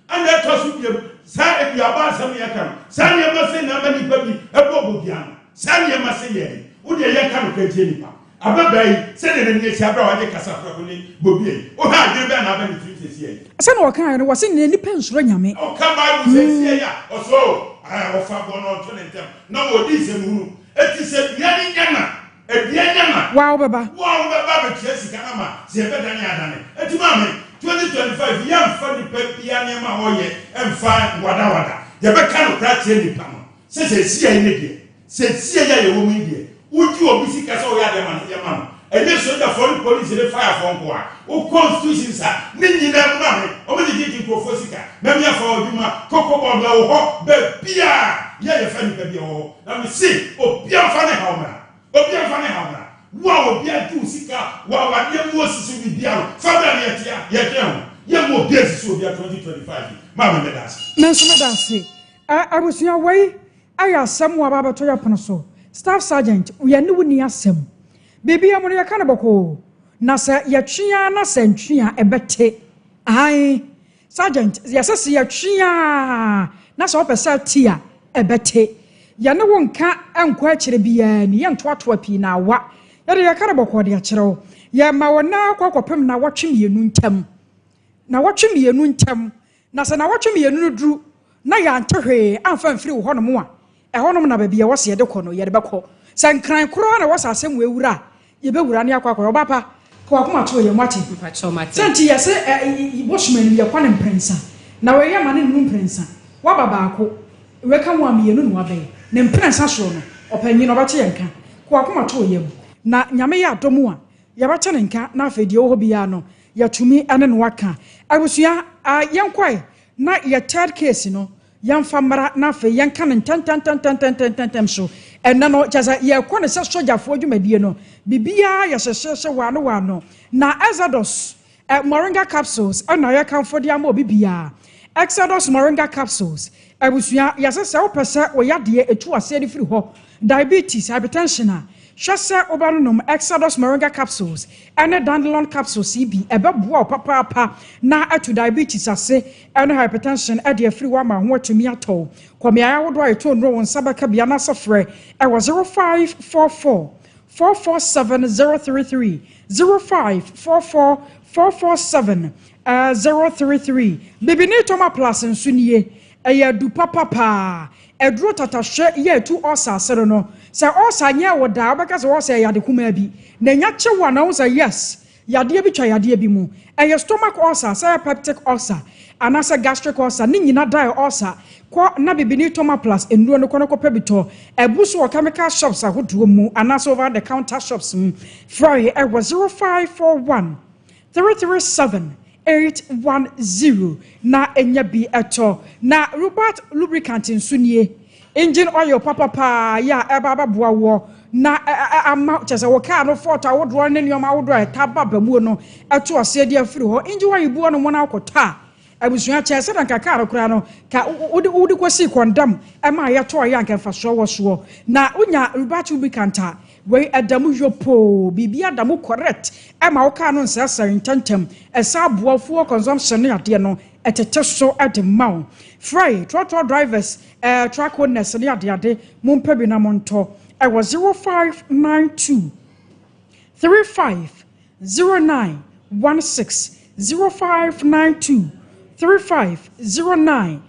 Ɛna ɛtɔ so biam, saa aduaba asɛm a yɛka no, saa nneɛma sei na ama nnipa bi abu abodua no. Saa nneɛma sei yɛ den. Wo deɛ yɛnka nokorɛ nkyerɛ nnipa. Ababaa yi, sɛdeɛ n'ani asi abere a wagye kasa prɛko ne bobia yi, wohwɛ a adwene bɛn na aba ne tirim seesei yi? Sɛdeɛ ɔkaeɛ no, wɔse nnɛ nnipa nsuro Nyame. Ɔka Bible seesei yi a, ɔse oh, wɔfa aboɔ na ɔnto ne ntɛm, na wɔdi nsɛmhunu. Enti sɛ dua no nya na Ebia nya na. Wo a wobɛba. Wo a wobɛba abɛtua sika no ama sɛ yɛbɛdane adane. Enti maame, 2025 yɛmfa nipa biara nneɛma a ɔyɛ mfa nwadawada. Yɛbɛka nokorɛ akyerɛ nipa no sɛ seesei yi ne deɛ, seesei yi a yɛwɔ mu yi deɛ, wogye obi sika sɛ ɔyɛ adeɛ ma no, yɛma no. Ɛnyɛ sogyafoɔ ne polisi ne firefoɔ nko ara. Wokɔ institutions a, ne nyinaa mu maame, wɔgyegyegye nkurɔfoɔ sika. Mami afa w'adwuma, koko board ɛwɔ hɔ, baabiara yɛ yɛfa nipa bi ɛwɔ hɔ. Na mese obiara mfa ne haw mmra. Obiara mfa ne haw mmra. Wo a obi agye wo sika wɔ awadeɛ mu osisi wo biribiara no, fa bra na yɛte a, yɛdwɛn ho. Yɛmma obiara nsisi obiara 2025 yi. Maame meda ase. Me nso meda ase. Abusua, wei yɛ asɛm a aba abɛto yɛn pono so. Staff Sergeant, yɛne wo nni asɛm. Biribiara mu no, yɛka no bɔkɔɔ. Na sɛ yɛtwe ara na sɛ ntwe a, ɛbɛte. Aane. Sergeant, yɛse se yɛtwe aa na sɛ wopɛ sɛ ɛte a, ɛbɛte. Yɛne wo nka nkɔ akyire biara ni, yɛntoatoa pii na awa. Yɛde yɛka no bɔkɔɔ de akyerɛ wo. Yɛma wo nna akɔ akɔpem nnawɔtwe mmienu ntam. Nnawɔtwe mmienu ntam. Na sɛ nnawɔtwe mmienu no duru na yɛante hwee amfa amfiri wo hɔnom a, Ɛhɔnom na baabi a ɛwɔ sɛ yɛde kɔ no, yɛde bɛkɔ. Sɛ Nkran koraa na ɛwɔ sɛ asɛm wei wura a, yɛbɛwura na yɛakɔ akɔyɛ. Ɔbaa pa, ka w'akoma to yɛn, woate? Mpakyɛw, mate. Sɛ nti yɛse ɛ, bosom anim yɛkɔ no mprɛnsa. Na wei yɛma no nnuru mprɛnsa. Woaba baako, wei ka ho a mmienu na woabɛyɛ. Ne mprɛnsa soɔ no, ɔpanyin, ɔbɛte yɛn nka. Ka w'akoma to yam. Na Nyame yɛ adom a, yɛbɛte ne nka, na afei deɛ ɛwɔ hɔ biara no, yɛatumi ne no aka. Abusua, yɛnkɔ ɛ, na yɛ third case no, Yɛmfa mmra na afei yɛnka no ntɛntɛntɛntɛntɛntɛm so. Ɛnnɛ no, kyerɛ sɛ yɛrekɔ no sɛ sogyafoɔ dwumadie no, biribiara yɛ hyehyeehye waano waano. Na Exodus Moringa Capsules na yɛrekamfo de ama obi biara. Exodus Moringa Capsules, abusua, yɛse sɛ wopɛ sɛ wo yadeɛ ɛtu aseɛ de firi hɔ, diabetes, hypertension a, Hwɛ sɛ wobɛnonom Exodus Moringa Capsules ne Dandelion Capsules yi bi. Ɛbɛboa wo papaapa na atu diabetes ase ne hypertension de afiri hɔ ama wo ho atumi atɔ wo. Kɔ mmeae ahodoɔ a yɛtɔn nnuro wo nsa bɛka bi anaasɛ frɛ wɔ 0544. 447 033, 0544 447 033. Bibini Toma Plus nso nie. Ɛyɛ adu papa paa. Aduro tatahwɛ yɛ ɛtu ulcer asere no. Sɛ ulcer nyɛɛ wo da a, wobɛka sɛ ulcer yɛ ade kumaa bi. Na ɛnya kye wo a na wohu sɛ yes, yadeɛ bi twa yadeɛ bi mu. Ɛyɛ stomach ulcer, sɛ ɛyɛ peptic ulcer anaasɛ gastric ulcer, ne nyina da yɛ ulcer. Kɔ na Bibini Toma Plus nnuro no kɔ na kɔpɛ bi tɔ. Abu so wɔ chemical shops ahodoɔ mu anaasɛ over the counter shops mu. Frɛ yɛ wɔ 0541 337 810 na nya bi tɔ. Na Rubat lubricant nso nie, engine oil papa paa yi a ɛba abɛboa woɔ na ama kyerɛ sɛ wo kaa no fault ahodoɔ ne nneɛma ahodoɔ a ɛtaa ba ba muo no ɛto aseɛ de afiri hɔ. Engine oil bu hɔnom na wokɔtɔ a, abusua kyɛɛ sɛdeɛ nka kaa no koraa no ka wode wode kɔsii kɔndam ɛma yɛtɔɔ yɛ anka mfasoɔ wɔ soɔ. Na wonya Rubat lubricant a, Wei ɛda mu yopoo, biribiara da mu correct, ɛma wo car no nsɛesɛe ntɛntɛm, ɛsan boa wo fuel consumption ne adeɛ no, ɛtete so de ma wo. Frɛ trɔtrɔ drivers, eh, truck owners ne adeade, mompɛ bi na montɔ. Ɛwɔ 0592 35 09 16 0592 35 09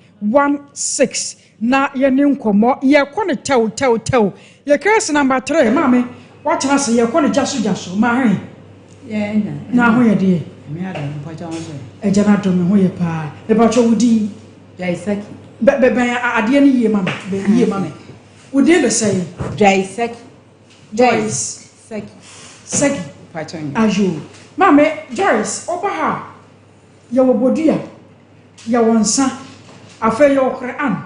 16 na yɛne nkɔmmɔ yɛkɔ no tɛw tɛw tɛw yɛ case number 3 maame watena ase yɛkɔ no gya so gya so maame na ho yɛ deɛ ɛgya no adom me ho yɛ paa mepatwɛ wo din bɛbɛn adeɛ no yie ma me bɛn yie ma me wo din de sɛn Dwaisaki Joyce. Saki. Saki. Ayo. Maame Joyce, woba ha a, yɛwɔ bodua, yɛwɔ nsa, afei yɛwɔ Quran,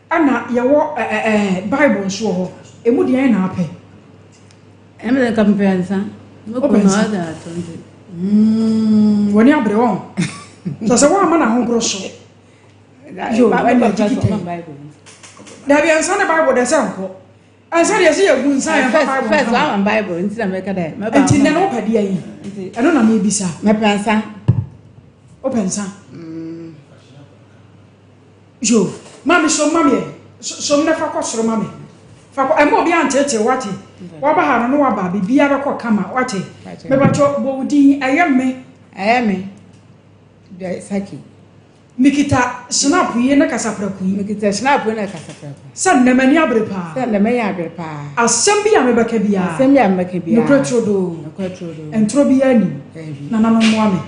ɛna yɛwɔ ɛɛ Bible nso wɔ hɔ. Emu deɛ na apɛ? Ɛmi dɛ nka mepɛ nsa. Wopɛ nsa? Wɔne abere wɔn. Sɛ sɛ wɔama na ahonkoro so. Yo, ɛna gyikita. Dabi nsa ne Bible dɛ sɛ nkɔ. Ansa deɛ sɛ yɛgu nsa yɛmfa Bible nka ho. First wama Bible nti na mɛka dɛ. Nti nnɛ no wopɛ deɛ yi? Ɛno na mebisa. Mepɛ nsa. Wopɛ nsa? Yo, maame som ma meɛ. Som na fa kɔ soro ma me. Fa kɔ, ɛma obi anteetee wate. Waba ha no na waba, biribiara bɛkɔ kama wate. Mebatwɔ bɔ wo din, ɛyɛ me. Ɛyɛ me. Saki. Mikita Schnapp yi ne kasaprɛko yi. Mikita Schnapp yi ne kasaprɛko. Sɛ nnɛ m'ani abere paa. Sɛ nnɛ m'ani abere paa. Asɛm bi a mebɛka biara. Asɛm bi a mebɛka biara. Nokorɛ turodoo. Nokorɛ turodoo. Ntorɔ biara nnim. Daabi. Nananom mmoa me.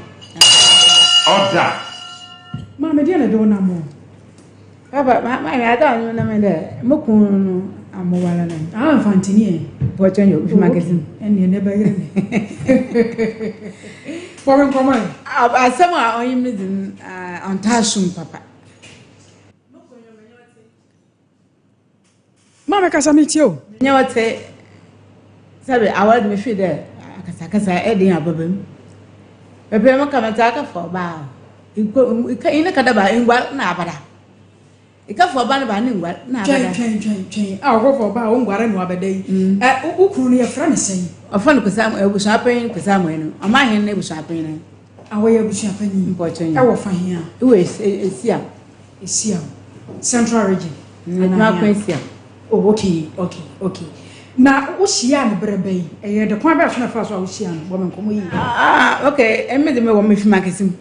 Ɔda. Maame deɛ na ɛde wo nam o. Papa, ma ma ade a ɔno nam dɛ mo kun no amowara no. Ah, mfantini ɛ. Bɔtɔ nyɛ ofi magazine. Ɛnneɛ ne bɛyere me. Bɔ me nkɔmmɔ ɛ. Asɛm a ɔnye me dzi no ɔntaa som papa. Maame kasa metie o. Menye wo tse sɛbe awar de mefii dɛ akasakasa ɛden ababa mu. Pɛpɛ mo ka me tse aka fa ɔbaa o. Iko ika ine ka daba nguar na abada. Ika fa ɔbaa no ba ne nguar na abada. Twɛn twɛn twɛn twɛn a ɔkɔ fa ɔbaa o nguare no abada yi. Ɛ wo kunu no yɛfrɛ no sɛn? Ɔfrɛ no Kwesi Amoah abusua panyin Kwesi Amoah no. Ɔmanhene no abusua panyin no. A wɔyɛ abusua panyin. Mpɔkyɛ. Ɛwɔ fa hia. Ɛwɔ Esiam. Esiam. Central region. Adwuma kwan Esiam. Oh, okay, okay, okay. Na wohyiaa no berɛ bɛn? Ɛyɛ de kwan bɛn so na ɛfaa so a wohyiaa no? Bɔ me nkɔmmɔ yie. Ah, okay. Ɛmi de me wɔ me fi mankasi mu.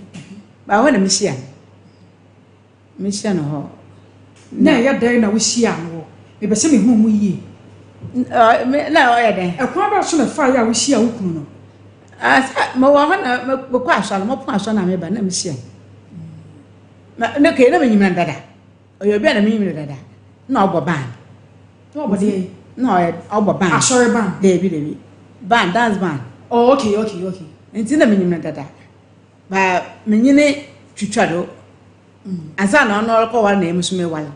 Ba hɔ na mehyia no. Mehyia no hɔ. Na ɛyɛ dɛn na wohyiaa no wɔ? Mepɛ sɛ mehu mu yie. Na ɔyɛ dɛn? Ɛkwan bɛn so na ɛfaa yɛ a wohyiaa wo kunu no? Ah, sɛ mewɔ hɔ na mekɔ asɔre, mɔpɔn asɔre na meba na mehyia no. Na ne kei na menyim no dada. Ɔyɛ obi a na menyim no dada. Na ɔbɔ ban. Na ɔbɔ deɛ? Na ɔyɛ ɔbɔ ban. Asɔre ban? Deebi deebi. Ban dance ban. Oh okay okay okay. Nti na menyim no dada. Ba menye ne twitwa do. Mm. Ansa na ɔno ɔrekɔwar na emi so mewar.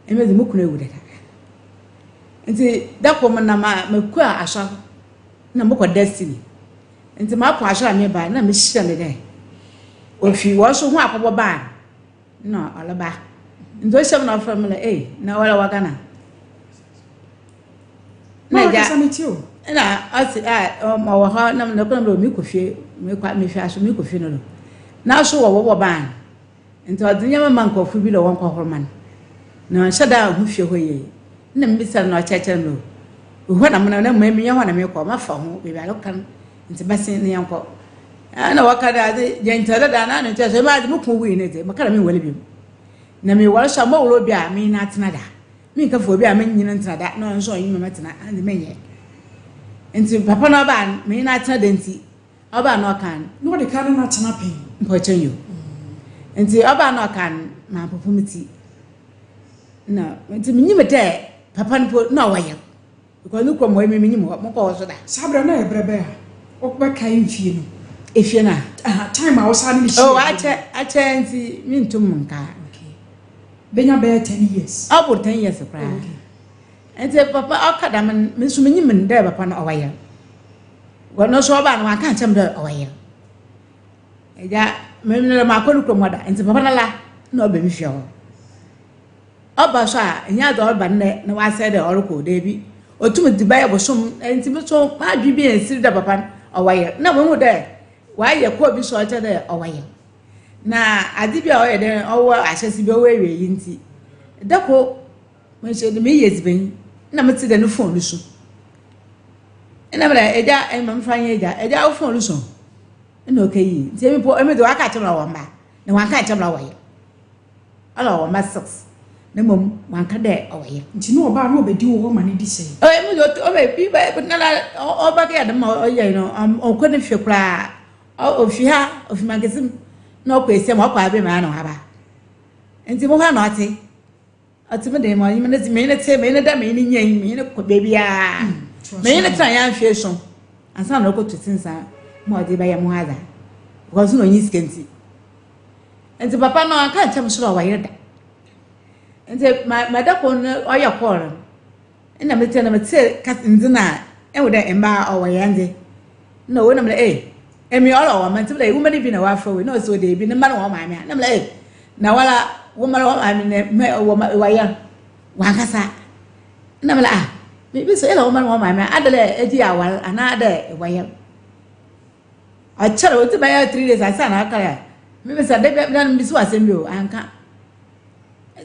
Emi dze mo kunu ewu dada. Nti da kor menam a mekɔ asɔr na mokɔ Destiny. Ntsi makɔ asɔr a mereba no, nna mehyia no dɛ ofi hɔn so ho akɔbɔ ban na ɔreba. Ntsi ohyia me na ɔfrɛ me dɛ, Ei, na woara wɔ Ghana? Na agya, na ɔse, ah, ɔwɔ hɔ na mekɔ na mekɔ fie, mekɔ mehwɛ aso mekɔ fie no do. Naaso wɔwɔbɔ ban. Ntsi ɔdze ndzɛmba ma nkorɔfo bi dɛ wɔnkɔhor ma no. Na ɔnnhyɛ da nnhu fie hɔ yie. Nna mibisa no na ɔkyerɛkyerɛ me o. Hɔ na menam na mmom mennyɛ hɔ na merekɔ, mafa ho beebi a wɔka no ntsi bɛsen na yɛnkɔ. Nna wɔka dɛ adze gyɛntsɛr dada na ano nkyerɛ sɛ emi adze mo kun wui no dze meka dɛ mennwar bio. Na mewar so a mɔwar obi a menye no atsena da. Mennkɛfa obi a menye no nntsena da na ɔno so ɔnye me mɛtsena adze mennyɛ. Ntsi papa no ɔbaa no menye no atsena da ntsi ɔbaa na ɔkaa no. Na ɔde ka ne no atsena pɛn? Mpɔkyɛ nyew. Ntsi ɔbaa na ɔkaa no mampopo me tsir. Na ntsi minyim dɛ papa no mpo nna ɔwɔ yer because no kurom hɔ emi minyim hɔ, monnkɔɔ hɔ so da. Saa berɛ no na ɛyɛ berɛ bɛn a wobɛkae mfie no? Efie no a? Aha, time a wosan ne no hyiaa Oh, bio no. akyɛ, akyɛ ntsi menntum nnkaa. Okay. Bɛnya bɛyɛ ten years. Ɔbor ten years koraa. Oh, okay. Ntsi papa ɔka dɛm no, me so minyim no dɛ papa no ɔwɔ yer. Because no so ɔbaa no ɔannka annkyerɛ me dɛ ɔwɔ yer. Egya, me no makɔ no kurom hɔ da, ntsi papa no la nna ɔba me fie hɔ. Ɔba so a, nnyɛ adze a ɔreba ndɛ na ɔasɛɛ dɛ ɔrokɔ o, dabi. Otum dze bɛyɛ bosoom, ntsi mo so m'adwen bi ennsir dɛ papa no ɔwɔ yer. Nna mehu dɛ ɔayɛ kɔɔ bi so a ɔkyerɛ dɛ ɔwɔ yer. Na adze bi a ɔyɛ dɛ ɔwɔ ahyɛse bi ɔwɔ ewiei ntsi, da kor mo so mereyɛ edziban nna metse dɛ no phone rusu. Nna meda egya, ma memfa nyɛ egya, egya wo phone rusu o. Nna okeyi, ntsi emi mpo emi dze ɔaka akyerɛ me dɛ ɔwɔ mba, na ɔannka annkyerɛ me dɛ ɔwɔ yer. Ɔna ɔwɔ mba six, na mbom ɔannka dɛ ɔwɔ yer. Ntsi na ɔbaa na obedi wo hɔ ma no di sɛn? Oh, emi dze ɔbɛ bi bɛ nala ɔbɛkɛyɛ dɛm ma ɔyɛe no, ɔnnkɔ ne fie koraa. Ofi ha, ofi Mankesim na ɔkɔ Esiam, ɔkɔ Abema na ɔaba. Ntsi mo hɔ na ɔtse. Ɔtse me dan mu, ɔnye me ne menye no tse, menye no da, menye no nyan, menye no kɔ beebiara. Menye no tsena yɛn mfe esuon ansa na ɔrokɔtu tsensa ma ɔdze bɛyɛ mo ho adze. Because nna onnyi sika ntsi. Ntsi papa no ɔannka annkyerɛ me so dɛ ɔwɔ yer da. Ntsi ma ma da kor no ɔyɛ call no, nna metse na metse kas ndze no a, ehu dɛ mbaa ɔwɔ hɛn dze. Nna ɔwɔ na mede ei, emi ɔrɔ wɔ mma ntsi mede wo mma no bi na wɔafrɛ wo yi, na ɔse o dabi ne mma no wɔn maame a, na mede ei, na wala wo mma no wɔn maame na mɛ wɔ ma wɔyɛ wankasa. Na mede ah, biribi sɛ ɛna wo mma no wɔn maame a, adɛ dɛ egye awar anaa dɛ wɔyɛ. Ɔkyɛr odzi bɛyɛ 3 days ansa na ɔka dɛ, mebisa da bi na mebisa wo asɛm bi o, anka.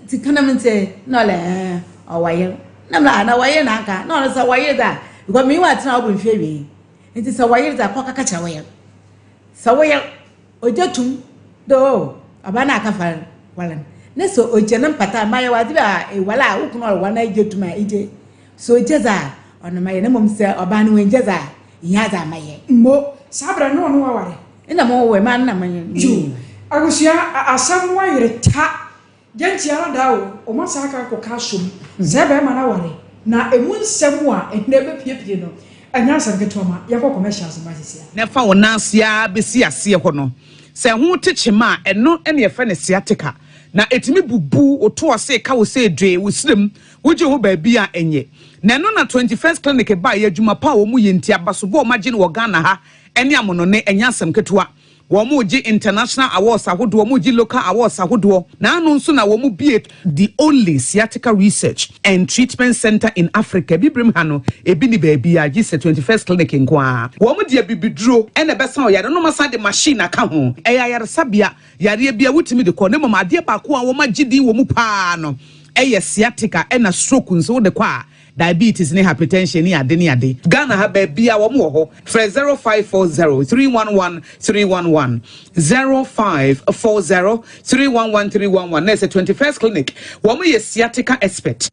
Ntsi ka na mentse, na ɔlɛ ɛɛ ɔwɔ yer. Na mede ah, na wɔyer na anka, na ɔno sɛ wɔyer dze a, because menye wo atsena ɔbor mfe ewiei. Ntsi sɛ wɔyer dze a, kɔ kɛka kyerɛ wo yer. Sɛ wo yer ogye to mu dɛ oh, ɔbaa no a akɛfa no war no, na sɛ ogye no mpata a, mayɛ wo adze bi a ewar a wo kun ɔrowar na egye to mu a, egye. Sɛ ogye dze a, ɔno mɛyɛ na mbom sɛ ɔbaa no oenngye dze a, innyi adze a mɛyɛ. Mbo, saa berɛ no na ɔne wo aware? Nna mowɔ mma no na menye. Yo, abusua, asɛm no ayere ta. Gya nti ara daa o, wɔn asan aka akɔka asom sɛ bɛrima no aware, na emu nsɛm a ɛnnɛ ɛbɛpiepie no, ɛnyɛ asɛm ketewa ma yɛnkɔ commercials mma sisi a. Na ɛfa wo nan ase ara bɛsi aseɛ hɔ no, sɛ ɛho te kyema a, ɛno na yɛfrɛ no sciatica. Na ɛtumi bubu wo to ase ka wo sɛ dwee, wo serɛ mu, wogye ho baabi a ɛnyɛ. Na ɛno na 21st Clinic baeɛ, adwuma pa a wɔyɛ nti, abasobɔ a wɔagye no wɔ Ghana ha ne amonɔne, ɛnyɛ asɛm ketewa. Wɔregye international awards ahodoɔ, wɔregye local awards ahodoɔ. N'ano nso na wɔbue the only sciatica research and treatment centre in Africa. Abibirem ha no, ebi nni baabiara gye sɛ 21st Clinic nko ara. Wɔde abibiduro na ɛbɛsa ɔyare no na wɔasan de machine aka ho. Ɛyɛ ayaresabea, yareɛ biara wotumi de kɔ. Na mmom adeɛ baako a wɔagye din wɔ mu pa ara no yɛ sciatica ɛna stroke nso wode kɔ a, Diabetes ne hypertension ne ade ne ade. Ghana ha baabiaa wɔn wɔ hɔ. Frɛ 0540 311 311, 0540 311 311 na ɛsɛ 21st Clinic. Wɔn yɛ sciatica expert.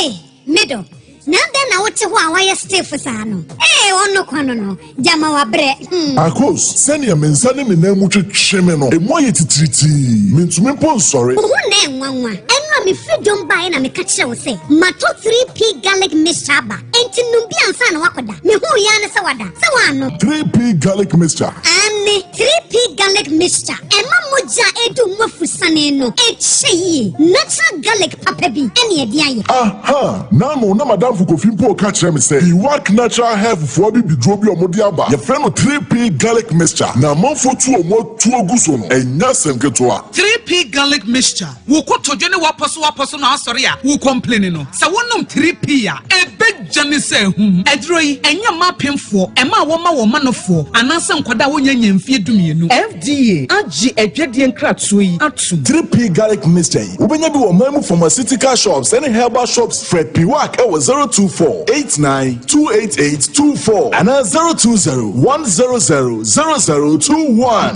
Ei, me dɔ, na adɛn na wote hɔ a woayɛ stiff saa no? Ee, ɔno kwa no no, gyama wabrɛ, hmm. Akos, sɛnea me nsa ne me nan mu twetwe me no, emu ayɛ titiritii. Mintumi mpo nsɔre. Wo ho na ɛnwanwa. Ɛno a mefiri dwom baeɛ na meka kyerɛɛ wo sɛ matɔ 3P garlic mixture aba. Enti nom bi ansa na woakɔda. Mehuu yi ara ne sɛ wada. Sɛ woannom. 3P garlic mixture. Aane, 3P garlic mixture. Ɛma mogya a ɛdu mu afusane no kyɛ yie. Natural garlic papa bi ne ɛde ayɛ. Aha! N'ano na m'adamfo Kofi mpo reka kyerɛ me sɛ Iwak Natural Health foɔ abibiduro bi a wɔde aba, yɛfrɛ no 3P Garlic Mixture, na amanfoɔ tu wɔn atuo gu so no, ɛnyɛ asɛm ketewa. 3P Garlic Mixture, Wo kotodwe ne w'apɔsowapɔso na asɔre a wo complaini no, sɛ wonom 3P a, ɛbɛgya ne sɛ ahum. Aduro yi, ɛnyɛ mma apemfoɔ, ɛma a wɔma wɔn manofoɔ, anaasɛ nkwadaa a wɔnnya nnya mfeɛ dumienu. FDA agye adwadie nkratoɔ yi atom. atom. 3P Garlic Mixture yi, wobɛnya bi wɔ ɔman mu pharmaceutical shops ne herbal shops. Frɛ Piwak wɔ 024 89 288 24 anaa 020 100 0021.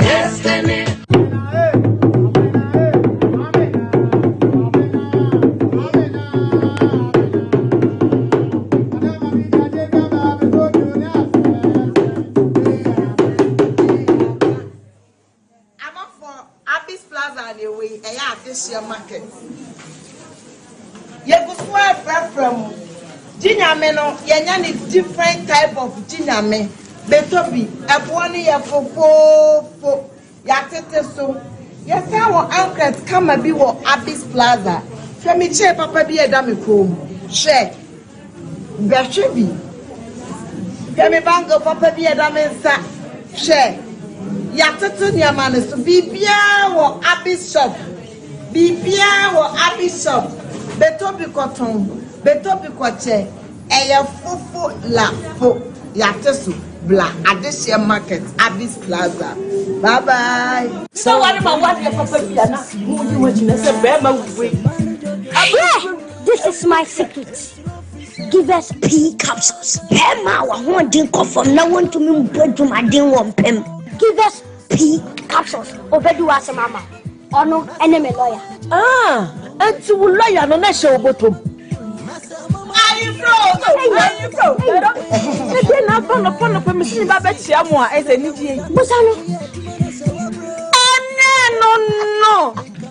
Abɔfoɔ, Abis Plaza na ɛwɔ yi, ɛyɛ adehyeɛ market. Yɛgu so ɛfrɛfrɛ mu. Gyinyame no, yɛnya ne different type of gyinyame. Bɛtɔ bi, ɛboɔ no yɛ fofoofo. Yɛatete so. Yɛsan wɔ ankret kama bi wɔ Abis Plaza. Hwɛ me chair papa bi a ɛda me kɔn mu. Hwɛ. Bɛhwɛ bi. Hwɛ me bangle papa bi a ɛda me nsa. Hwɛ. Yɛatoto nneɛma no so. Biribiara wɔ Abis shop. Biribiara wɔ Abis shop. Bɛtɔ bi kɔtɔn. Bɛtɔ bi kɔkyɛ. Ɛyɛ fofo la fo. Yɛate so. Bla Adehyeɛ Market, Abis Plaza. Bye bye. Sɛ ware ma wadeɛ papa bi a na mo yi ho agyina sɛ bɛrima wei. Hwɛ! This is my secret. Give us pea capsules. Bɛrima a w'ahoɔden kɔ fam na wontumi mbɔ adwumaden wɔ mpam. Give us pea capsules. Obedi w'asɛm ama wo. Ɔno ne me lawyer. Ah, enti wo lawyer no na ɛhyɛ wo bɔtɔ mu. Ɛdeɛ na aba nɔpa nɔpa mesi ne ba bɛkyia mo a ɛsɛ anigyeɛ yi. Busa no. Ɛnɛ no no.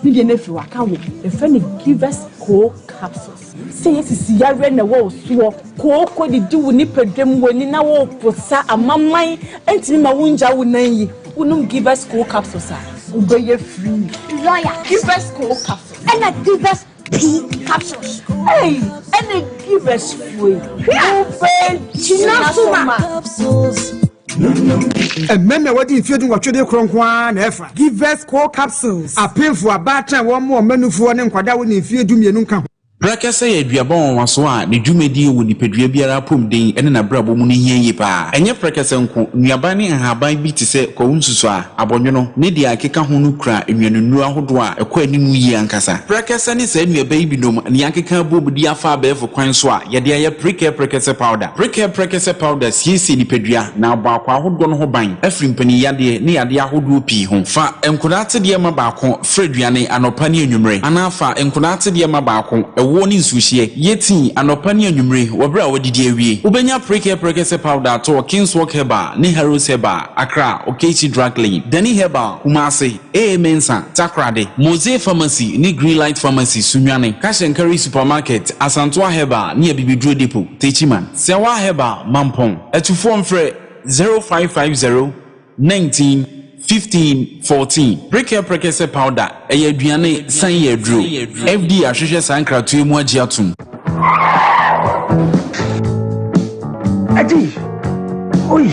Ne deɛ no afiri waka wo. Yɛfrɛ no Givers Co capsules. Sɛ yɛ sisi yareɛ na ɛwɔ wo soɔ, kooko didi wo nipadua mu, w'ani na woreposa, amaman ntumi ma wongya wo nan yi. Wonom Givers Co capsules a, wobɛyɛ free. Lawyer. Givers Co capsules. Ɛna Givers P capsules. Ei, ɛna Givers foɔ yi. Wobɛgyina so ma. Mmarima a wɔadi mfeɛ 18 de korɔ nko ara na ɛfa. Givers Co capsules. Apemfo, abaatan a wɔmmoa wɔn mma nufoɔ ne nkwadaa a wɔnni mfeɛ 12 nka ho. Prɛkɛsɛ yɛ aduaba nwanwaso a ne dwumadie wɔ nipadua biara apɔmuden ne n'abrabɔ mu no hia yie pa ara. Ɛnyɛ prɛkɛsɛ nko, nnuaba ne nhaban bi te sɛ kwawu nsusuaa, abɔnwono, ne deɛ ɛkeka ho no kura nnuanennuro ahodoɔ a ɛkɔ anim yie ankasa. Prɛkɛsɛ ne saa nnuaba yi binom na yɛakeka abom de afa abɛɛfo kwan so a yɛde ayɛ Prekɛ Prɛkɛsɛ Powder. Prekɛ Prɛkɛsɛ Powder siesie nipadua na abɔ akwaa ahodoɔ no ho ban afiri mpaninyadeɛ ne yadeɛ ahodoɔ pii ho. Fa nkwadaa atedeɛ ma baako Fra aduane anɔpa ne anwummere, anaa fa nkwadaa atedeɛ ma baako, ɛwoɔ ne nsuohyeɛ. Yɛ tii anɔpa ne anwummere wɔ berɛ a woadidi awie. Wobɛnya Prekɛ Prɛkɛsɛ Powder atɔ wɔ Kingswalk Herbal ne Harrows Herbal, Accra, Okaikyi Drug Lane, Dani Herbal, Kumasi, AA Mensah, Takoradi, Mosey Pharmacy ne Greenlight Pharmacy, Sunyani, Cash and Carry Supermarket, Asantoa Herbal ne Abibiduro Depot, Techiman, Sɛwa Herbal, Mampong. Atufoɔ mfrɛ 0550 19, 15, 14. Prekɛ Prekɛsɛ Powder, ɛyɛ aduane, san yɛ aduro. FDA ahwehwɛ saa nkratoɔ yi mu agye atom. Adi! Oi!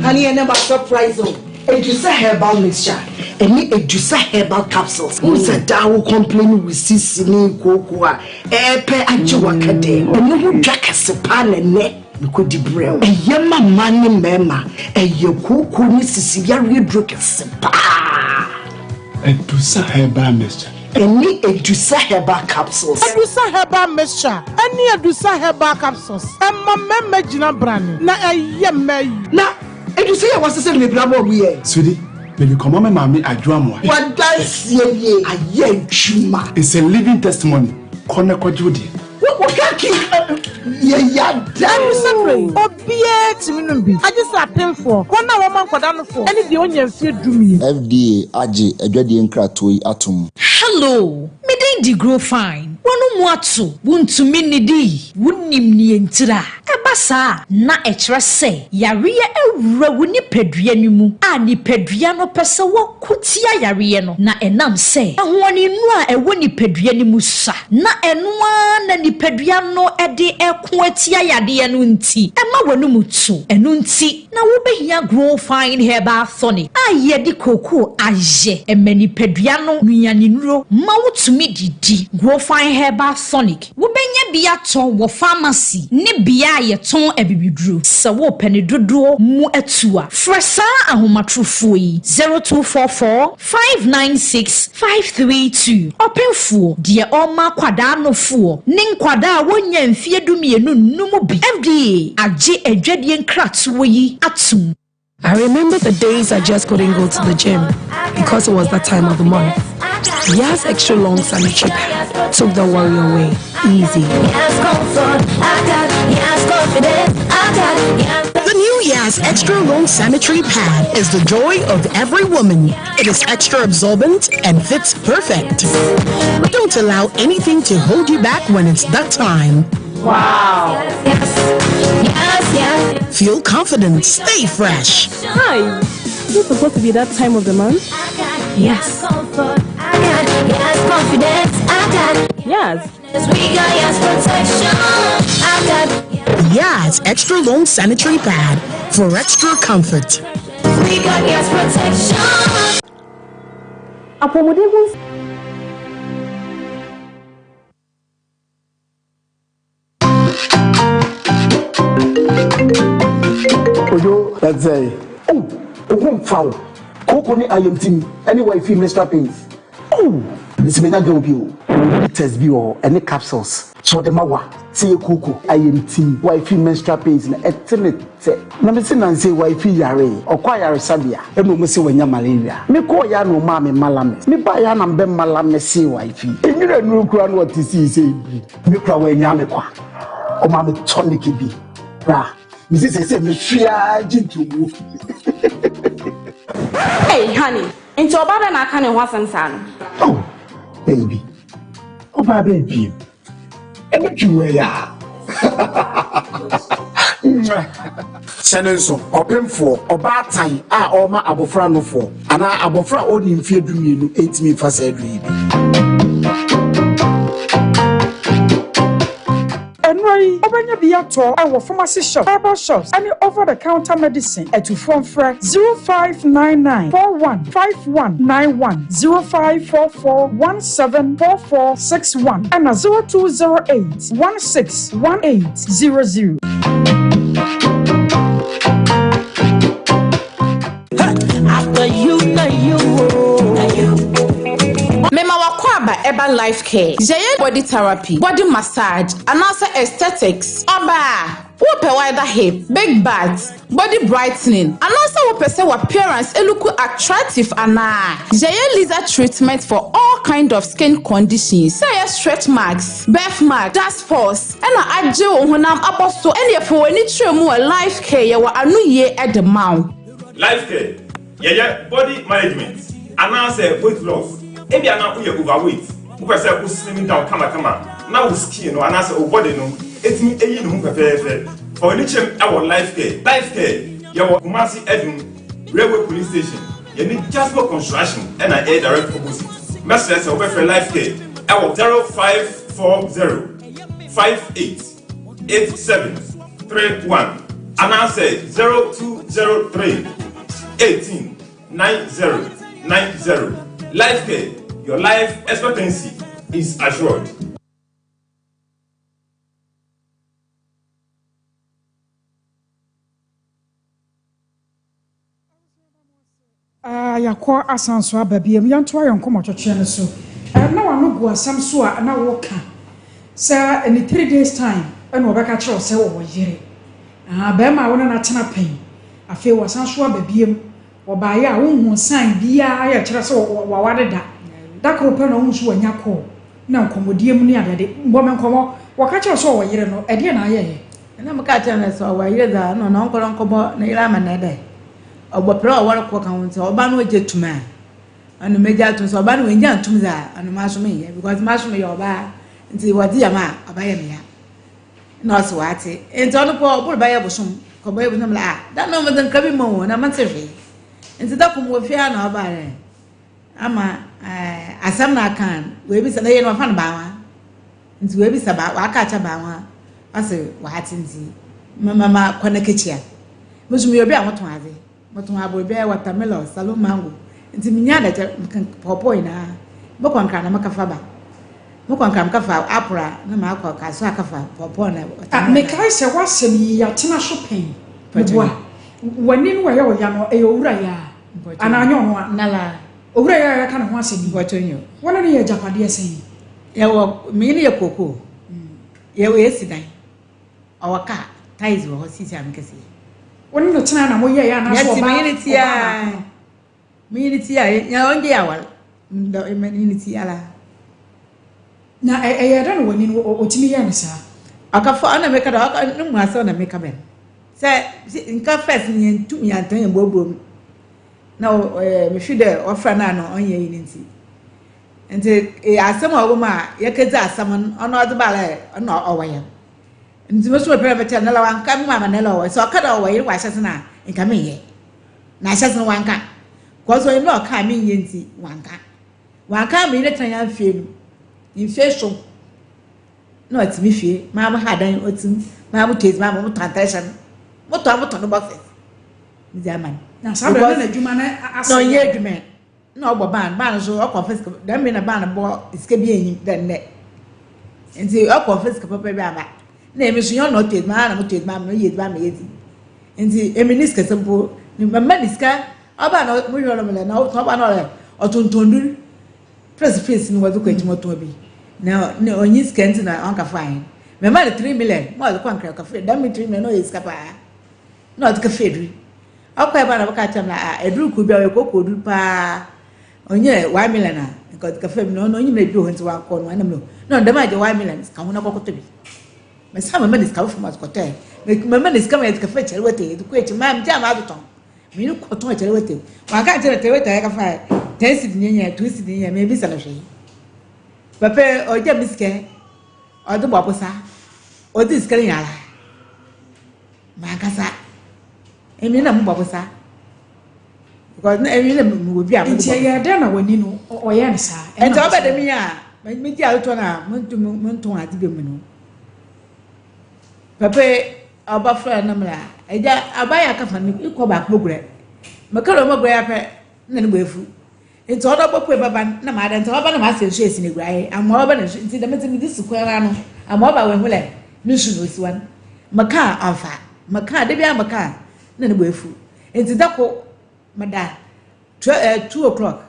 Honey, ɛnɛ ma surprise o. Edusa herbal mixture ɛne Edusa herbal capsules. Wohu sɛ daa wo complain wo sisi ne kooko a ɛɛpɛ agye w'akɛdɛ. Ɛno ho dwa kɛse paa na ɛnɛ. Mekɔdi brɛ wo. Ɛyɛ ma mmaa ne mmarima. Ɛyɛ kooko ne sisi yareɛ duro kɛse paa. Adusa herbal mixture. Ɛne Adusa herbal capsules. Adusa herbal mixture ɛne Adusa herbal capsules ɛma mmarima gyina brane na ɛyɛ mmaa yi. Na Adusa yi a wɔasesa no bebree ama wɔn yɛ. Sweetie, mede kɔma me maame Adwo Amoah. W'adanseɛ nie, ayɛ adwuma. It's a living testimony, kɔ na kɔgye wo deɛ. Woka ki yɛ yada. Ɛno sɛ berɛ yi, obiara tumi nom bi, agye sɛ apemfoɔ, wɔn a wɔma nkwadaa nofoɔ, ne deɛ ɔnnya mfeɛ dumienu. FDA agye adwadie nkratoɔ yi atom. Hello, me din de Grow Fine. W'ano mu ato, wuntumi nnidi, wunnim nea entira. Ɛba saa a, na ɛkyerɛ sɛ yareɛ awura wo nipadua no mu a nipadua no pɛ sɛ wɔko tia yareɛ no, na ɛnam sɛ ahoɔdennuro a ɛwɔ nipadua no mu sua, na ɛno ara na nipadua no de reko atia yadeɛ no nti, ɛma w'anum to. Ɛno nti na wobɛhia Grow Fine Herbal Tonic a yɛde kookoo ayɛ. Ɛma nipadua no nnuanennuro ma wotumi didi. Grow Fine Herbal Tonic Wobɛnya bi atɔ wɔ famasi ne bea a yɛtɔn. yɛtɔn abibiduro. Sɛ worepɛ ne dodoɔ mu atu a, frɛ saa ahomatorofoɔ yi, 0244 596 532. Ɔpemfoɔ, deɛ ɔrema akwadaa nofoɔ ne nkwadaa a wɔnnya mfeɛ dumienu nnom bi. FDA agye adwadie nkratoɔ yi atom. I remember the days I just couldn't go to the gym because it was that time of the month. Yas Extra Long Sanitary Pad took the worry away. Easy. The new Yas Extra Long Sanitary Pad is the joy of every woman. It is extra absorbent and fits perfect. Don't allow anything to hold you back when it's that time. Wow. Yes, yes. Feel confident, stay fresh. Hi. Is it supposed to be that time of the month? Yes. Yes. Yas Extra Long Sanitary Pad for extra comfort. Apɔmuden ho Ojo, that's a oh, oho mfa wo. Koko ne ayamtim ɛne wifi menstrual pains. Oh, mesi menya girl bi o. Bitters bi wɔ hɔ ɛne capsules. So ɔde ma wa sɛ yɛ koko ayamtim wifi menstrual pains na ɛte ne tɛ. Na mesi nanse wifi yare ɔkɔ ayaresabea ɛna ɔmo se wanya malaria. Mekɔɔ ya na ɔmaa me malamis. Mebaa ya na mbɛ malamis wifi. Enwura nuru kura na ɔte sii sɛ ebi. Me kura wanya me kwa. Ɔmaa me tonic bi. Bra. Mesi sɛ sɛ mehwea gye ntomu. Hey, honey, nti ɔbaa bɛ na aka ne ho asɛm saa no? Oh, baby. Ɔbaa bɛ biem. Ɛbɛ twi wɔ ya. Hyɛ ne nso, ɔpemfoɔ, ɔbaatan a ɔrema abɔfra nofoɔ anaa abɔfra a ɔnni mfeɛ dumienu ntumi mfa saa aduro yi bi. Nnuro yi, wobɛnya bi atɔ wɔ pharmacy shop, herbal shops, ne over the counter medicine. Atufoɔ mfrɛ 0599 41 5191, 0544 1744 61 ɛna 0208 16 1800. After you, na you, oh. Na you. Mema w'akwaaba ɛba life care, yɛyɛ body therapy, body massage anaasɛ aesthetics. Ɔbaa, wopɛ wider hip, big butt, body brightening anaasɛ wopɛ sɛ w'appearance look attractive anaa? Yɛyɛ laser treatment for all kind of skin conditions sɛ ɛyɛ stretch marks, birth mark, dark spots ɛna agye wo honam abɔ so ɛneɛ fa w'ani kyerɛ mu wɔ life care yɛwɔ anoyie de ma wo. Life care, yɛyɛ body management anaasɛ weight loss. Ebia na woyɛ overweight, wopɛ sɛ wo slim down kamakama na wo skin no anaasɛ wo body no etumi eyi ne ho fɛfɛɛfɛ. Fa w'ani kyerɛ mu ɛwɔ Life Care. Life Care, yɛwɔ Kumasi Adum, Railway Police Station, yɛne Jasper Construction ɛna ɛyɛ direct opposite. Mɛsrɛ sɛ wobɛfrɛ Life Care ɛwɔ 0540 58 87 31 anaasɛ 0203 18 90 90. Life Care, your life expectancy is assured. Ah, yɛakɔ asan so aba biam. Yɛntoa yɛn nkɔmmɔtwetwe no so. Eh, na w'ano gu asɛm so a na woka sɛ ne 3 days time ɛna ɔbɛka kyerɛ wo sɛ ɔwɔ yere. Ah, bɛrima a wo ne no atena pɛn. Afei wasan so aba biam. Wɔbaeɛ a wonhu sign biara yɛ kyerɛ sɛ waware da. Da koro pɛ na wohu so wanya kɔɔ na nkɔmmɔdie mu ne adeade. Bɔ me nkɔmmɔ. Wɔka kyerɛ wo sɛ ɔwɔ yere no, ɛdeɛ na ayɛyɛ? Ɛna meka kyerɛ no sɛ ɔwɔ yere dza ɛna ɔno ɔnkɔ nkɔbɔ ne yere ama ne dɛ ɔbɔpere a ɔwɔre kɔ ka ho nti ɔba no ogye tum a ɔno megye atum sɛ ɔba no wɔngya ntum dza ɔno maso menyɛ because maso meyɛ ɔbaa nti wɔdze yam a ɔbɛyɛ me ya na ɔse wate nti ɔno pɔ ɔboro bɛyɛ bosom kɔbɛyɛ bosom la a da no medze nkra bi ma wo na mente hwee nti da kom wɔ fie a na ɔbaa dɛ ama ɛɛ asɛm na aka no wɔebisa na yɛ no ɔfa no baawa nti wɔebisa ba waka akyɛ baawa ɔse wate nti mama kɔ n'akakyia meso meyɛ obi a motɔn adze motɔn aborɔbɛ watermelon salon mango nti menya adagya pɔpɔ nyinaa mekɔ nkra na mekafa ba. Mokɔ Nkran mekɛfa Apra na makɔ Kasoa akɛfa pɔpɔɔ na Ah, mekae sɛ w'asɛm yi yɛatena so pɛn. Meboa. W'ani no ɛyɛ ɔya no, ɛyɛ Owura Yaa? Anaa anyɛ ɔno a? Nala. Owura Yaa a yɛka ne ho asɛm yi, wo ne no yɛ agyapadeɛ sɛn? Yɛwɔ, menye no yɛ kookoo. Yɛwɔ yɛsi dan. Ɔwɔ kaa, tiles wɔ hɔ sisi a mekɛse yi. Wo ne no tenae na moyɛeɛ anaasɛ Yɛte ɔbaa menye no te ɔbaa baako ara. no? Menye no te a, yɛ ɔngye yɛ awar. Ndɔ menye no te ara. Na ɛyɛɛ dɛn na w'ani no ɔtumi yɛɛ no saa? Ɔkafo ɔna meka dɛ ɔka no mu asɛm na meka bɛn. Sɛ nka first no yɛntum yɛantena yɛn buroburom na mehwɛ dɛ ɔfrɛ no a na ɔnyɛ yi no nti. Nti asɛm a ɔwɔ mu a yɛkɛdzi asɛm no ɔno ɔdze baa dɛ ɔno ɔwɔ yɛn. Nti mo so mepɛ dɛ mekyerɛ no na wanka me maama na ɔwɔ sɛ ɔka dɛ ɔwɔ yere wɔ ahyɛse no a nka menyɛ. Na ahyɛse no wanka. Kɔsɛ ɔnyim dɛ ɔka a menyɛ nti wanka. Wanka ama yi ne tena ya mfie no mfie so na ɔte me fie maa mo ha dan ɔte mu maa mo tɔ edziban mo tɔ atɛhyɛ no mo tɔ mo tɔ no boxes mo dze ama no. Na saa bɛrɛ na n'adwuma no asɛ. Na ɔnyɛ adwuma na ɔbɔ ban ban so ɔkɔ ɔfɛ sika dɛm mi na ban bɔ sika bi enyim dɛ nnɛ nti ɔkɔ ɔfɛ sika papa bi aba na emi so yɛn na ɔtɔ edziban na mo tɔ edziban mo yɛ edziban mo yɛ dzi nti emi ne sika sɛ mpo mma ne sika. Ɔbaa na mo hwɛ no mlɛ na ɔtɔn ɔbaa na ɔlɛ ɔtontɔn dur press face no wɔdze kɔ ekyim ɔtɔn bi na na onnyi sika ntsi na ɔnnka fa hɛn mɛma no 3 million ma ɔdze kɔ nkran kɔfa dɛm 3 million na ɔyɛ sika paa na ɔdze kɛfa edur ɔkɔɛ ba na ɔbɛka kyerɛ me na ah edur kor bi a ɔyɛ kooko dur paa ɔnyɛ 1 million a nka ɔdze kɛfa bi na ɔno onyim dɛ bi wɔ hɔ ntsi ɔakɔ no ɛnam no na ɔno dɛm agye 1 million ka ho na kɔkɔtɔ bi mesan mɛma no sika fofor ma ɔdze kɔtɔɛ mɛma no sika ma yɛdze kɛfa kyɛr wɛtɛ yɛdze kɔ ekyir maa megyaa m'adze tɔn Menye no kɔtɔn kyɛrɛwɛtɛ. Ɔannka annkyerɛ dɛ kyɛrɛwɛtɛ a yɛkɛfae 10 cedi nye nyɛ, 2 cedi nye nyɛ, mebisa no hwee. Papa yi, ɔgyaa me sika, ɔdze bɔ abosa, ɔdzii sika no nyinara. Mankasa, emi na mobɔ abosa. Because na emi na mowɔ bi a mode Nti bɔ ɛyɛɛ dɛn na w'ani no ɔyɛɛ no saa? Nti ɔbɛ dɛm yi a, megye adotɔ no a, mentum mentɔn adze bi mu no. Papa yi, ɔbɛfrɛ no mmerɛ a, agya aban a kafa no ikɔ baako bɔgurɛ. Mekara ɔmɔ gurɛ apɛ na ne bo afu. Nti ɔdɔ bɔpue bɛba no na maada nti ɔbɛba na masɛ nsu esi ne gurae. Amoa ɔbɛba na nsu nti dɛm nti mede si kwan ano. Amoa ɔba wɔ ehulɛ ne nsu na osiwa no. Meka a ɔmfa. Meka a da biara meka a na ne bo afu. Nti da ko meda 2 o'clock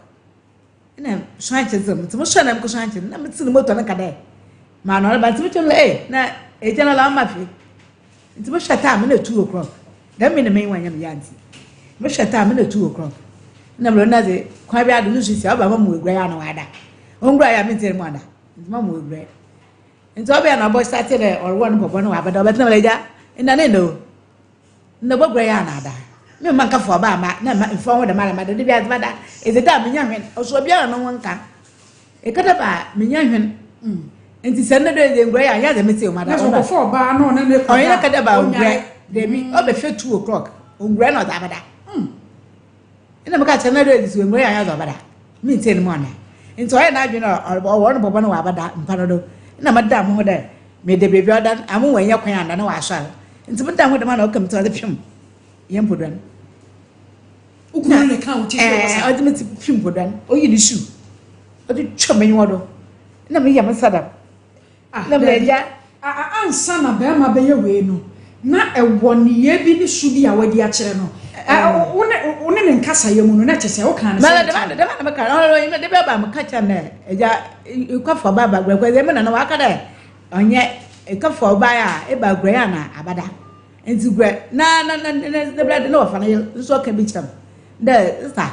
na suankye dze ntsi mosoɛr na mokɔ suankye no na metse no motor no nka dɛ maa no ɔreba ntsi motwa mu ee na egya no la ɔmma fie ntsi mohwɛ time na 2 o'clock dɛm mi na m'enyiwa nnyɛ me ya ntsi mohwɛ time na 2 o'clock na mmerɛ no dze kwan bi ado no nsu si ɔba ma mu egura ya na wada ongura ya mentsi mu ada ntsi ma mu egura ntsi ɔbɛyɛ na ɔbɔ start dɛ ɔrewɔ no bɔbɔ no wabɛda ɔbɛtena mɛ egya nna ne nda o Ndɛ bɔgura yi ana ada? Me mma nka fo ɔba ama na mma mfa ho dɛm ara ma dede bi adze da. Edze da a menya hwen, ɔso obiara no ho nka. Ekada ba a menya hwen. Nti sɛ ndɛ do edze ngura yi a yɛ dze metse o ma da. Na sɛ ɔkɔfa ɔbaa na ɔne ne kɔda. Ɔnye ne kɔda ba ongura. Dabi ɔbɛhwɛ 2 o'clock ongura na ɔdze abɛda. Nna meka kyerɛ no dɛ edze sɛ ongura yi a yɛ dze ɔbɛda. Menntsie no mu ana. Nti ɔyɛ n'adwen dɛ ɔwɔ no bɔbɔ na ɔabɛda mpa no do. Nna meda moho dɛ meda beebi a ɔda no ama oennya kwan anda na ɔasoɛr. Nti meda ho dɛm a na ɔka me tsir ɔdze pem yɛn mpodoa no. Wo kunu no na ɛka wo ti hwee wɔ saa? Ɔdze me ti pem mpodoa no, oyi ne shoe, ɔdze twa m'enyiwa do. Na meyɛ me nsa dɛm. Ah, Na daabi. m'agya. Ansa na barima bɛyɛ wei no, na ɛwɔ nneyɛɛ bi ne su bi a wadi akyerɛ no. Wo ne wo ne ne nkasaeɛ mu no, na kyerɛ sɛ wokaa no sɛ dɛm dɛm na meka no, ɔno de bɛba meka kyerɛ no dɛ, agya, kɔfa ɔbaa ba gurakura, dɛ me nana waka dɛ ɔnyɛ kɔfa ɔbaa a eba gura yɛ ana abada. Nti gura na na na na na bra de na wɔfa no yɛ nso ɔka bi kyerɛ m dɛ sista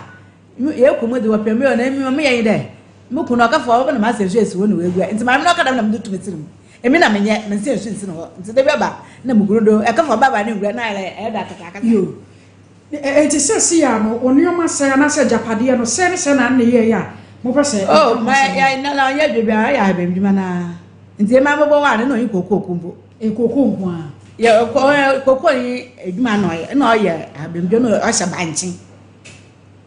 yɛ kɔ mu de wɔpɛ me na emi me yɛ nye dɛ me kunu ɔka fa ɔbɛba na masɛ nsu esi hɔ na wagua nti maame no ɔka dɛm na mede to me tirim emi na menyɛ me nsɛ nsu nsi no hɔ nti da bi aba na me kunu do ɛka fa ɔbaba ne ngura na ayɛ ɛyɛ da akasa akasa. Yo. Enti seesei a no, wo nneɛma sɛe anaasɛ agyapadeɛ no, sɛɛ ne sɛɛ na nne yɛeɛ a mopɛ sɛ Oh, ɛka ho ma asɛm? ya na na ɔnyɛ adwuma biara, ɔyɛ ahɛbɛndwuma no ara. Nti ema mobɔ hɔ a no na ɔnye kookoo ko mpo. Kookoo nko ara? Yɛ kookoo nye adwuma na ɔyɛ, na ɔyɛ ahɛbɛndwuma na ɔhyɛ bankye.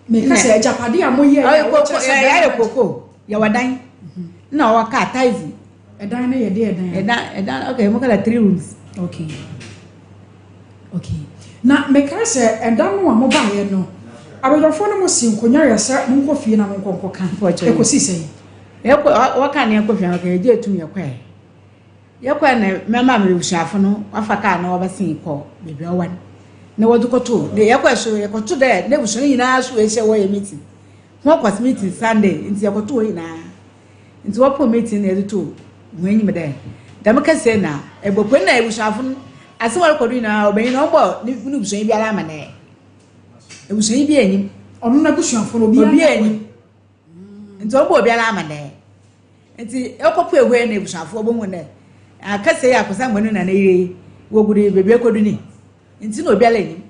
Meka sɛ agyapadeɛ a moyɛeɛ a wokyerɛ sɛ bɛrima Yɛayɛ kookoo, yɛwɔ dan, na ɔwɔ kaa, taxi. Ɛdan no yɛ deɛ dan? Ɛdan, ɛdan, okay, mo ka three rooms. Okay. Okay. Na mekae sɛ ɛda no a mobaeɛ no, abadwafoɔ no mo si nkonnwa yɛ sɛ monkɔ fie na monkɔ nkɔka. Ɛkɔsii sɛn? Yɛkɔ wɔka ne yɛnkɔ fie no yɛgye etum yɛkɔɛ. Yɛkɔɛ na mɛma me ebusuafo no wɔafa kaa na wɔbɛsen kɔ beebi a ɔwɔ no na wɔdze kɔtoo na yɛkɔɛ so yɛkɔto dɛ n'ebusua no nyinaa so woehyia wɔyɛ meeting. Hɔn kɔ meeting Sunday ntsi yɛkɔtoo hɔn nyinaa. Ntsi wɔpɔn meeting na yɛdze too hɔn enyim dɛ dɛm kɛse yi na ebopue na ebusuafo no asɛm a ɔrokɔ do nyinaa ɔbanyin no ɔmmbɔ ne busuanyi biara amanɛɛ. Ebusuanyi biara nnyim. Ɔno n'ebusuafo no obiara nnyim. Ntsi ɔmmbɔ obiara amanɛɛ. Ntsi ekɔpue hɔ yi na ebusuafo wobohu dɛ akɛse yi Akwasi Amoanu na ne yer yi wogu do yi beebi ekodu ni. Ntsi na obiara nnyim.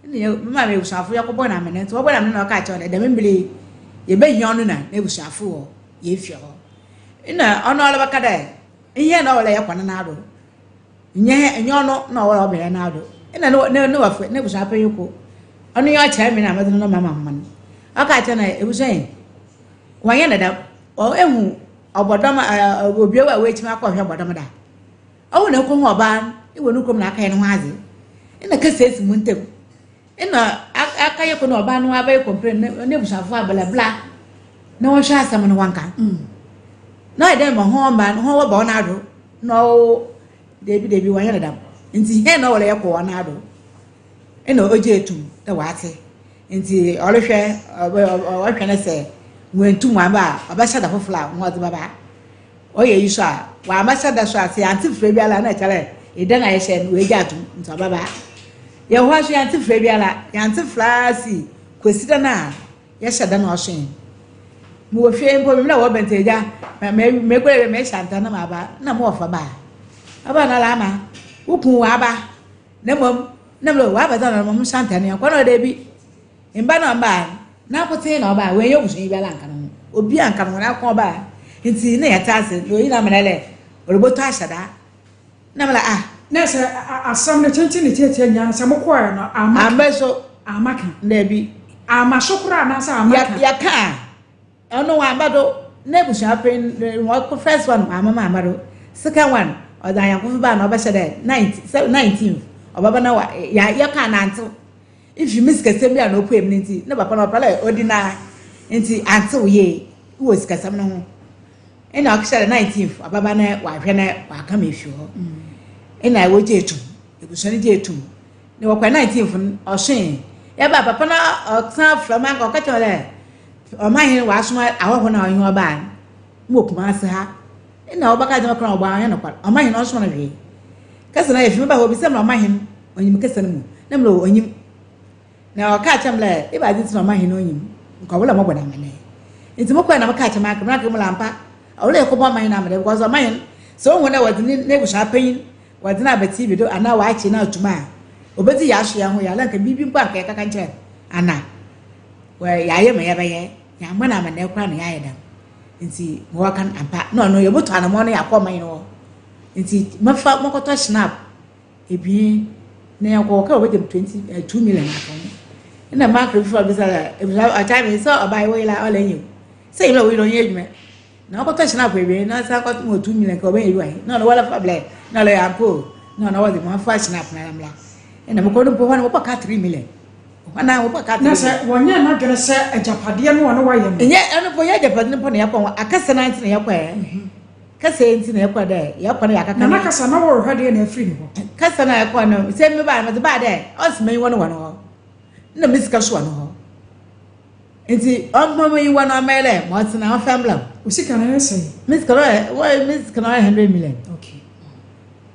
Nna yɛ me maame ebusuafo yɛkɔbɔɔ no amanɛɛ ntsi wɔbɔɔ no amanɛɛ na ɔkaa kyerɛɛ hɔn dɛ dɛm mber yi yebehia ɔno na n'ebusuafo wɔ hɛn fie hɔ. Nna ɔno ɔrebɛka dɛ hɛn na ɔwɔ dɛ yɛkɔ ne nan do, nnyɛ hɛn nnyɛ ɔno na ɔwɔ dɛ ɔba hɛn nan do. Nna no ne ne wɔfa n'ebusuapanyin kor, ɔno nye ɔkyerɛ me na medze no nɔma ma hɔn. Ɔkaa kyerɛɛ no dɛ ebusua yi, wɔnnyɛ no dɛm, ehu ɔbɔdɔm a obi a oekyim akɔhwɛ bɔdɔm da. Ɔwo na ekohu ɔbaa no wɔ no kurom na akɛyɛ no ho adze. Nna kasa esi hɔn ntamu. Nna akɛyɛ kor na ɔbaa no abɛyɛ complain na n'ebusuafo abla na wɔnhwɛ asɛm no wɔnka. Na ɔyɛ dɛ ma hɔn mba no hɔn wɔba hɔn ado na ɔwo dabi dabi wɔnnyɛ no dɛm. Ntsi hɛn na ɔwɔ dɛ yɛkɔ hɔn ado. Nna ogyee to mu dɛ ɔatse. Ntsi ɔrohwɛ ɔhwɛ no sɛ oenntum ɔammba a ɔbɛhyɛ da fofor a wɔdze bɛba. Ɔyɛ iyi so a, ɔammɛhyɛ da so a, sɛ yɛanntse frɛ biara a nna kyerɛ dɛ edan a yɛhyɛɛ no oegya ato mu ntsi ɔbɛba. Yɛwɔ hɔ so yɛanntse frɛ biara, yɛanntse frɛ ara sii Kwesida no a yɛhyɛ da no ɔsoe. Mowɔ fie mpo mbrɛ wɔbɛn ntsi egya meguar ewie mehyɛ antar na maba nna mowɔ fa ba a. Ɔbaa no ara ama wo kun ɔaba na mbom nna mbrɛ ɔaba dze ɔno mo hyɛ antar no yɛnkɔ na ɔwɔ dabi. Mba na ɔbaa, nankotsee na ɔbaa, oennya obusuanyi biara annka no ho, obiara annka no ho, nanko ɔbaa. Ntsi nna yɛtse ase, na oyi na ama no dɛ orobɔtɔ ahyɛ da. Nna mela ah. Na sɛ asɛm no tsentsen ne tsiatsia nyina no, sɛ mokɔe no, amma ka? Amma so. Amma ka? Dabi. Amma so koraa anaasɛ amma ka? Yɛka a, ɔno ɔammba do, n'ebusuapanyin, hɔn first one ɔamma ma amma do, second one, ɔdze anyɛnkofo baa na ɔbɛhyɛ dɛ nineteenth ɔbɛba na yɛka a nantsew. Ifi me sikasɛm bi a na opue mu no ntsi, ne papa no ɔpɛ dɛ odi no ara ntsi anntsew yie wɔ sikasɛm no ho. Nna ɔkehyɛ dɛ 19th ɔbɛba na ɔahwɛ na ɔaka me efi hɔ. Nna wogyee to mu, ebusua no gyee to mu. Na wɔkɔe 19th no ɔsoe. Yɛbaa papa no ɔsan frɛ me anka ɔka kyerɛ me dɛ ɔmanhen ɔasoma ahɔho no a ɔnye hɔn baa no wɔ Kumase ha. Nna ɔbɛka kyerɛ me koraa ɔbɔ annyɛ nokwar, ɔmanhen ɔnnsoma no hwee. Kɛse na yɛfi meba hɔ obisa me ɔmanhen onyim kasa no mu na mbrɛ onyim. Na ɔkaa kyerɛ me dɛ ebɛnadze ntsi na ɔmanhen onyim, nka ɔwɔ dɛ mobɔ no amanɛɛ. Ntsi mokɔe na mekaa kyerɛ m'anka, m'anka mu ampa ɔwɔ dɛ yɛkɔbɔ ɔmanhen amanɛɛ because ɔmanhen sɛ ohu dɛ wɔdze ne n'ebusuapanyin wɔdze no aba TV do anaa wɔakye no ato mu a, obedzi hɛn asoɛr ho yaw na nka biribi mpo a nka yɛkɛka nkyerɛ no ana yɛayɛ ma yɛbɛyɛ, yɛammbɔ no amanɛɛ koraa na yɛayɛ dɛm. Ntsi ma wɔaka no ampa na ɔno yebotu anamɔn na yɛakɔ ɔmanhen hɔ. Ntsi mɛfa mɔkɔtɔ Schnapp ebien na yɛnkɔ wɔkaa wɔbɛgye me 20 eh, 2 million aka ho. Nna m'akra bi fa bisa dɛ ebisa ɔtaa me sɛ ɔbaa yi wo yere a ɔla nye o. Sɛ nyim dɛ wo yere ɔnnyɛ edwuma. Na ɔkɔtɔ Schnapp ebien na ɔsan kɔtɔ ma 2 million ka ɔbɛnya bi wɔ he. Na ɔno wɔla fa blɛ na ɔlɛ ampa o. Na ɔno wɔdze ma ɔmfa Schnapp no ara mbra. Nna mokɔ no mpo hɔ no mobɔ ka 3 million. Hɔ no mobɔ ka 3 Na million. sɛ wɔnyɛɛ n'adwene sɛ agyapadeɛ no a na wayɛ no. Nnyɛ ɛno mpo, nnyɛ agyapadeɛ no mpo na yɛkɔ ho, akasa no ara ntsi na yɛkɔɛ. Kasa yi ntsi na yɛkɔr dɛ yɛkɔ na yɛakɛka Na na kasa na wɔrohwɛ deɛ na afiri ne hɔ. Kasa no a yɛkɔr no, sɛ mebaa no, medze baa dɛ ɔnnsɛ m'enyiwa no wɔ no hɔ. Nna me sika so wɔ no hɔ. Ntsi ɔmma m'enyiwa no ɔmmɛyɛ dɛ ma ɔtse na ɔmfa mbra mu. Wo sika no ne sɛn? Me sika no ɔyɛ, me sika no ɔyɛ 100 million. Okay.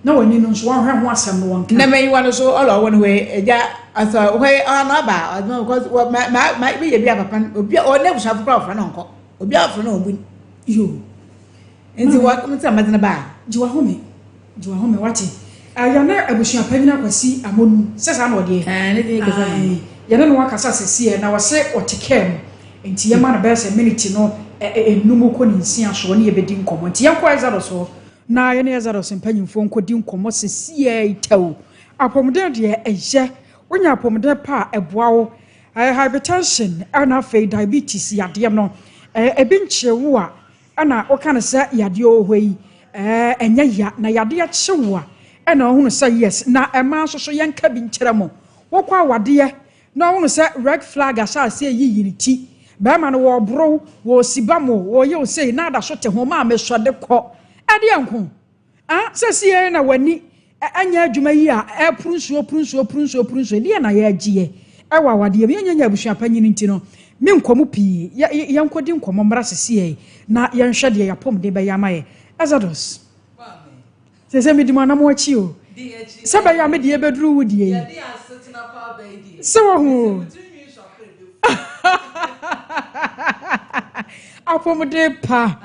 Na w'ani no nso wɔnhwɛ ho asɛm no wɔnka. Na m'enyiwa no so ɔlɔ ɔwɔ no hɔ yi, egya, ɔsɛ hɔ yi ɔno ɔba a, ɔdze ma because wɔ ma ma ma meyɛ bi a papa no, obi a ɔwɔ n'ebusuafo koraa wɔfrɛ no ɔnnkɔ. Obi a ɔfrɛ no ɔmmbu no. Yo. Nti wɔ nti na mɛdze no baa. Gye w'ahome, gye w'ahome wate. Yɛne abusua panyin Akwasi Amonu, sɛ saa na ɔdeɛ? Ɛɛ, ne din kasa Ae, yɛne no akasa sɛsiɛ na ɔse ɔte kaa mu. Nti yɛma no bɛyɛ sɛ miniti no nnum kɔ ne nsia soɔ ne yɛbɛdi nkɔmmɔ. Nti yɛnkɔ Exodus hɔ na yɛne Exodus mpanyinfoɔ nkɔdi nkɔmmɔ sɛsiɛ yi tɛw. Apɔmuden deɛ ɛyɛ, wonya apɔmuden pa a ɛboa wo. Hypertension ɛna afei diabetes yadeɛ no, ebi nkyere wo a, Ɛna woka no sɛ yadeɛ wɔ hɔ yi ɛɛ ɛnyɛ ya na yadeɛ kye wo a ɛna wohunu sɛ yes na ɛmaa nso so yɛnka bi nkyerɛ mo wokɔ awadeɛ na wohunu sɛ red flag ahyɛ aseɛ yiyi ne ti. Bɛrima no wɔɔboro wo, wɔɔsi ba mo, wɔɔyɛ wo sei, na ada so te ho, maame sɔ de kɔ. Ɛdeɛ nko? Ah, sɛsiei na w'ani nyɛ adwuma yi a ɛporo nsuo, poro nsuo, poro nsuo, poro nsuo, deɛ na yɛagyeɛ ɛwɔ awadeɛ mu. Yɛnyɛ nyɛ abusua panyin nti no, menkɔ mu pii. Yɛ, yɛnkɔdi nkɔmmɔ mmra sesiei na yɛnhwɛ deɛ yɛapɔmuden bɛyɛ ama yɛ. Exodus. Sɛ sɛ medi mo anam akyi o. Sɛ bɛyɛ a me deɛ bɛduru wo deɛ yi. Sɛ wahu o. Apɔmuden pa.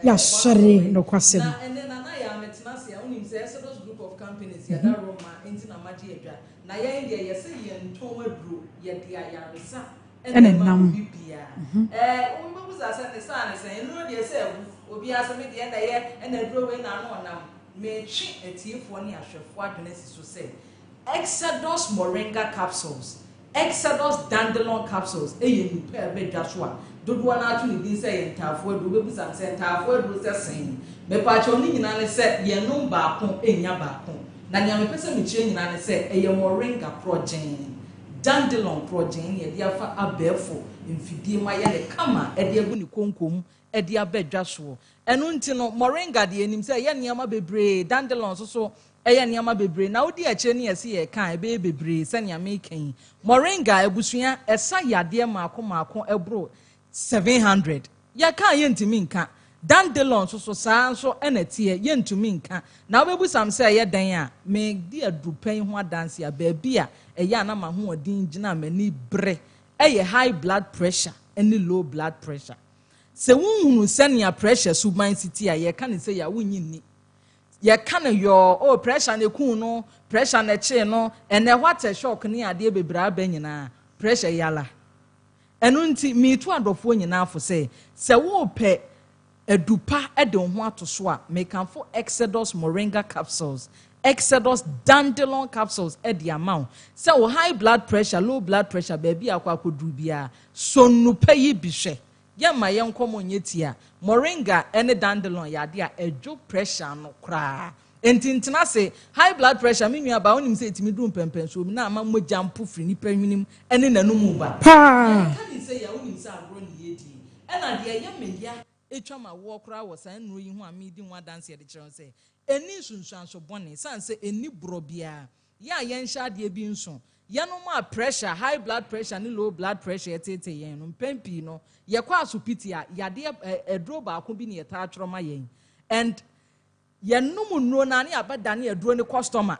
Yɛasɔre nokwasɛm. Ɛna ɛnam. Exodus Moringa Capsules Exodus Dandelion Capsules yɛ nnupa a ɛba dwa so a dodoɔ no ara to ne din sɛ ɛyɛ ntaafoɔ aduro. Wobɛbisa me sɛ, ntaafoɔ aduro sɛ sɛn? Mepaakyɛw, ne nyinaa ne sɛ yɛnom baako nnya baako. Na nea mepɛ sɛ mekyerɛ nyinaa ne sɛ ɛyɛ moringa korɔgyenn, dandelion korɔgyenn na yɛde afa abɛɛfo mfidie mu ayɛ no kama de agu ne konko mu de aba dwa soɔ. Ɛno nti no, moringa deɛ yɛnim sɛ ɛyɛ nneɛma bebree, dandelion nso so ɛyɛ nneɛma bebree. Na wodi akyire no yɛse yɛreka a, ɛbɛyɛ bebree sɛnea mereka yi. Moringa abusua, ɛsa yadeɛ mmaako mmaako ɛboro 700. Yɛka a yɛntumi nka. Dandelion nso so saa ara nso na ɛteɛ, yɛntumi nka. Na wobɛbisa me sɛ ɛyɛ dɛn a, medi adurupɛ yi ho adanseɛ a, baabi a ɛyɛ a na m'ahoɔden gyina a m'ani bere yɛ high blood pressure ne low blood pressure. Sɛ wonhunu sɛnea pressure suban si te a, yɛka no sei a, wonnye nni. Yɛka no yɔɔ, oh, pressure na ekuu no, pressure na ɛkyee no, ɛnnɛ what a shock ne adeɛ bebree aba nyinaa, pressure yi ara. Ɛno nti, meretu adɔfoɔ nyinaa fo sɛ, sɛ worepɛ adu pa de wo ho ato so a, mekamfo Exodus Moringa Capsules, Exodus Dandelion Capsules de ama wo. Sɛ wo high blood pressure, low blood pressure, baabi a akɔ akɔduru biara, sɔ nnupa yi bi hwɛ. Yɛmma yɛn nkɔmmɔ nyɛ tia. Moringa ne dandelion yɛ adeɛ a ɛdwo pressure ano koraa. Enti ntena ase. High blood pressure, me nua baa, wonim sɛ ɛtumi duru mpɛnpɛnsoɔ bi na ama mogya mpo firi nipa hwenem ne n'anum ba. Paa. Yɛka ne sei a, wonim sɛ agorɔ ne yɛredie. Ɛna deɛ ɛyɛ me ya twa m'awoɔ koraa wɔ saa nnuro yi ho a meredi ho adanseɛ de kyerɛ wo sɛ, ɛnni nsunsuanso bɔne, ɛsiane sɛ ɛnni borɔ biara. Yɛn a yɛnhyɛ adeɛ bi nso, yɛnom a pressure, high blood pressure ne low blood pressure reteetee yɛn no, mpɛn pii no, yɛkɔ asopiti a, yadeɛ, ɛ, aduro baako bi na yɛtaa twerɛ ma yɛn. And yɛnom nnuro no a, na yɛabɛdane aduro no customer.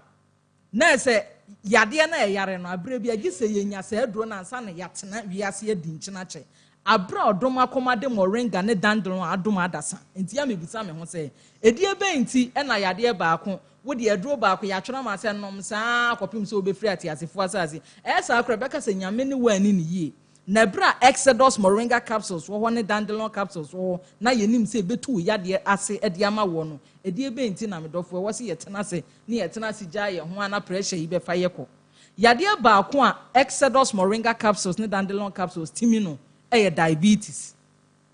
Na ɛsɛ yadeɛ no a ɛyare no, aberɛ bi a, gye sɛ yɛnya saa aduro no ansa na yɛatena wiase adi nkyene akyɛ. Aberɛ a ɔdom akoma de moringa ne dandelion adom adasa nti, a mebisa me ho sɛ, ɛdeɛ bɛn nti na yadeɛ baako Wo deɛ, aduro baako, yɛatwerɛ ama sɛ nom saa ara kɔpem sɛ wobɛfiri ateasefoɔ asase. Ɛyɛ saa koraa a, ɛbɛka sɛ Nyame ne wo anni no yie. Na ɛberɛ a Exodus Moringa capsules wɔ hɔ ne Dandelion capsules wɔ hɔ na yɛnim sɛ ɛbɛtu wo yadeɛ ase de ama woɔ no, ɛdeɛ bɛn nti na me dɔfoɔ ɛwɔ sɛ yɛtena ase ne yɛtena ase gyae yɛn ho ara na pressure yi bɛfa yɛ kɔ? Yadeɛ baako a Exodus Moringa capsules ne Dandelion capsules tumi no yɛ diabetes.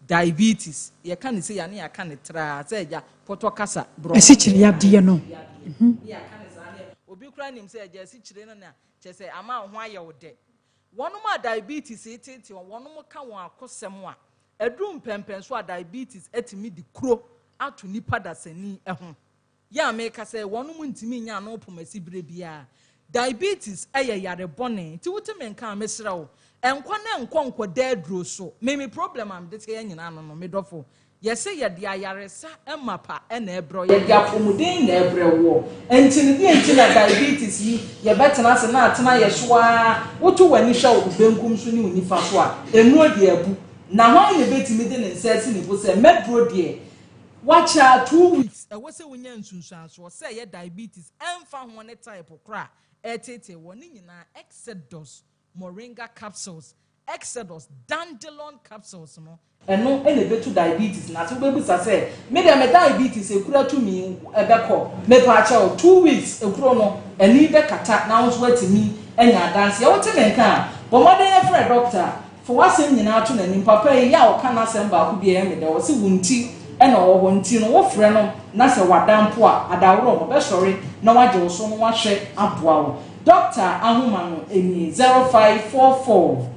Diabetes, yɛka no sei a ne yɛaka no traa sɛ agya pɔtɔ kasa borɔfo. Asikyire yadeɛ no. Ne yɛaka no saa ne obi koraa nim sɛ agya asikyire no na kyerɛ sɛ ama wo ho ayɛ wo dɛ. Wɔnom a diabetes reteetee wɔn, wɔnom ka wɔn akosɛm a, aduru mpɛnpɛnso a diabetes atumi de kuro ato nipa dasani ho. Yɛ a meka sɛ wɔnom ntumi nyɛ ano pomasi berɛ biara. Diabetes yɛ yare bɔne nti wote me nka a mesrɛ wo nkɔ na nkɔ nkɔda aduro so. Me me problem a mede teɛ nyinaa no no me dɔfo yɛse yɛde ayaresa mapa na ɛbrɛ wo yɛde apɔmuden na ɛbrɛ woɔ nti no deɛ nti na diabetes yi yɛbɛtena ase na atena yɛ so ara woto w'ani hwɛ wo benkum so ne wo nifa so a nnuro deɛ abu na hwan na ɛbɛtumi de ne nsa asi ne bo sɛ mɛduro deɛ Wakyɛ a two weeks ɛwɔ sɛ wonya nsunsuansoɔ sɛ ɛyɛ diabetes ɛmfa ho ne type korɔ a ɛreteetee wɔ ne nyinaa Exodus Moringa capsules Exodus Dandelion capsules no ɛno na ɛbɛtu diabetes no ase wobɛbisa sɛ me deɛ me diabetes ɛkura tumi ɛbɛkɔ mepaakyɛw two weeks ɛkuro no ani bɛkata na wo nso woatumi anya adanseɛ wote me nka a bɔ mmɔden frɛ doctor Fa w'asɛm nyinaa to n'anim. Papa yi, yɛ a ɔka n'asɛm baako bi a ɛyɛ me dɛ. Ɔse wo nti na ɔwɔ hɔ nti no wofrɛ no na sɛ wada mpo a, adaworɔ no, ɔbɛsɔre na wagye wo so na wahwɛ aboa wo. Dɔkta ahoma no nie, 0544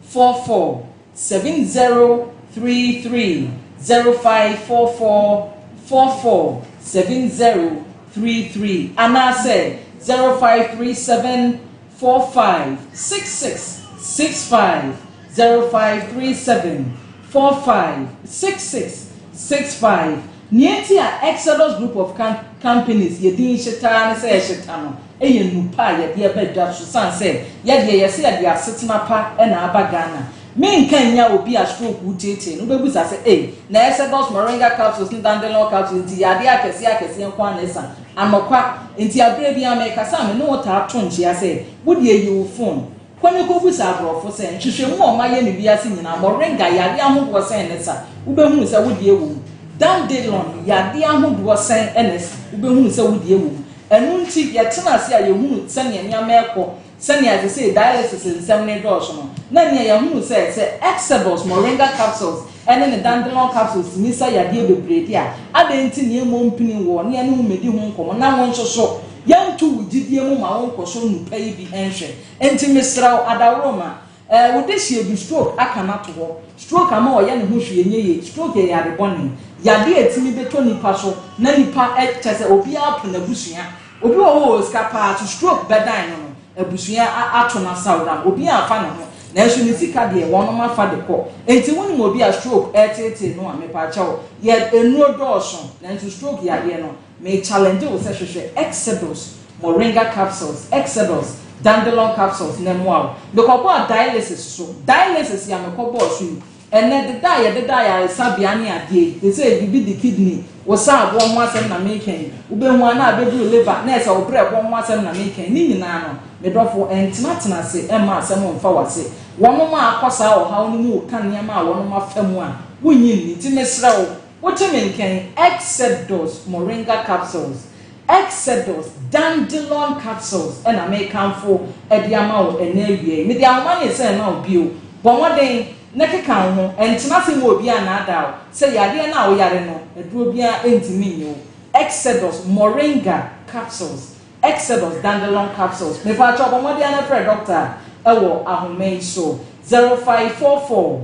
44 7033, 0544 44 7033, anaasɛ 0537 45 66 65, 0537 45 66 65. Nea enti a Exodus Group of Companies yɛ din hyetaa ne sɛ ɛhyeta no yɛ nnupa a yɛde aba dwa so sane sɛ yɛdeɛ yɛse yɛde asetena pa na aba Ghana. Menka nnya obi a stroke reteetee no, wobɛbisa sɛ ei, na Exodus Moringa capsules ne Dandelion capsules nti yadeɛ akɛseɛ akɛseɛ nko ara na ɛsa? Anokwa, enti aberɛ biara mekasa a me ne wo taa to nkyea sɛ wodeɛ yi wo phone Kɔ ne kɔbisa aborɔfo sɛ, nhwehwɛmu a wɔayɛ no wiase nyinaa, moringa yadeɛ ahodoɔ sɛn ne sa? Wobɛhunu sɛ wo deɛ wɔ mu. Dandelion yadeɛ ahodoɔ sɛn ne sa? Wobɛhunu sɛ wo deɛ wɔ mu. Ɛno nti, yɛtena ase a yɛhunu sɛdeɛ nneɛma rekɔ, sɛdeɛ seesei dialysis nsɛm no redɔɔso no, na nea yɛahunu sɛ, sɛ Exodus moringa capsules ne ne dandelion capsules tumi sa yadeɛ bebree deɛ a, adɛn nti na yɛmmɔ mpini wɔ ne yɛne wo mmɛdi ho nkɔmmɔ na wo nso so yɛnto wo gyidie mu ma wonkɔ so nnupa yi bi nhwɛ. Enti mesrɛ wo, adaworoma, eh, wo dehyeɛ bi stroke aka no ato hɔ. Stroke ama ɔyɛ ne ho hwee nyɛ yie. Stroke yɛ yare bɔne. Yadeɛ a ɛtumi bɛtɔ nipa so na nipa, eh, kyerɛ sɛ obiara po n'abusua. Obi wɔ hɔ ɔwɔ sika paa so stroke bɛdan no no, abusua a, ato no asawram. Obiara amfa ne ho. Nanso ne sika deɛ wɔnom afa de kɔ. Enti wonim obi a stroke ɛreteetee no a, mepaakyɛw, yɛ, nnuro dɔɔso, nanso stroke yadeɛ no, Me challenge wo sɛ hwehwɛ Exodus Moringa capsules, Exodus Dandelion capsules na ɛmoa wo. Mekɔbɔɔ dialysis so. Dialysis yi a mekɔbɔɔ so yi, ɛnnɛ deda a yɛdeda ayaresabea ne adeɛ yi, te sɛ biribi de kidney, wo saaboɔ ho asɛm na meka yi, wobɛhu a na abɛduru liver, na ɛsɛ wo brɛboɔ ho asɛm na meka yi, ne nyinaa no, me dɔfo, ntenatena ase mma asɛm mfa w'ase. Wɔnom a akɔ saa ɔhaw no mu reka nneɛma a wɔnom afa mu a, wonnye nni. Nti mesrɛ wo, Wote me nka yi? Exodus Moringa Capsules, Exodus Dandelion Capsules na merekamfo de ama wo ɛnnɛ awia yi. Mede ahoma no resan ma wo bio. Bɔ mmɔden na keka wo ho. Ntena ase mma obiara nnaadaa wo sɛ yareɛ no a woyare no, aduro biara ntumi nnye wo. Exodus Moringa Capsules, Exodus Dandelion Capsules. Mepaakyɛw bɔ mmɔden ara na frɛ dɔkta wɔ ahoma yi so, 0544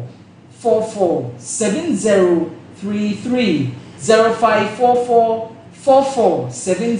44 70 33 0544 44 70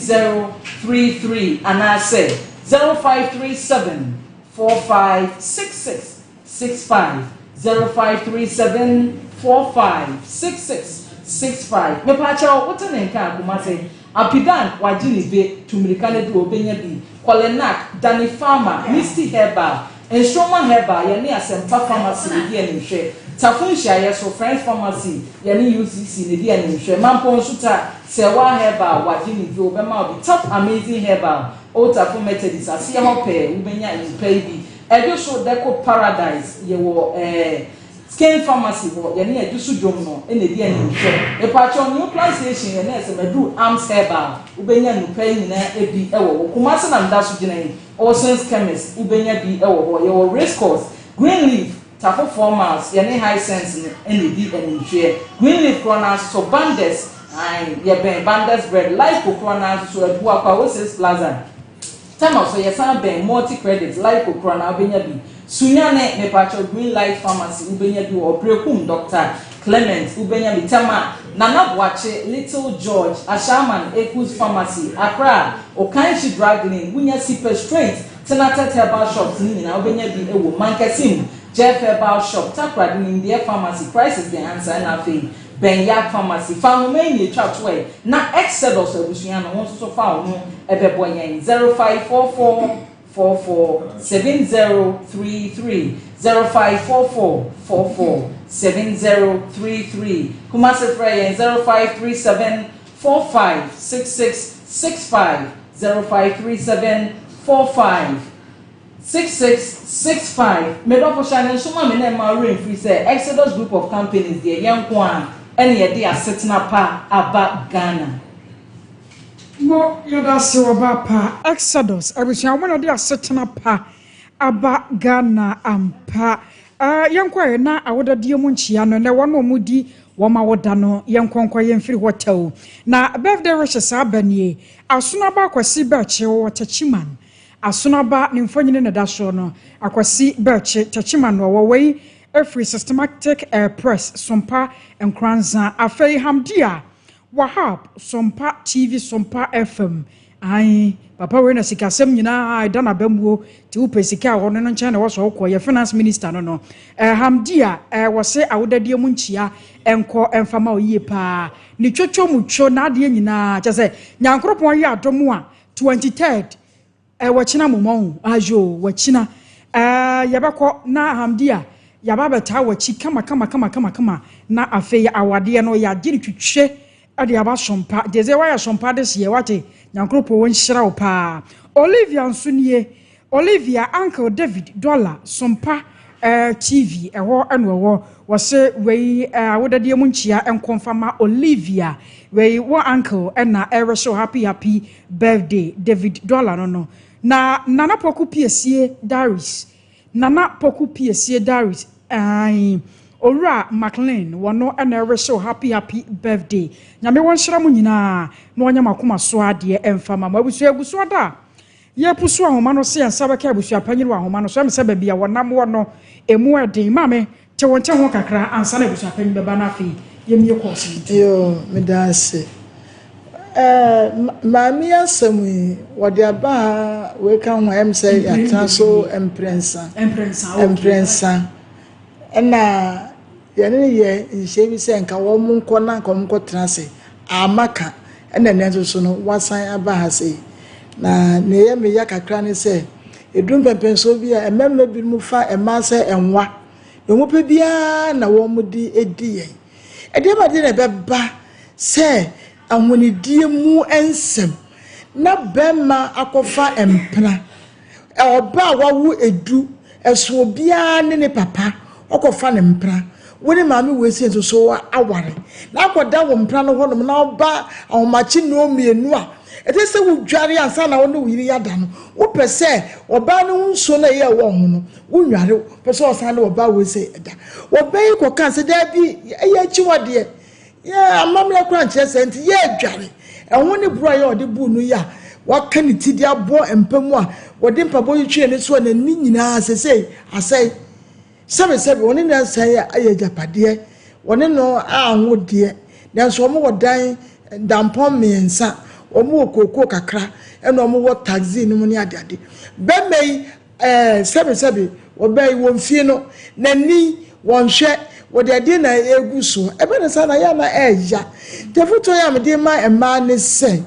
33 anaasɛ 0537 45 66 65 0537 45 66 65 Mepaakyɛw wote ne nka a Kumase Apidan wagye ne be tu mirika no duru obenya bi Kɔlenak Danny Farmer Misty Herbal Nsoromma Herbal, yɛne Asɛmpa Pharmacy na edi animhwɛ. Tafo nhyiaeɛ so, Friends Pharmacy, yɛne UCC na edi animhwɛ. Mampong Nsuta, Serwaa Herbal, wagye ne duro, bɛma wo bi. Top Amazing Herbal, Old Tafo Methodist, aseɛ hɔ pɛɛ, wobɛnya nnupa yi bi. Ɛdwo so, Deco Paradise, yɛwɔ eh, Skin Pharmacy hɔ, yɛne Ɛdwo so Dwom no na edi animhwɛ. Mepaakyɛw, New Plan Station, yɛne Ɛsɛmɛduru Arms Herbal, wobɛnya nnupa yi nyinaa bi wɔ hɔ. Kumasi na meda so gyina yi. Olson's Chemist, wobɛnya bi wɔ hɔ. Yɛwɔ Race Course, Green Leaf, Tafo 4 Miles, yɛne Hisense no na ɛdi animhweɛ. Green Leaf korɔ no ara nso so, Bandes, ae, yɛbɛn Bandes Bread, Lipo korɔ no ara nso so, Abuakwa, Oasis Plaza, Tano so, yɛsan bɛn Multi Credit, Lipo korɔ no ara wobɛnya bi. Sunyani, mepakyɛw, Green Light Pharmacy, wobɛnya bi wɔ hɔ. Berekum, Doctor Clement, wobɛnya bi. Tema, Nana Boakye, Little George, Ashaiman, Ekus Pharmacy, Accra, Okaishie Drug Lane, wonya Sipa Straight, Tenatet Herbal Shops ne nyinaa wobɛnya bi wɔ mu. Mankasim, Jeff Herbal Shop, Takoradi, Nimdeɛ Pharmacy, Christ is the Answer, ɛna afei Ben Yak Pharmacy. Fa nhoma yi na etwa to ɛ, na Exodus abusua no, wo nso so fa wo ho bɛbɔ yɛn. 0544 44 7033 0544 44 7033 Kumasi frɛ yɛn 0537 45 66 65 0537 45 6665 Medɔfo hyɛ ne nso ma me na ɛma werɛ mfiri sɛ Exodus Group of Companies deɛ yɛn nko a ɛne yɛde asetena pa aba Ghana. Mo yɛda ase ɔba pa. Exodus abusua wɔn na de asetena pa aba Ghana ampa. Uh, yɛnkɔ ɛ na awodadeɛ mu nkyia no nɛ wɔn a wɔdi wɔn awoda no yɛnkɔ nkɔ yɛmfiri hɔ tɛw. Na birthday wishes aba nie. Asono aba akwasi bɛkye wɔ Techiman. Asono aba ne mfonini na ɛda soɔ no. Akwasi Berkye, Techiman na ɔwɔ. Wei firi Systematic Press, Sompa Nkoranza. Afei Hamdia Wahab, Sompa TV, Sompa FM. Ae, papa wei na sikasɛm nyinaa ɛda n'abamuo, nti wopɛ sika a ɔno no nkyɛn na ɛwɔ sɛ wokɔ, yɛ finance minister no no. Eh, Hamdia, eh, wɔse awodadeɛ mu nkyia nkɔ mfa ma wo yie paa. Ne twotwo mu two, n'adeɛ nyinaa, kyɛ sɛ Nyankoropɔn yɛ adom a, 23rd, Eh wakyina mom ɔho ayoo wakyina eh yɛbɛkɔ na Hamdia yaba abɛtaa wakyi kama kama kama kama kama na afei awadeɛ no yagye no twitwe de aba sompa gyeze wayɛ sompa dehyeɛ wate Nyankoropɔn nhyira wo paa Olivia nso nie Olivia uncle David Dollar sompa eh TV ɛhɔ ɛna ɔwɔ wɔse wei eh awodadeɛ mu nkyia nkɔ mfa ma Olivia wei wo uncle ɛna ɛrehye happy happy Birthday David Dollar no no na Nana Poku Piesie Diaries Nana Poku Piesie Diaries ae Owura Maclean wɔno na ɛrehyew happy happy birthday Nyame wɔnhyira mo nyinaa na ɔnyɛ mo akoma so adeɛ ɛmfa ma mo Abusua egu so ada a yɛpusu ahoma no se yɛn nsa bɛka abusua panyin wɔ ahoma no so ɛm sɛ baabi a wɔnam wɔ no emu ɛden Maame Te wo nte ho kakra ansa na abusuapanyin bɛba na afei yɛmmie kɔɔse no ntom. Yoo, meda ase. Eh, maame yi asɛm yi, wɔde aba ha wei ka ho a, ɛm sɛ yɛatena so mprɛnsa. Mprɛnsa, okay. Mprɛnsa. Ɛna yɛne no yɛ nhyehyɛe bi sɛ nka wɔn nkɔ na nka wɔn nkɔtena ase. Amma ka. Ɛna ɛnɛ nso so no, wɔasan aba ha sei. Na nea ɛyɛ me ya kakra ne sɛ, ɛduru mpɛmpɛnsoɔ bi a, mmarima binom fa mmaa sɛ nwa. Deɛ wɔpɛ biara na wɔde di yɛn. Ɛdeɛn adeɛ na ɛbɛba sɛ ahonidie mu nsɛm na bɛrima akɔfa mpena, ɔba a wawo edu, ɛso obiara ne ne papa, ɔkɔfa ne mpena. Wo ne maame wei sei nso so aware na akɔda wo mpena no hɔnom na ɔba ahomakye nnɔɔ mmienu a, ɛsɛ sɛ wodware ansa na wo ne wo yere ada no. Wopɛ sɛ ɔbaa no ho nsuo no a ɛyɛ wɔ ho no, Wonware wo, pɛ sɛ ɔsan ne ɔbaa wei sɛ ɛda. Ɔbaa yi kɔkaa sɛ, Daabi, ɛyɛ akyiwadeɛ. Yɛn amammerɛ koraa nkyerɛ saa nti yɛredware. Ɛho ne boro a yɛ ɔde buu no yi a waka ne ti de abɔ mpa mu a wɔde mpaboa twitwi n'ani so a n'ani nyinaa seesei asɛe. Sɛbesɛbe, wɔne no asan ayɛ agyapadeɛ, wɔne no anwo deɛ, nanso wɔwɔ dan dampɔn mmiɛnsa, wɔwɔ kookoo kakra, ɛna wɔwɔ taxi no mu ne adeade. Bɛrima yi Ɛɛ, sɛbesɛbe, wɔbɛn wɔn fie no, na ni, wɔnhwɛ, wɔde adeɛ na ɛregu soɔ. Ɛbɛ no saa na yɛ a na ɛɛya. Nti afotuo yi a mede rema mmaa ne sɛ,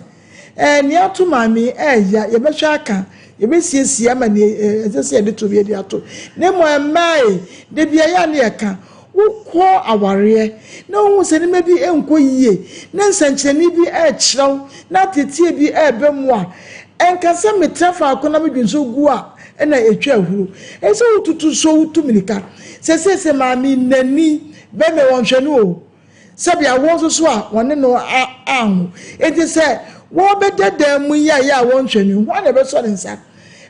ɛɛ, nea ato maame yi, ɛɛya, yɛbɛhwɛ aka, yɛbɛsiesie ama nea ɛsɛ sɛ yɛde to bi yɛde ato. Na mmom mmaa yi, da biara yɛ a na yɛka, wokɔ awareɛ na wohu sɛ nneɛma bi nkɔ yie, na nsɛnkyerɛnne bi rekyerɛ wo, na ateeteɛ bi reba mu a, ɛnka sɛ metra faako na medwene sɛ gu a ɛna ɛtwa ahuro. Ɛsɛ sɛ wotutu so, wotu mmirika. Sɛ seesei maame nnani bɛmɛ wɔnhwɛ no o, sɛbi awoɔ nso so a wɔne no anwo. Enti sɛ wɔbɛda dan mu yi a yɛ a wɔnhwɛ no, hwan na ɛbɛsɔ ne nsa?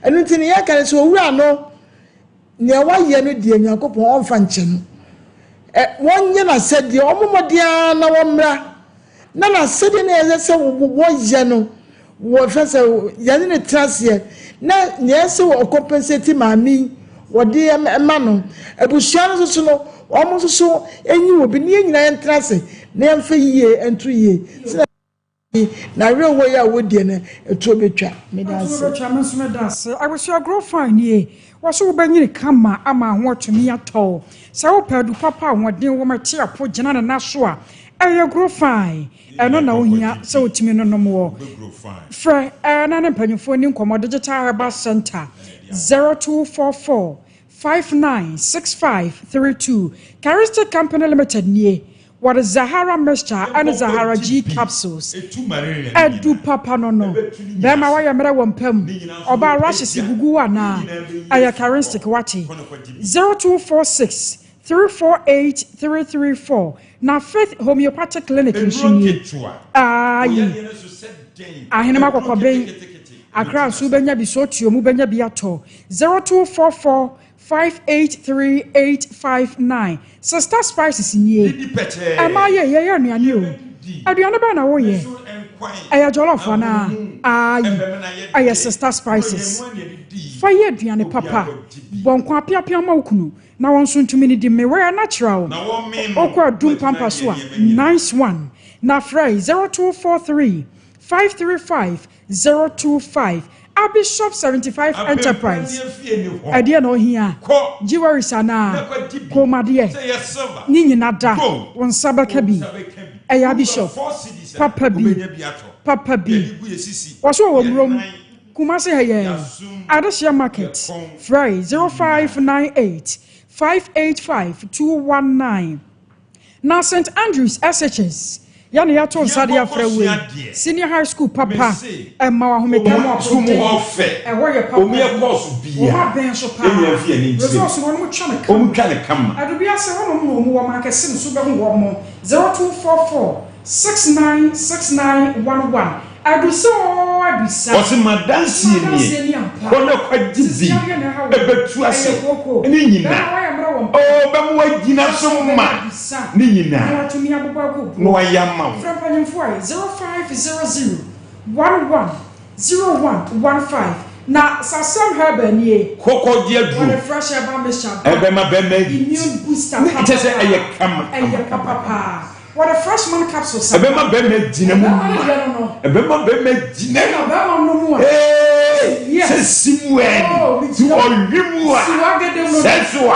Ɛno nti ne yɛka ne sɛ owura no Nea wayɛ no deɛ Nyankopɔn ɔmfa nkyɛ no. Ɛ, wɔnyɛ n'asɛdeɛ, wɔmmɔ mmɔden ara na wɔmmra, na n'asɛdeɛ no a ɛsɛ sɛ wɔyɛ no, wɔfɛ sɛ yɛne no tena aseɛ, na nea ɛsɛ sɛ ɔkɔmpɛnsɛti maame yi, wɔde ma no. Abusua no nso so no, wɔn nso so nyi obi, na yɛn nyinaa yɛntena ase, na yɛmfa yie nto yie. Sɛnea Na awerɛhoɔ yi a wodie no, ɛtoɔ bɛtwa. Meda ase. Ɛtoɔ bɛtwa, me nso meda ase. Abusua grow fine nie. Wɔse wobɛnyini kama ama ho atumi atɔ wo. Sɛ wopɛ adu papa a ahoɔden wom ɛte apo gyina ne nan so a, ɛyɛ grow fine. Ɛno na wohia sɛ wotumi nonom wɔ. Frɛ na ne mpanyinfoɔ nni nkɔmmɔ Digital Herbal Center 0244 596532 Charistic Company Limited nie. Wɔde Zahara mixture ne Zahara G capsules adu papa no no. Bɛrima woayɛ mmerɛ wɔ mpa mu, ɔbaa rashes gugu wo anaa? Ɛyɛ Charistic wate. 0246 348 334 Na Faith Homeopathic Clinic nso nie. Ayi. Ahenema Kɔkɔben, Accra nso wobɛnya bi, Sotuo mu wobɛnya bi atɔ. 0244 583859 Sister Spices nie. Ɛma yɛ yɛyɛ anuane o. Aduane bɛn na woyɛ? Ɛyɛ jollof anaa? Ayi, ɛyɛ Sister Spices. Fa yɛ aduane papa. Bɔ nkwan apeapea ma wo kunu na wɔn nso ntumi nidi. Meware natural. Wokɔ adum pampa so a, nice one. Na frɛ 0243 535 025 Abishop 75 Enterprise. Ɛdeɛ na ohia? Jewelries anaa? Kɔnmadeɛ? Ne nyina da. Wo nsa bɛka bi. Ɛyɛ Abishop. Papa bi. Papa bi. Wɔso wɔ Murom. Kumasi ha yɛ. Adehyeɛ Market. Frɛ 0598 585 219. Na St Andrews SHS yɛ na yɛato nsa de afrɛ wo yi. Senior High School papa, ɛma wo ahomeka mu apɔmuden. Ɛhɔ yɛ papa bi. Wɔn abɛn so paa. Results no wɔn twa no kama. Adubiase hɔnom na wɔn wɔ Mankɛse no so wobɛhu wɔn. 0244 696911. Adusa oo adusa. Ɔse madanseɛ nie kɔ na kɔgye bi ɛbɛtu ase ne nyina oo bɛma wagyina so ma ne nyina na wayɛ ama wo. Frɛ mpanyimfoɔ ayi 0500 11 0115 na Sasem Herbal nie. Kɔ kɔgye aduro. Wɔde fresh herbal mixture ba. Ɛbɛma bɛma Immune booster ne kyɛ sɛ ɛyɛ kama Ɛyɛ papa paa. Wɔde fresh man capsules aba. Ɛbɛma bɛrima gyina mu Bɛrima no deɛ no no. Ɛbɛma bɛrima gyina mu. Ɛna bɛrima no mu a. Ee, Yes. sɛ si mu ɛ Oh, ni, si megyina mu. ɔwe mu a, Si w'agede mu no. sɛ so a,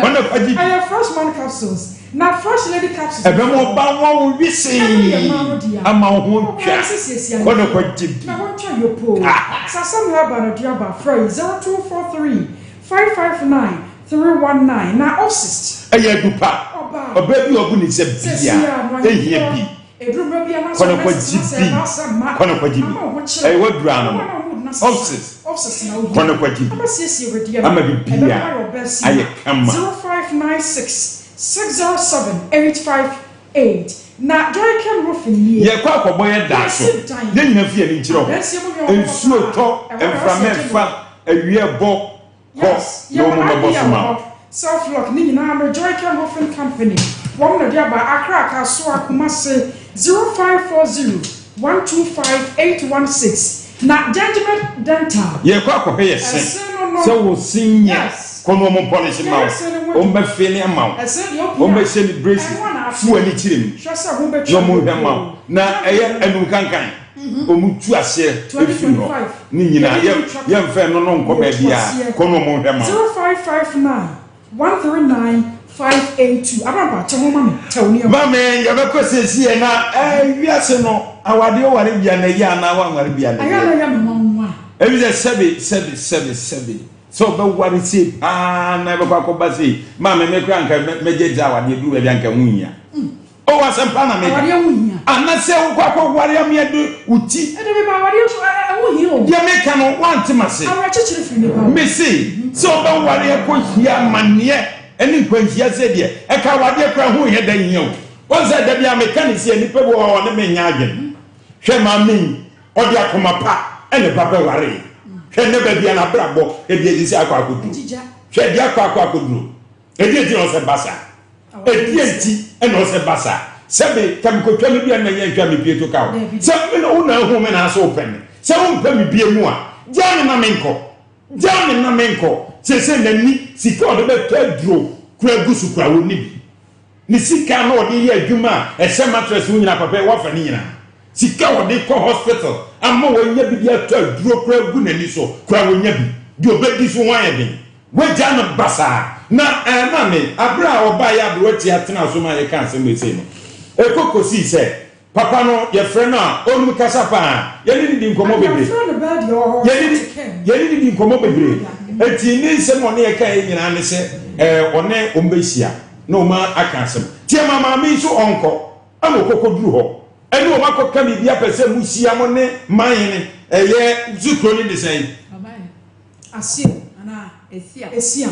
wɔn na kwagye bi. Ɛyɛ fresh man capsules. Na fresh lady capsules. Ɛbɛma ɔba wa wo wesee Ɛno yɛ mmaa no dea. ama wo ho Ɔbaa ntwa. no siesie Kɔ na anadwo. kwagye bi. Na wɔntwa yopoo. Ah. Sasam herbal na dua ba frɛ yi 0243 559 319 na osist. Ɛyɛ adu pa. Ɔbaa bi a ɔbu ne nsa bia ehia bi. Kɔ na kɔgye bi. Kɔ na kɔgye bi. Ɛyɛ w'aduru ano no. Osist. Kɔ na kɔgye bi. Ama bibia ayɛ kama. 0596 607 858 na Joycam Roofing nie. Yɛkɔ akɔbɔ yɛ da so. Yɛn nyinaa fi yɛn ani nkyerɛ hɔ. Nsuo tɔ, mframa ɛfa, awia ɛbɔ. Kɔ Yes, na yɛwɔ wɔn mmɛbɔ idea so wɔ ma wo. hɔ. Self lock ne nyinaa no Joycam Roofing Company wɔn na de aba Accra, Kasoa, Kumasi 0540 125 816 na Gentleman Dental. Yɛkɔ akɔhwɛ yɛ se Ɛse no no. sɛ wo se nyɛ Yes. kɔ na wɔn pɔlehye ma Yɛyɛ se no wo ho wɔn adwuma. bɛ fele ama wo Ɛse deɛ opia wɔn bɛ hyɛ ne braces ɛno ana fu w'ani kyerɛ mu Hwɛ sɛ ho bɛtwa na wɔn hwɛ ma wo wo. na ɛyɛ anum kankan wɔn tu aseɛ efiri hɔ ne nyinaa yɛ yɛn fɛ no no nkɔ baabi a kɔ na wɔn hwɛ ma wo. 0559 139 582 Abrampa kyɛ ho ma me tɛw nneɛma. Maame yɛbɛkɔ siesie yɛ na ɛɛ wiase no awadeɛ oware bia na ɛyɛ anaa wanware bia na Ɛyɛ na ɛyɛ. ɛyɛ me nwanwa. Ebi sɛ sɛbi sɛbi sɛbi sɛbi sɛ ɔbɛware sei paa na ɛbɛkɔ akɔba sei maame me kora nka mɛgye gya awadeɛ duru baabi anka ho hia. O asɛmpa na meka. Awadeɛ ho hia. Anasɛ wokɔ akɔware ameɛ de wo ti. Ɛde me ba awadeɛ nso ɛho hia o. Deɛ meka no woante m'ase. Awerɛkyekyere firi nipa hɔ. Mese sɛ wobɛware akɔhyia amanneɛ ne nkwanhyia sɛ deɛ ɛka awadeɛ koraa ho nhɛ da nhia o. Wohu sɛ da biara meka no sei a nnipa bi wɔ hɔ a wɔne me nyɛ adwene. Hwɛ maame yi, ɔde akoma pa na ɛba bɛwaree. Hwɛ nnɛ baabi a n'abrabɔ hwɛ deɛ ɛde sɛ akɔ akɔduru. Hwɛ deɛ akɔ akɔ akɔduru. Ɛdeɛ nti na ɔsɛ ba saa? Ɛdeɛ nti na ɔsɛ ba saa? Sɛ me ka mekɔtwa me dua na manya ntwa me pie to ka wo. Sɛ me na wo na ahu me na asɛ wopɛ me. Sɛ wompɛ me bie mu a, gyaa me na menkɔ. Gyaa me na menkɔ. Seesei n'ani, sika a ɔde bɛtɔ aduro kura gu so kura ɔnni bi. Ne sika na ɔde yɛ adwuma a ɛhyɛ mattress ho nyinaa papa yi wafa ne nyinaa. Sika a ɔde kɔ hospital ama wanya bi de atɔ aduro kura gu n'ani so kura wɔnya bi. Deɛ ɔbɛdi so ho ayɛ den. Wagyaa no basaa. Na ɛɛ maame, abere a ɔbaeɛ aberewa tia tenaa so ma yɛkaa asɛm wei sei no, ɛkɔ kɔsii sɛ papa no yɛfrɛ no a ɔnim kasa paa, yɛne no di nkɔmmɔ bebree. Yɛne no yɛne no di nkɔmmɔ bebree. Enti ne nsɛm a ɔne yɛ kaeɛ nyinaa ne sɛ ɛɛ ɔne wɔn bɛhyia na wɔn aka asɛm. Nti ɛma maame yi nso ɔnkɔ ama ɔkɔkɔduru hɔ. Ɛne wɔn akɔka biribi apɛ sɛ mohyia mo ne man hene ɛyɛ so kuro no de sɛn?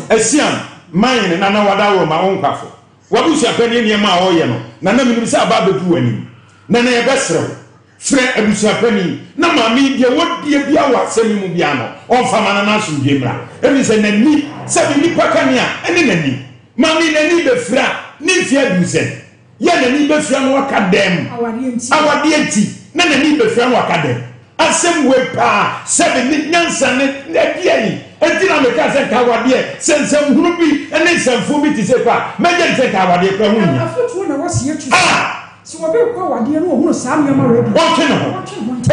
Esiam, man ne Nana Wadaworoma wo nkwafo, w'abusuapanin nneɛma a ɔreyɛ no, Nana menim sɛ aba abɛduru w'anim. Nana yɛbɛsrɛ wo, frɛ abusuapanin na maame yi deɛ wɔdie biara wɔ asɛm yi mu biara no ɔmfa ma no na asomdwoeɛ mmra. Ɛfiri sɛ n'ani, sɛbe nnipa kanea ne n'ani. Maame yi n'ani bɛfira ne mfeɛ aduosɛn. Yɛ n'ani bɛfira no aka dɛm. Awadeɛ nti na n'ani bɛfira no aka dɛm. Asɛm wei paa sɛbe ne nyansa ne ɛdeɛn nti na mekaa sɛ nka awadeɛ sɛ nsɛmhunu bi ne nsɛmfoo bi te sei koraa a mɛgye adi sɛ nka awadeɛ koraa ho nhia. Afotuo na ɛwɔ sɛ yɛtu sɛ, sɛ obi rekɔ awadeɛ na ɔhunu saa nneɛma wei bi a, ɔntwe ne ho.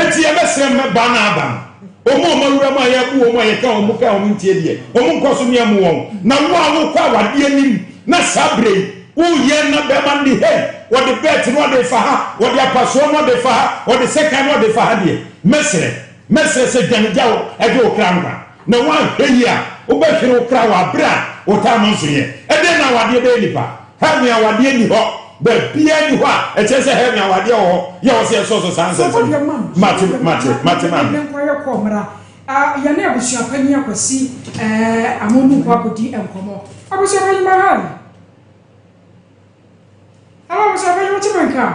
Enti yɛbɛsrɛ mmabaa no a aba no, wɔn a wɔawura mu a yɛabu wɔn a yɛka wɔn kaa wɔn ntie deɛ, wɔn nkɔ so mmea mmu wɔn. Na wo a wokɔ awadeɛ anim na saa berɛ yi Woyɛ na bɛrima no de hei, ɔde bɛɛt no ɔde fa ha, ɔde apasoɔ no ɔde fa ha, ɔde sɛkan no ɔde fa ha deɛ, mɛsrɛ, mɛsrɛ sɛ dwane gya wo gye wo kra nkwa. Na woanhwɛ yie a, wobɛhwere wo kra wɔ aberɛ a wo time nsoeɛ. Ɛdeɛn na awadeɛ bɛyɛ nipa? Heaven awadeɛ nni hɔ. Baabiara nni hɔ a ɛkyerɛ sɛ heaven awadeɛ wɔ hɔ. Yɛ wɔ sɛ yɛsɔsɔ saa So nsɛnsɛm wodeɛ no. ma me, so Mate, wodeɛ ma mate, me, mate maame. menkɔyɛ kɔɔ mmra. Ah, yɛne abusua panyin Akwasi eh, Amonu kɔ akɔdi nkɔmmɔ. Abusua panyin ma hi. Hello, abusua panyin, wote me nka?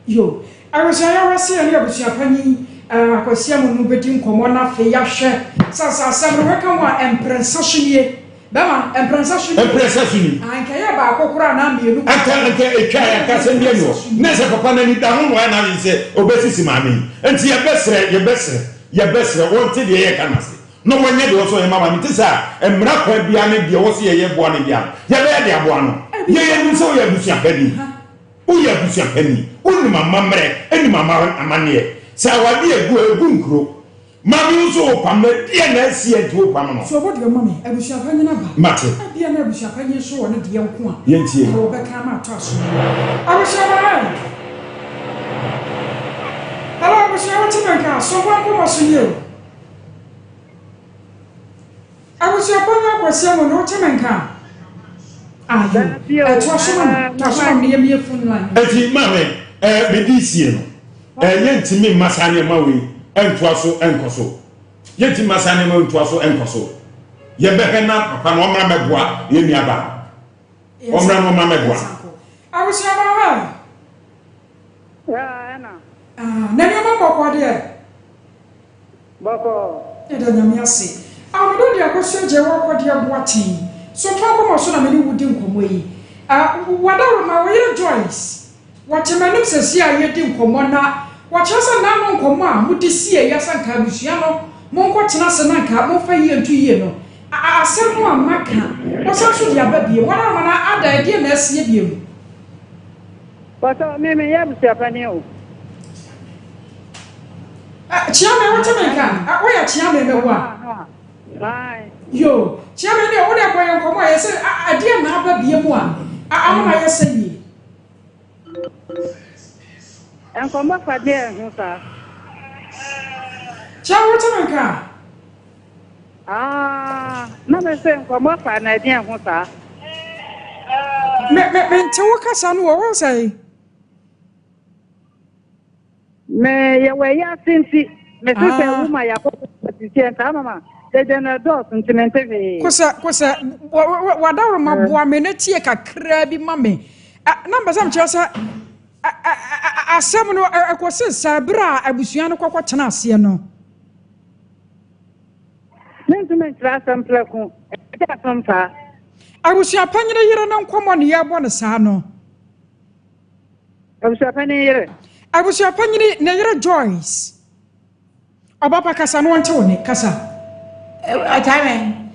Yo, abusua yɛhwɛ sɛ yɛne abusua panyin eh, Akwasi Amonu bɛdi nkɔmmɔ na afei yɛahwɛ sɛ sɛ asɛm no wɛka ho a mprɛnsa so nie. Bɛma, mprɛnsa so nie. Mprɛnsa so ni. Ah, nka yɛ baako koraa anaa mmienu. Anka anka etwa yɛ anka asɛm bi ani hɔ. Na sɛ papa no ani da ho na ɔyɛ n'adwene sɛ ɔbɛsisi maame yi. Nti yɛbɛsrɛ, yɛbɛsrɛ, yɛbɛsrɛ wɔnte deɛ yɛreka no ase na wɔnyɛ deɛ ɔsɛ ɔyɛ ma maame. Nti saa mmara kwan biara ne deɛ ɔsɛ yɛyɛ boa no biara no, yɛbɛyɛ de aboa no. Yɛn yɛnim sɛ woyɛ abusua panin. Woyɛ abusua panin. Wonim amammerɛ, nim amanneɛ. Sɛ awadeɛ egu a, egu nkuro. Maame wo nso wopam no ɛdeɛn na asi a nti wopam no. So ɔbɔ deɛ ɔma me abusua panyin aba. Mate. Ebia na abusua panyin nso wɔ ne deɛ nko a. Yɛntie. Ɛna wɔbɛka ama atɔ aso mu. Abusua ba hi. Hello abusua wote me nka so bɔ nkɔmɔ so nie o. Abusua panyin akwasi amu no wote me nka. Ayo ɛto aso ma me to aso ma me yɛ mie phone line. Eti maame ɛɛ medi sie no. Eh, yɛntumi mma saa nneɛma wei ntoa so nkɔ so. Yɛntumi mma saa nneɛma wei ntoa so nkɔ so. Yɛbɛhwɛ na papa no ɔmmra mɛboa yɛn nua ba no. Ɔmmra no ɔmmra mɛboa. Abusua ba hɔ. Ɛna. Ah, na nneɛma bɔkɔ deɛ. Bɔkɔɔ. Yɛda Nyame ase. Ah me dɔ deɛ Akosua Gyei wakɔ deɛ Boateng so tɔ akoma so na me ne wo di nkɔmmɔ yi. Ah Wadaroma wo yere Joyce wɔte m'anim sɛsi a yɛdi nkɔmmɔ na wɔkyerɛ sɛ nna no nkɔmmɔ a mode sie yɛ sɛ nka abusua no monkɔ tena ase na nka momfa yie nto yie no a asɛm no amma ka wɔsan so de aba biem. Wadaroma na ada ɛdeɛn na asie biem? Pacho me me yɛ abusua panin o. Kyia me wote me nka woyɛ kyia me mɛboa yo kyia me deɛ wode kɔ yɛ nkɔmmɔ a yɛsɛ adeɛ na aba bie mu a ama no ayɛ sɛ yie. Nkɔmmɔ fa deɛ ho saa. Kyia me wote me nka. Ah, na me sɛ nkɔmmɔ fa na ɛdeɛ ho saa. Me me mente wo kasa no wɔ wo sɛe. Me yɛ wɔ ɛyɛ ase nti me se sɛ wo ma yɛ akɔ sisi nka ama ma dede no ɛdɔɔso nti me nte hwee. Kosɛ kosɛ wadaworo boa me na tie kakraa bi ma me na mpɛ sɛ mekyerɛ sɛ asɛm no ɛkɔse saa berɛ a abusua no kɔkɔ tena aseɛ no. Mentumi nkyerɛ asɛm prɛko ɛyɛ asɛm saa. Abusua panyin yere no nkɔmmɔ ne yɛbɔ no saa no. Abusuapanin yere. Abusuapanin ne yere Joyce. Ɔbapa kasa no ɔnte wo ne kasa. Ɔtaa me.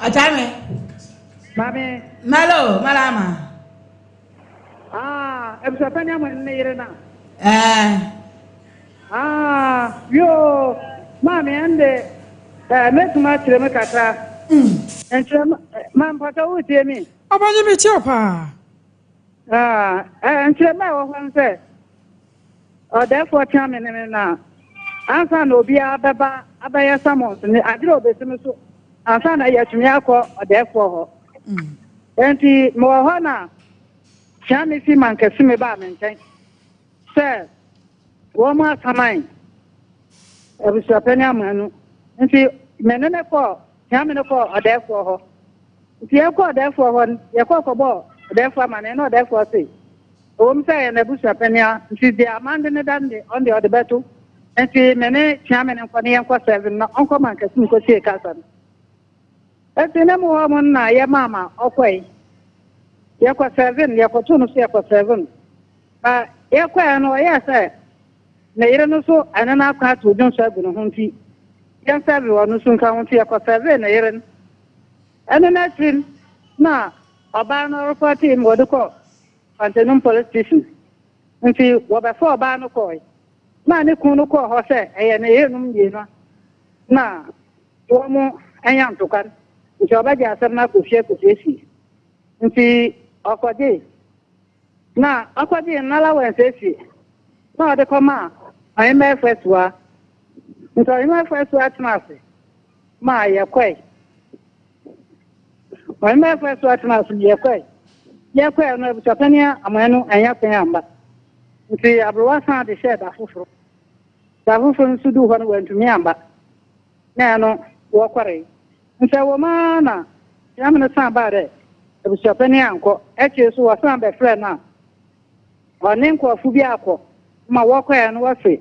Ɔtaa me. Maame. Malo, malama. Ah, abusuapanin amu ne yere na. Ɛɛ. Ah, yoo, maame ɛnde, ɛɛ mɛtumi akyerɛ mu kakra. Nkyerɛ mu, ma mpɔtɔ wotie mi. Ɔbɛnye me kyɛw paa. Ah, eh, nkyerɛmu a ɛwɔ hɔ no sɛ, ɔdɛɛfoɔ tea me ne me na ansa na obiara bɛba abɛyɛ summons ne adwene a obesi me so ansa na yɛatumi akɔ ɔdɛɛfoɔ hɔ. Enti mewɔ hɔ na tea me fi mankasi me baa me nkyɛn sɛ wɔn asaman abusuapɛni amanu. Nti me ne ne kɔɔ tea me ne kɔɔ ɔdɛɛfoɔ hɔ. Nti yɛkɔɔ ɔdɛɛfoɔ hɔ no, yɛkɔɔ kɔbɔɔ ɔdɛɛfoɔ amanneɛ na ɔdɛɛfoɔ se, ɛwom sɛ ɛyɛ n'abusua panin a, nti deɛ amande no da no deɛ, ɔno deɛ ɔde bɛto. Nti me ne Kyeame no nkɔ ne yɛnkɔ sɛve no na ɔnkɔ Mankasim nkɔsie kasa no. Nti ne mu hɔ mo no na yɛmaa ma ɔkɔe. Yɛkɔ sɛve no, yɛkɔtoo no so yɛkɔ sɛve no. Na yɛkɔɛ no, ɔyɛɛ sɛ. Ne yere no so ɛne no akɔ ato dwonsɔ agu ne ho nti yɛnsɛve ɔno so nka ho nti yɛkɔsɛvee ne yere no. Ɛno no akyiri no na ɔbaa no repɔtee ma wɔde kɔɔ Kwantenum Police Station. Nti wɔbɛfa ɔbaa no kɔɔe. Na ne kunu no kɔɔ hɔ sɛ ɛyɛ ne yerenom mmienu na wɔn anya ntokwa no nti ɔbɛgye asɛm no akɔ fie akɔsiesie. Nti ɔkɔgyee. Na ɔkɔgyee n'allowance efi na ɔde kɔmaa Ɔhemmaa Afua. Nti Ɔhemmaa Afua tena ase maa yɛkɔe. Ɔhemmaa Afua tena ase yɛkɔe. Yɛkɔe no abusuapanin Amoɛ no annya kwan amba. Nti aberewa san de hyɛɛ da foforo. Da foforo nso duu hɔ no wantumi amba. Na ɛno wɔkɔree. Nkyɛ ɛwɔ mu ara na Nyame no san baa dɛ ebusuapanyin annkɔ, ekyir so wɔsan bɛfrɛɛ no a ɔnye nkorɔfo bi akɔ ma wɔkɔe no wɔse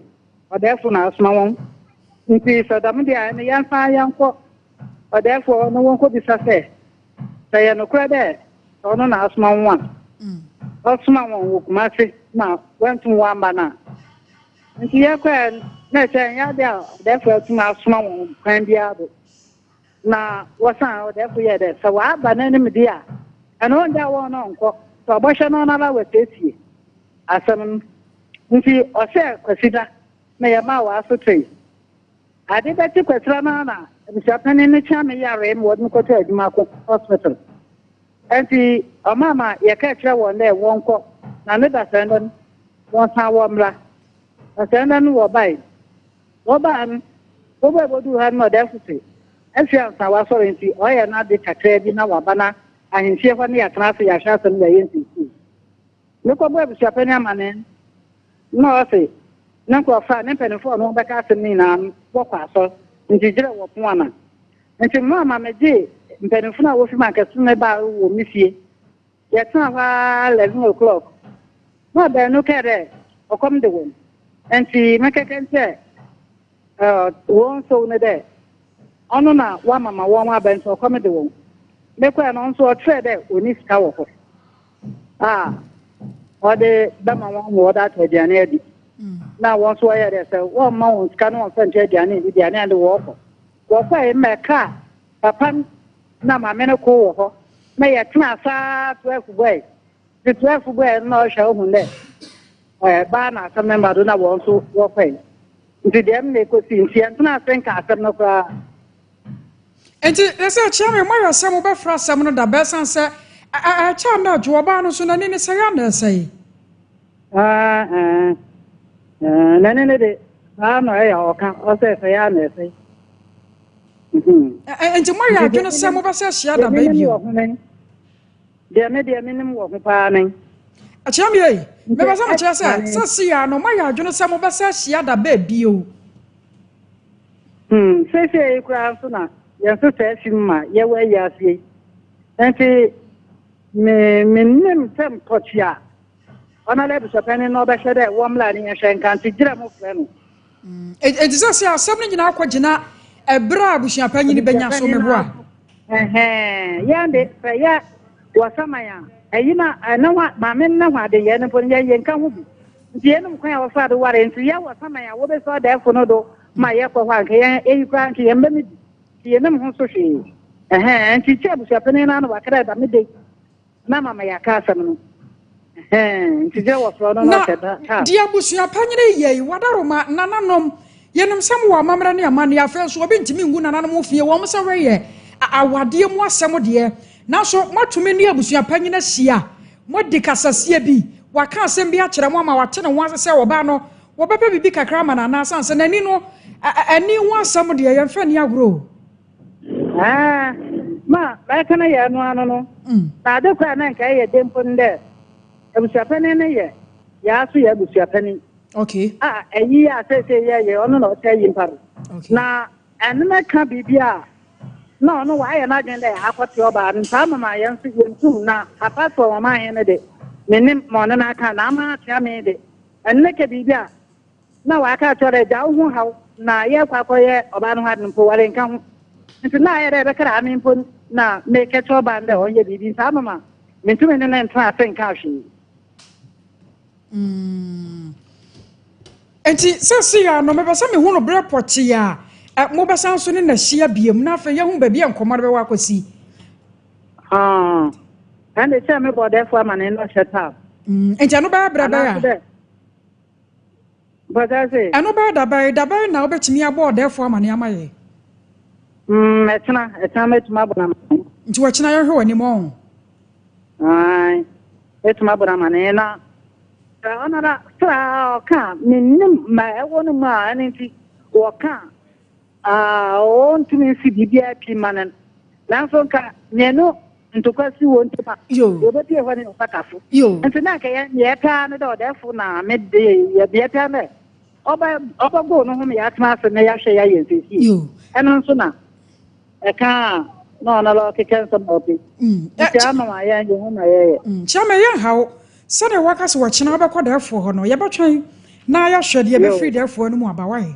ɔdɛɛfo na asoma hɔn. Ntsi sɛ dɛm de a ene yɛnsan yɛnkɔ ɔdɛɛfo hɔ na wonkobisa sɛ, sɛ ɔyɛ nokorɛ dɛ ɔno na asoma hɔn a, ɔsoma hɔn wɔ Kumasi na woenntum wɔammba no a. Ntsi yɛkɔe no na kyerɛ nnyɛ ade a ɔdɛɛfo atum asoma hɔn kwan biara do. Na wɔsan ɔdɛɛfo yɛɛ dɛ sɛ ɔaba n'enyim de a, ɛno ɔnngyaa hɔn na ɔnnkɔ, sɛ ɔbɔhwɛ no ɔnoara oesiesie asɛm no. Ntsi ɔhyɛɛ Kwesida na yɛmaa ɔasotsee. Ade bɛkye Kwesida no ara na ebusuapanyin no kyea me yaree ma wɔdze me kɔtɔɔ Edwumako hospital. Ntsi ɔmaa ma yɛkaa kyerɛɛ hɔn dɛ wɔnkɔ na ne dasɛn da no wɔnsan wɔmbra. Dasɛn da no wɔbae. Wɔbaa no, wɔbae bodur ha no na ɔdɛɛfo se afei ansa ɔasɔr ntsi ɔyɛ n'adze kakraa bi na ɔaba na ahemfie hɔ na yɛatsena ase yɛahwɛ asɛm no yɛayɛ nsiesie. Mekɔbɔɔ ebusuapanyin amanee no na ɔse ne nkorɔfo a ne mpanyimfo a ɔno hɔn bɛka asɛm no nyina no wɔkɔ asɔr ntsi gyerɛ wɔpon ana. Ntsi mmaa ma megyee mpanyimfo no a wofi Mankɛse no baa wɔ me fie. Yɛtsenaa hɔ ara 11 o'clock na ɔbaa no kaa dɛ ɔkɔm de hɔn ntsi mekɛkɛ nkyerɛ hɔn nsew no dɛ ɔno na ɔama ma hɔn aba ntsi ɔkɔm de hɔn. Mekɔe no ɔno so ɔkyerɛɛ dɛ onnyi sika wɔ hɔ a ɔde bɛma hɔn ma wɔdze atɔ eduane adi. Na hɔn so wɔyɛɛ dɛ sɛ wɔmma hɔn sika na wɔmfa ntɔ eduane nndzi dze a na ɛnde wɔkɔ. Wɔkɔe ma ɛkaa papa no na maame no kor wɔ hɔ na yɛtsenaa ase ara 12 bɔe. Ntsi 12 bɔe no na ɔhwɛ ohun dɛ baa na asɛm no mba do na hɔn so wɔkɔe. Ntsi dɛm na ekosii ntsi yɛnntsenaa ase nnkaa asɛm no koraa. Ntsi sɛ kyea me moayɛ sɛ mobɛfrɛ asɛm no da bɛ ɛsiane sɛ ɛkyɛ a na adwo ɔbaa no so n'ani ne sɛe a na ɛsɛe. N'ani no de saa na ɔyɛ ɔka ɔsɛ sɛe a na ɛsɛe. Nti moayɛ adwene sɛ mobɛsɛ ahyia da bɛn bio? Deɛ me deɛ menim wɔ ho paa ne. Akyerɛ me ei, mepɛ sɛ mekyerɛ sɛ sɛ seya no moayɛ adwene sɛ mobɛsɛ ahyia da bɛn bio? Hmm, seesei yi koraa nso na yɛn nso saa fi mu ma yɛwɔ ayi ase yi. Nti me menim sɛ mpɔkye a ɔno dɛ abusuapanin na ɔbɛhwɛ dɛ wɔmmla ne yɛnhwɛ nka nti gyerɛ mo frɛ no. Enti sɛ sɛ asɛm no nyinaa kɔgyina ɛberɛ a abusuapanyin bɛnya so meboa. Yɛn de sɛ yɛ wɔ saman a ɛyi na ɛne ho maame ne ho adeyɛ no mpo no yɛn yɛnka ho bi. Nti yɛnom kwan a wɔfa do ware nti yɛ wɔ saman a wɔbɛsi ɔdɛɛfo no do ma yɛkɔ hɔ a nka yɛn eyi koraa nka yɛn bɛmi bi. Nti yɛnom ho so hwee. Ɛhɛn nti kyɛ abusuapanin no ano wakra da me de na mama yɛaka asɛm no. Ɛhɛn, nti gyɛ wɔfrɛ no na ɔhyɛ da. Na deɛ abusua panyini yɛ yi, wadaroma nananom, yɛnim sɛ mowɔ amammerɛ ne amanneɛ, afei nso obi ntumi ngu nananom ho fie, wɔn sɛ reyɛ awadeɛ mu asɛm deɛ, nanso moatumi ne abusua panyini ahyia, moadi kasasie bi, waka asɛm bi akyerɛ mo ama wate ne ho ase sɛ ɔbaa no, wɔbɛpɛ biribi kakra ama no anaa, sane sɛ n'ani no, ani ho asɛm deɛ yɛmfa nni agorɔ o. Aah, ma mɛka no yɛ ɛno ano no, na ade kor a na nka ɛyɛ den mpo nye dɛ, ebusuapanyin no yɛ Yaa so yɛ ebusuapanyin. Okay. A ayi a seesei yɛyɛ, ɔno na ɔkyɛ nyimpa do. Okay. Na ɛno no ka biribi a na ɔno ɔayɛ n'adwen dɛ akɔtse ɔbaa no, ntsi ama ma hɛn so yenntum, na apart from ɔmanhen no de, mennyim ma ɔno n'aka, na ama atsea me de, ɛno no ka biribi a Na ɔaka akyerɛ dɛ, Gya woho haw na yɛrokɔ akɔyɛ ɔbaa no ho adze no mpo, wɔrennka ho. Ntsi nna ayɛ dɛ ebɛka dɛ ame mpo na merekɛkyerɛ ɔbaa no dɛ ɔnyɛ biribi, ntsi ama ma menntum nye no nntsena ase nnkaa hwee. Mm. Enti seesei ara no, mepɛ sɛ mehu no berɛ pɔtee a ɛ, mobɛsan so ne no ahyia biom, na afei yɛahu baabi a nkɔmmɔ no bɛwɔ akɔsi. Ɔn, ɛnde sɛ mebɔ ɔdɛɛfoɔ amanneɛ na ɔhyɛ taw. Mm, enti ɛno bɛyɛ berɛ bɛn Anaasɛ a? dɛ, bɔsɛ se. Ɛno bɛyɛ da bɛn? Da bɛn na wobɛtumi abɔ ɔdɛɛfoɔ amanneɛ ama yɛn? Mm, ɛkyena, ɛkyena mɛtumi abɔ no amanneɛ. Nti ɔkyena yɛnhwɛ w'anim, ɔn? Ae, mɛtumi abɔ no amanneɛ na sɛ ɔno ara sɛ ɔka a, mennim ma ɛwɔ no mu a ɛno nti wɔka a, ɔntumi nsi biribiara pi mma no. Nanso nka mmienu ntokwa si wɔn ntam a, wɔbɛpie hɔ ne ɔpatafo. Nti na nka yɛn deɛ yɛpɛ ara ne dɛ ɔdɛɛfo na me de yɛ deɛ yɛpɛ ara ne dɛ ɔbɛ ɔbɛgow no ho ma yɛatena ase na yɛahwɛ yɛayɛ nsiesie. Ɛno nso na ɛka a na ɔno ara ɔkeka nsɛm a ɔpɛ. Nti ama ma yɛn yɛhu ma yɛyɛ. Kyerɛ me yɛnha wo. Sɛdeɛ woaka sɛ ɔkyena wobɛkɔ dɛɛfoɔ hɔ no, yɛbɛtwɛn na yɛahwɛ deɛ ɛbɛfiri dɛɛfoɔ no mu aba. Woayɛ?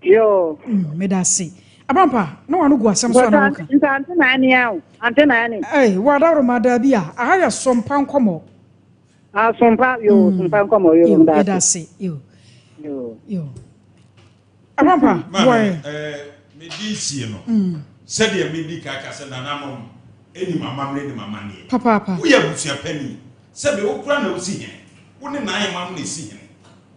Yoo. Meda ase. Abampa, na w'ano gu asɛm so a na woka. Nti ante na ɛne a o, ante na ɛne. Ei, wo adaworoma, daabi a, aha yɛ sompa nkɔmmɔ. Ah, sompa, yoo, sompa nkɔmmɔ, yoo, meda ase. Yɛda ase, yoo. Yoo. Abampa, boa yɛn. Maame, eh, medi sie no, sɛdeɛ medi ka ka sɛ nananom nim amammerɛ nim amanneɛ. Papaapa. Woyɛ abusua panin, sɛbe wo koraa na wosi hene, wo ne n'ahemma no na ɛsi hene.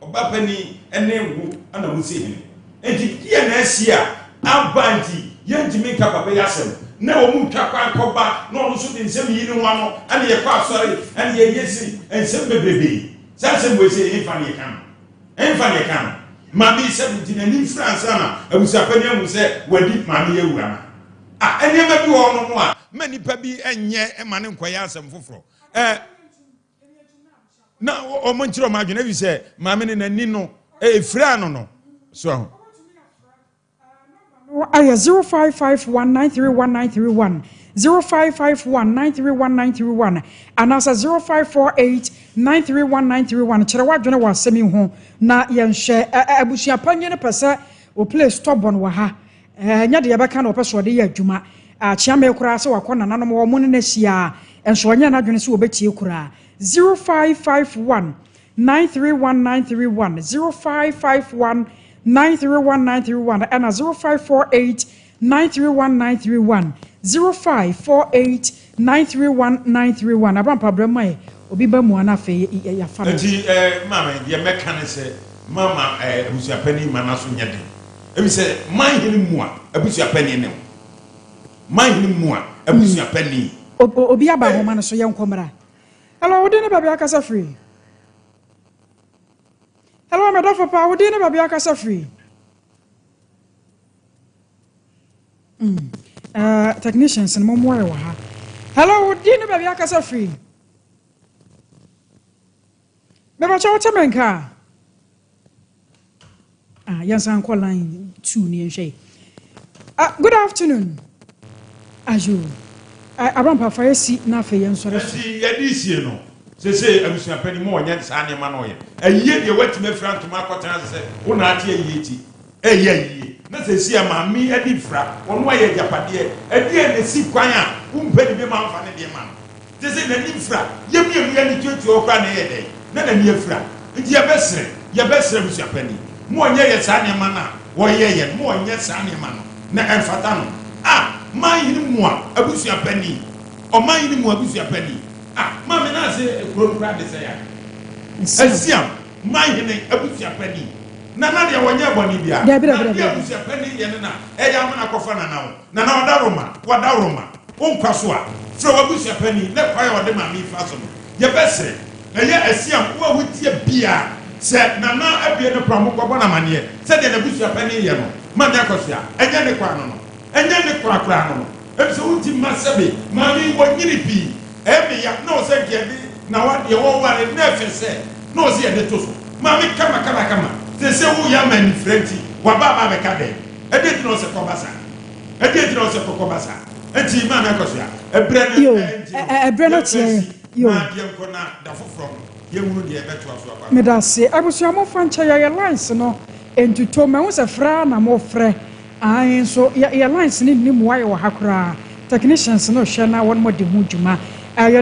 Ɔba panin ne wo na mosi hene. Enti deɛ na asi a aba nti yɛntumi nka papa yi asɛm. Na wɔn retwa kwan kɔba na ɔno nso de nsɛm yi ne ho ano, ɛne yɛkɔ asɔre, ɛne yɛyɛ sei, nsɛm bebrebee. Saa nsɛm wei sɛ ɛmfa ne yɛka no. Ɛmfa ne yɛka no. Maame yi sɛbe nti n'ani mfira ansa na abusuapanin ahu sɛ wadi maame yi awu anaa? Ah, nneɛma bi wɔ hɔnom a ma nnipa bi nyɛ ma no nkɔyɛ asɛm foforɔ. Eh, na wɔn nkyerɛ wɔn adwene efi sɛ maame no n'ani no efira no no so aho. No ayɛ 0551931931, 0551931931 anaasɛ 0548931931. Kyerɛ w'adwene wɔ asɛm yi ho na yɛnhwɛ. Abusua panyin no pɛ sɛ o play stubborn wɔ ha. Ɛnyɛ deɛ yɛbɛka na ɔpɛ sɛ ɔde yɛ adwuma. Akyeame koraa sɛ wakɔ nananom hɔ, wɔn ne no ahyia a, nso ɔnyɛɛ n'adwene sɛ ɔbɛtie koraa. 0551 931 931, 0551 931 931, ɛna 0548 931 931, 0548 931 931. Abrampa brɛ ma yɛ, obi ba mu a na afei yɛafa no. Enti eh, maame, deɛ mɛka ne sɛ, mama eh, abusuapanin ma n'aso nyɛ den. Efisɛ man hene mua abusuapanin ne wo. Man hene mua abusuapanin. Obi aba ahoma no so, yɛnkɔ mmra. Hello, wo din ne baabi akasa firi? Hello, me dɔfo pa, wo din ne baabi akasa firi? Mm. Uh, technicians no mommoa yɛ wɔ ha. Hello, wo din ne baabi akasa firi? Mebakyɛ wo te me nka a? Ah, yɛnsan nkɔ line 2 ne yɛnhwɛ yi. Ah, good afternoon. Ayo. Ah, Abrampa fa yɛsi na afei yɛnsɔre so. Nti yɛde sie no sese abusuapanin mu ɔnyɛ saa nneɛma no ɔyɛ ayie deɛ watumi afira ntoma akɔtena ase sɛ wo na ate ayie ti ɛyɛ ayie na sɛsi a maame adi fira ɔno ayɛ agyapadeɛ ɛdeɛ na esi kwan a wompɛ ne bi ma mfa ne deɛ ma no Te sɛ n'ani mfira. Yɛn mmienu yɛn ani tuatua hɔ koraa na ɛyɛ dɛn na n'ani afira. Nti yɛbɛsrɛ, yɛbɛsrɛ abusuapanin, mo ɔnyɛ yɛ saa nneɛma no a wɔyɛ yɛ no, mo ɔnyɛ saa nneɛma no na ɛmfata no. Ah, man hene mua abusuapanin, ɔman hene mua abusuapanin. Ah, maame na ase kuro no koraa de sɛ ya. Asiam, man hene abusuapanin. Nana deɛ wɔnyɛ bɔne biara. Dabi, dabi, Na dabi, deɛ dabi. abusuapanin yɛ no na ɛyɛ amena kɔfa nana ho. Nana ɔdawroma, wadawroma. Wo nkwa so a, frɛ w'abusua panin na kwan a ɔde maame yi fa so no, yɛbɛsrɛ. Ɛyɛ asiam, wo a wotie biara, sɛ Nana abue ne kwan, monkɔbɔ no amaneɛ sɛdeɛ n'abusua panin yɛ no. Maame Akosua, ɛnyɛ ne kwan no no. Ɛnyɛ ne kwan koraa no no. Efisɛ wonti mma sɛbe maame yi wɔnyini pii. Ɛyɛ me ya, na ɔsɛ nka yɛde n'awadeɛ, wɔware na ɛfɛ sɛ, na ɔsɛ yɛde to so. Maame kama kama kama, seesei woyɛ ama anifira nti, waba aba abɛka dɛn? Ɛdeɛn nti na ɔsɛ kɔba saa? Ɛdeɛn nti na ɔsɛ kɔkɔba saa? Enti Maame Akosua, ɛberɛ no Yo, nti no, ɛberɛ no yɛmfa teɛ, nsi yo. na yɛnkɔ na da foforɔ no yɛnhunu deɛ ɛbɛtoa so akɔ akɔsi. Medase. Abusua momfa nkyɛ yɛ yɛ lines no ntutom. Mahu sɛ frɛ ara na mofrɛ. Ae nso yɛ yɛ lines no nni mmuaeɛ wɔ ha koraa. Technicians no rehwɛ na wɔn adi ho dwuma.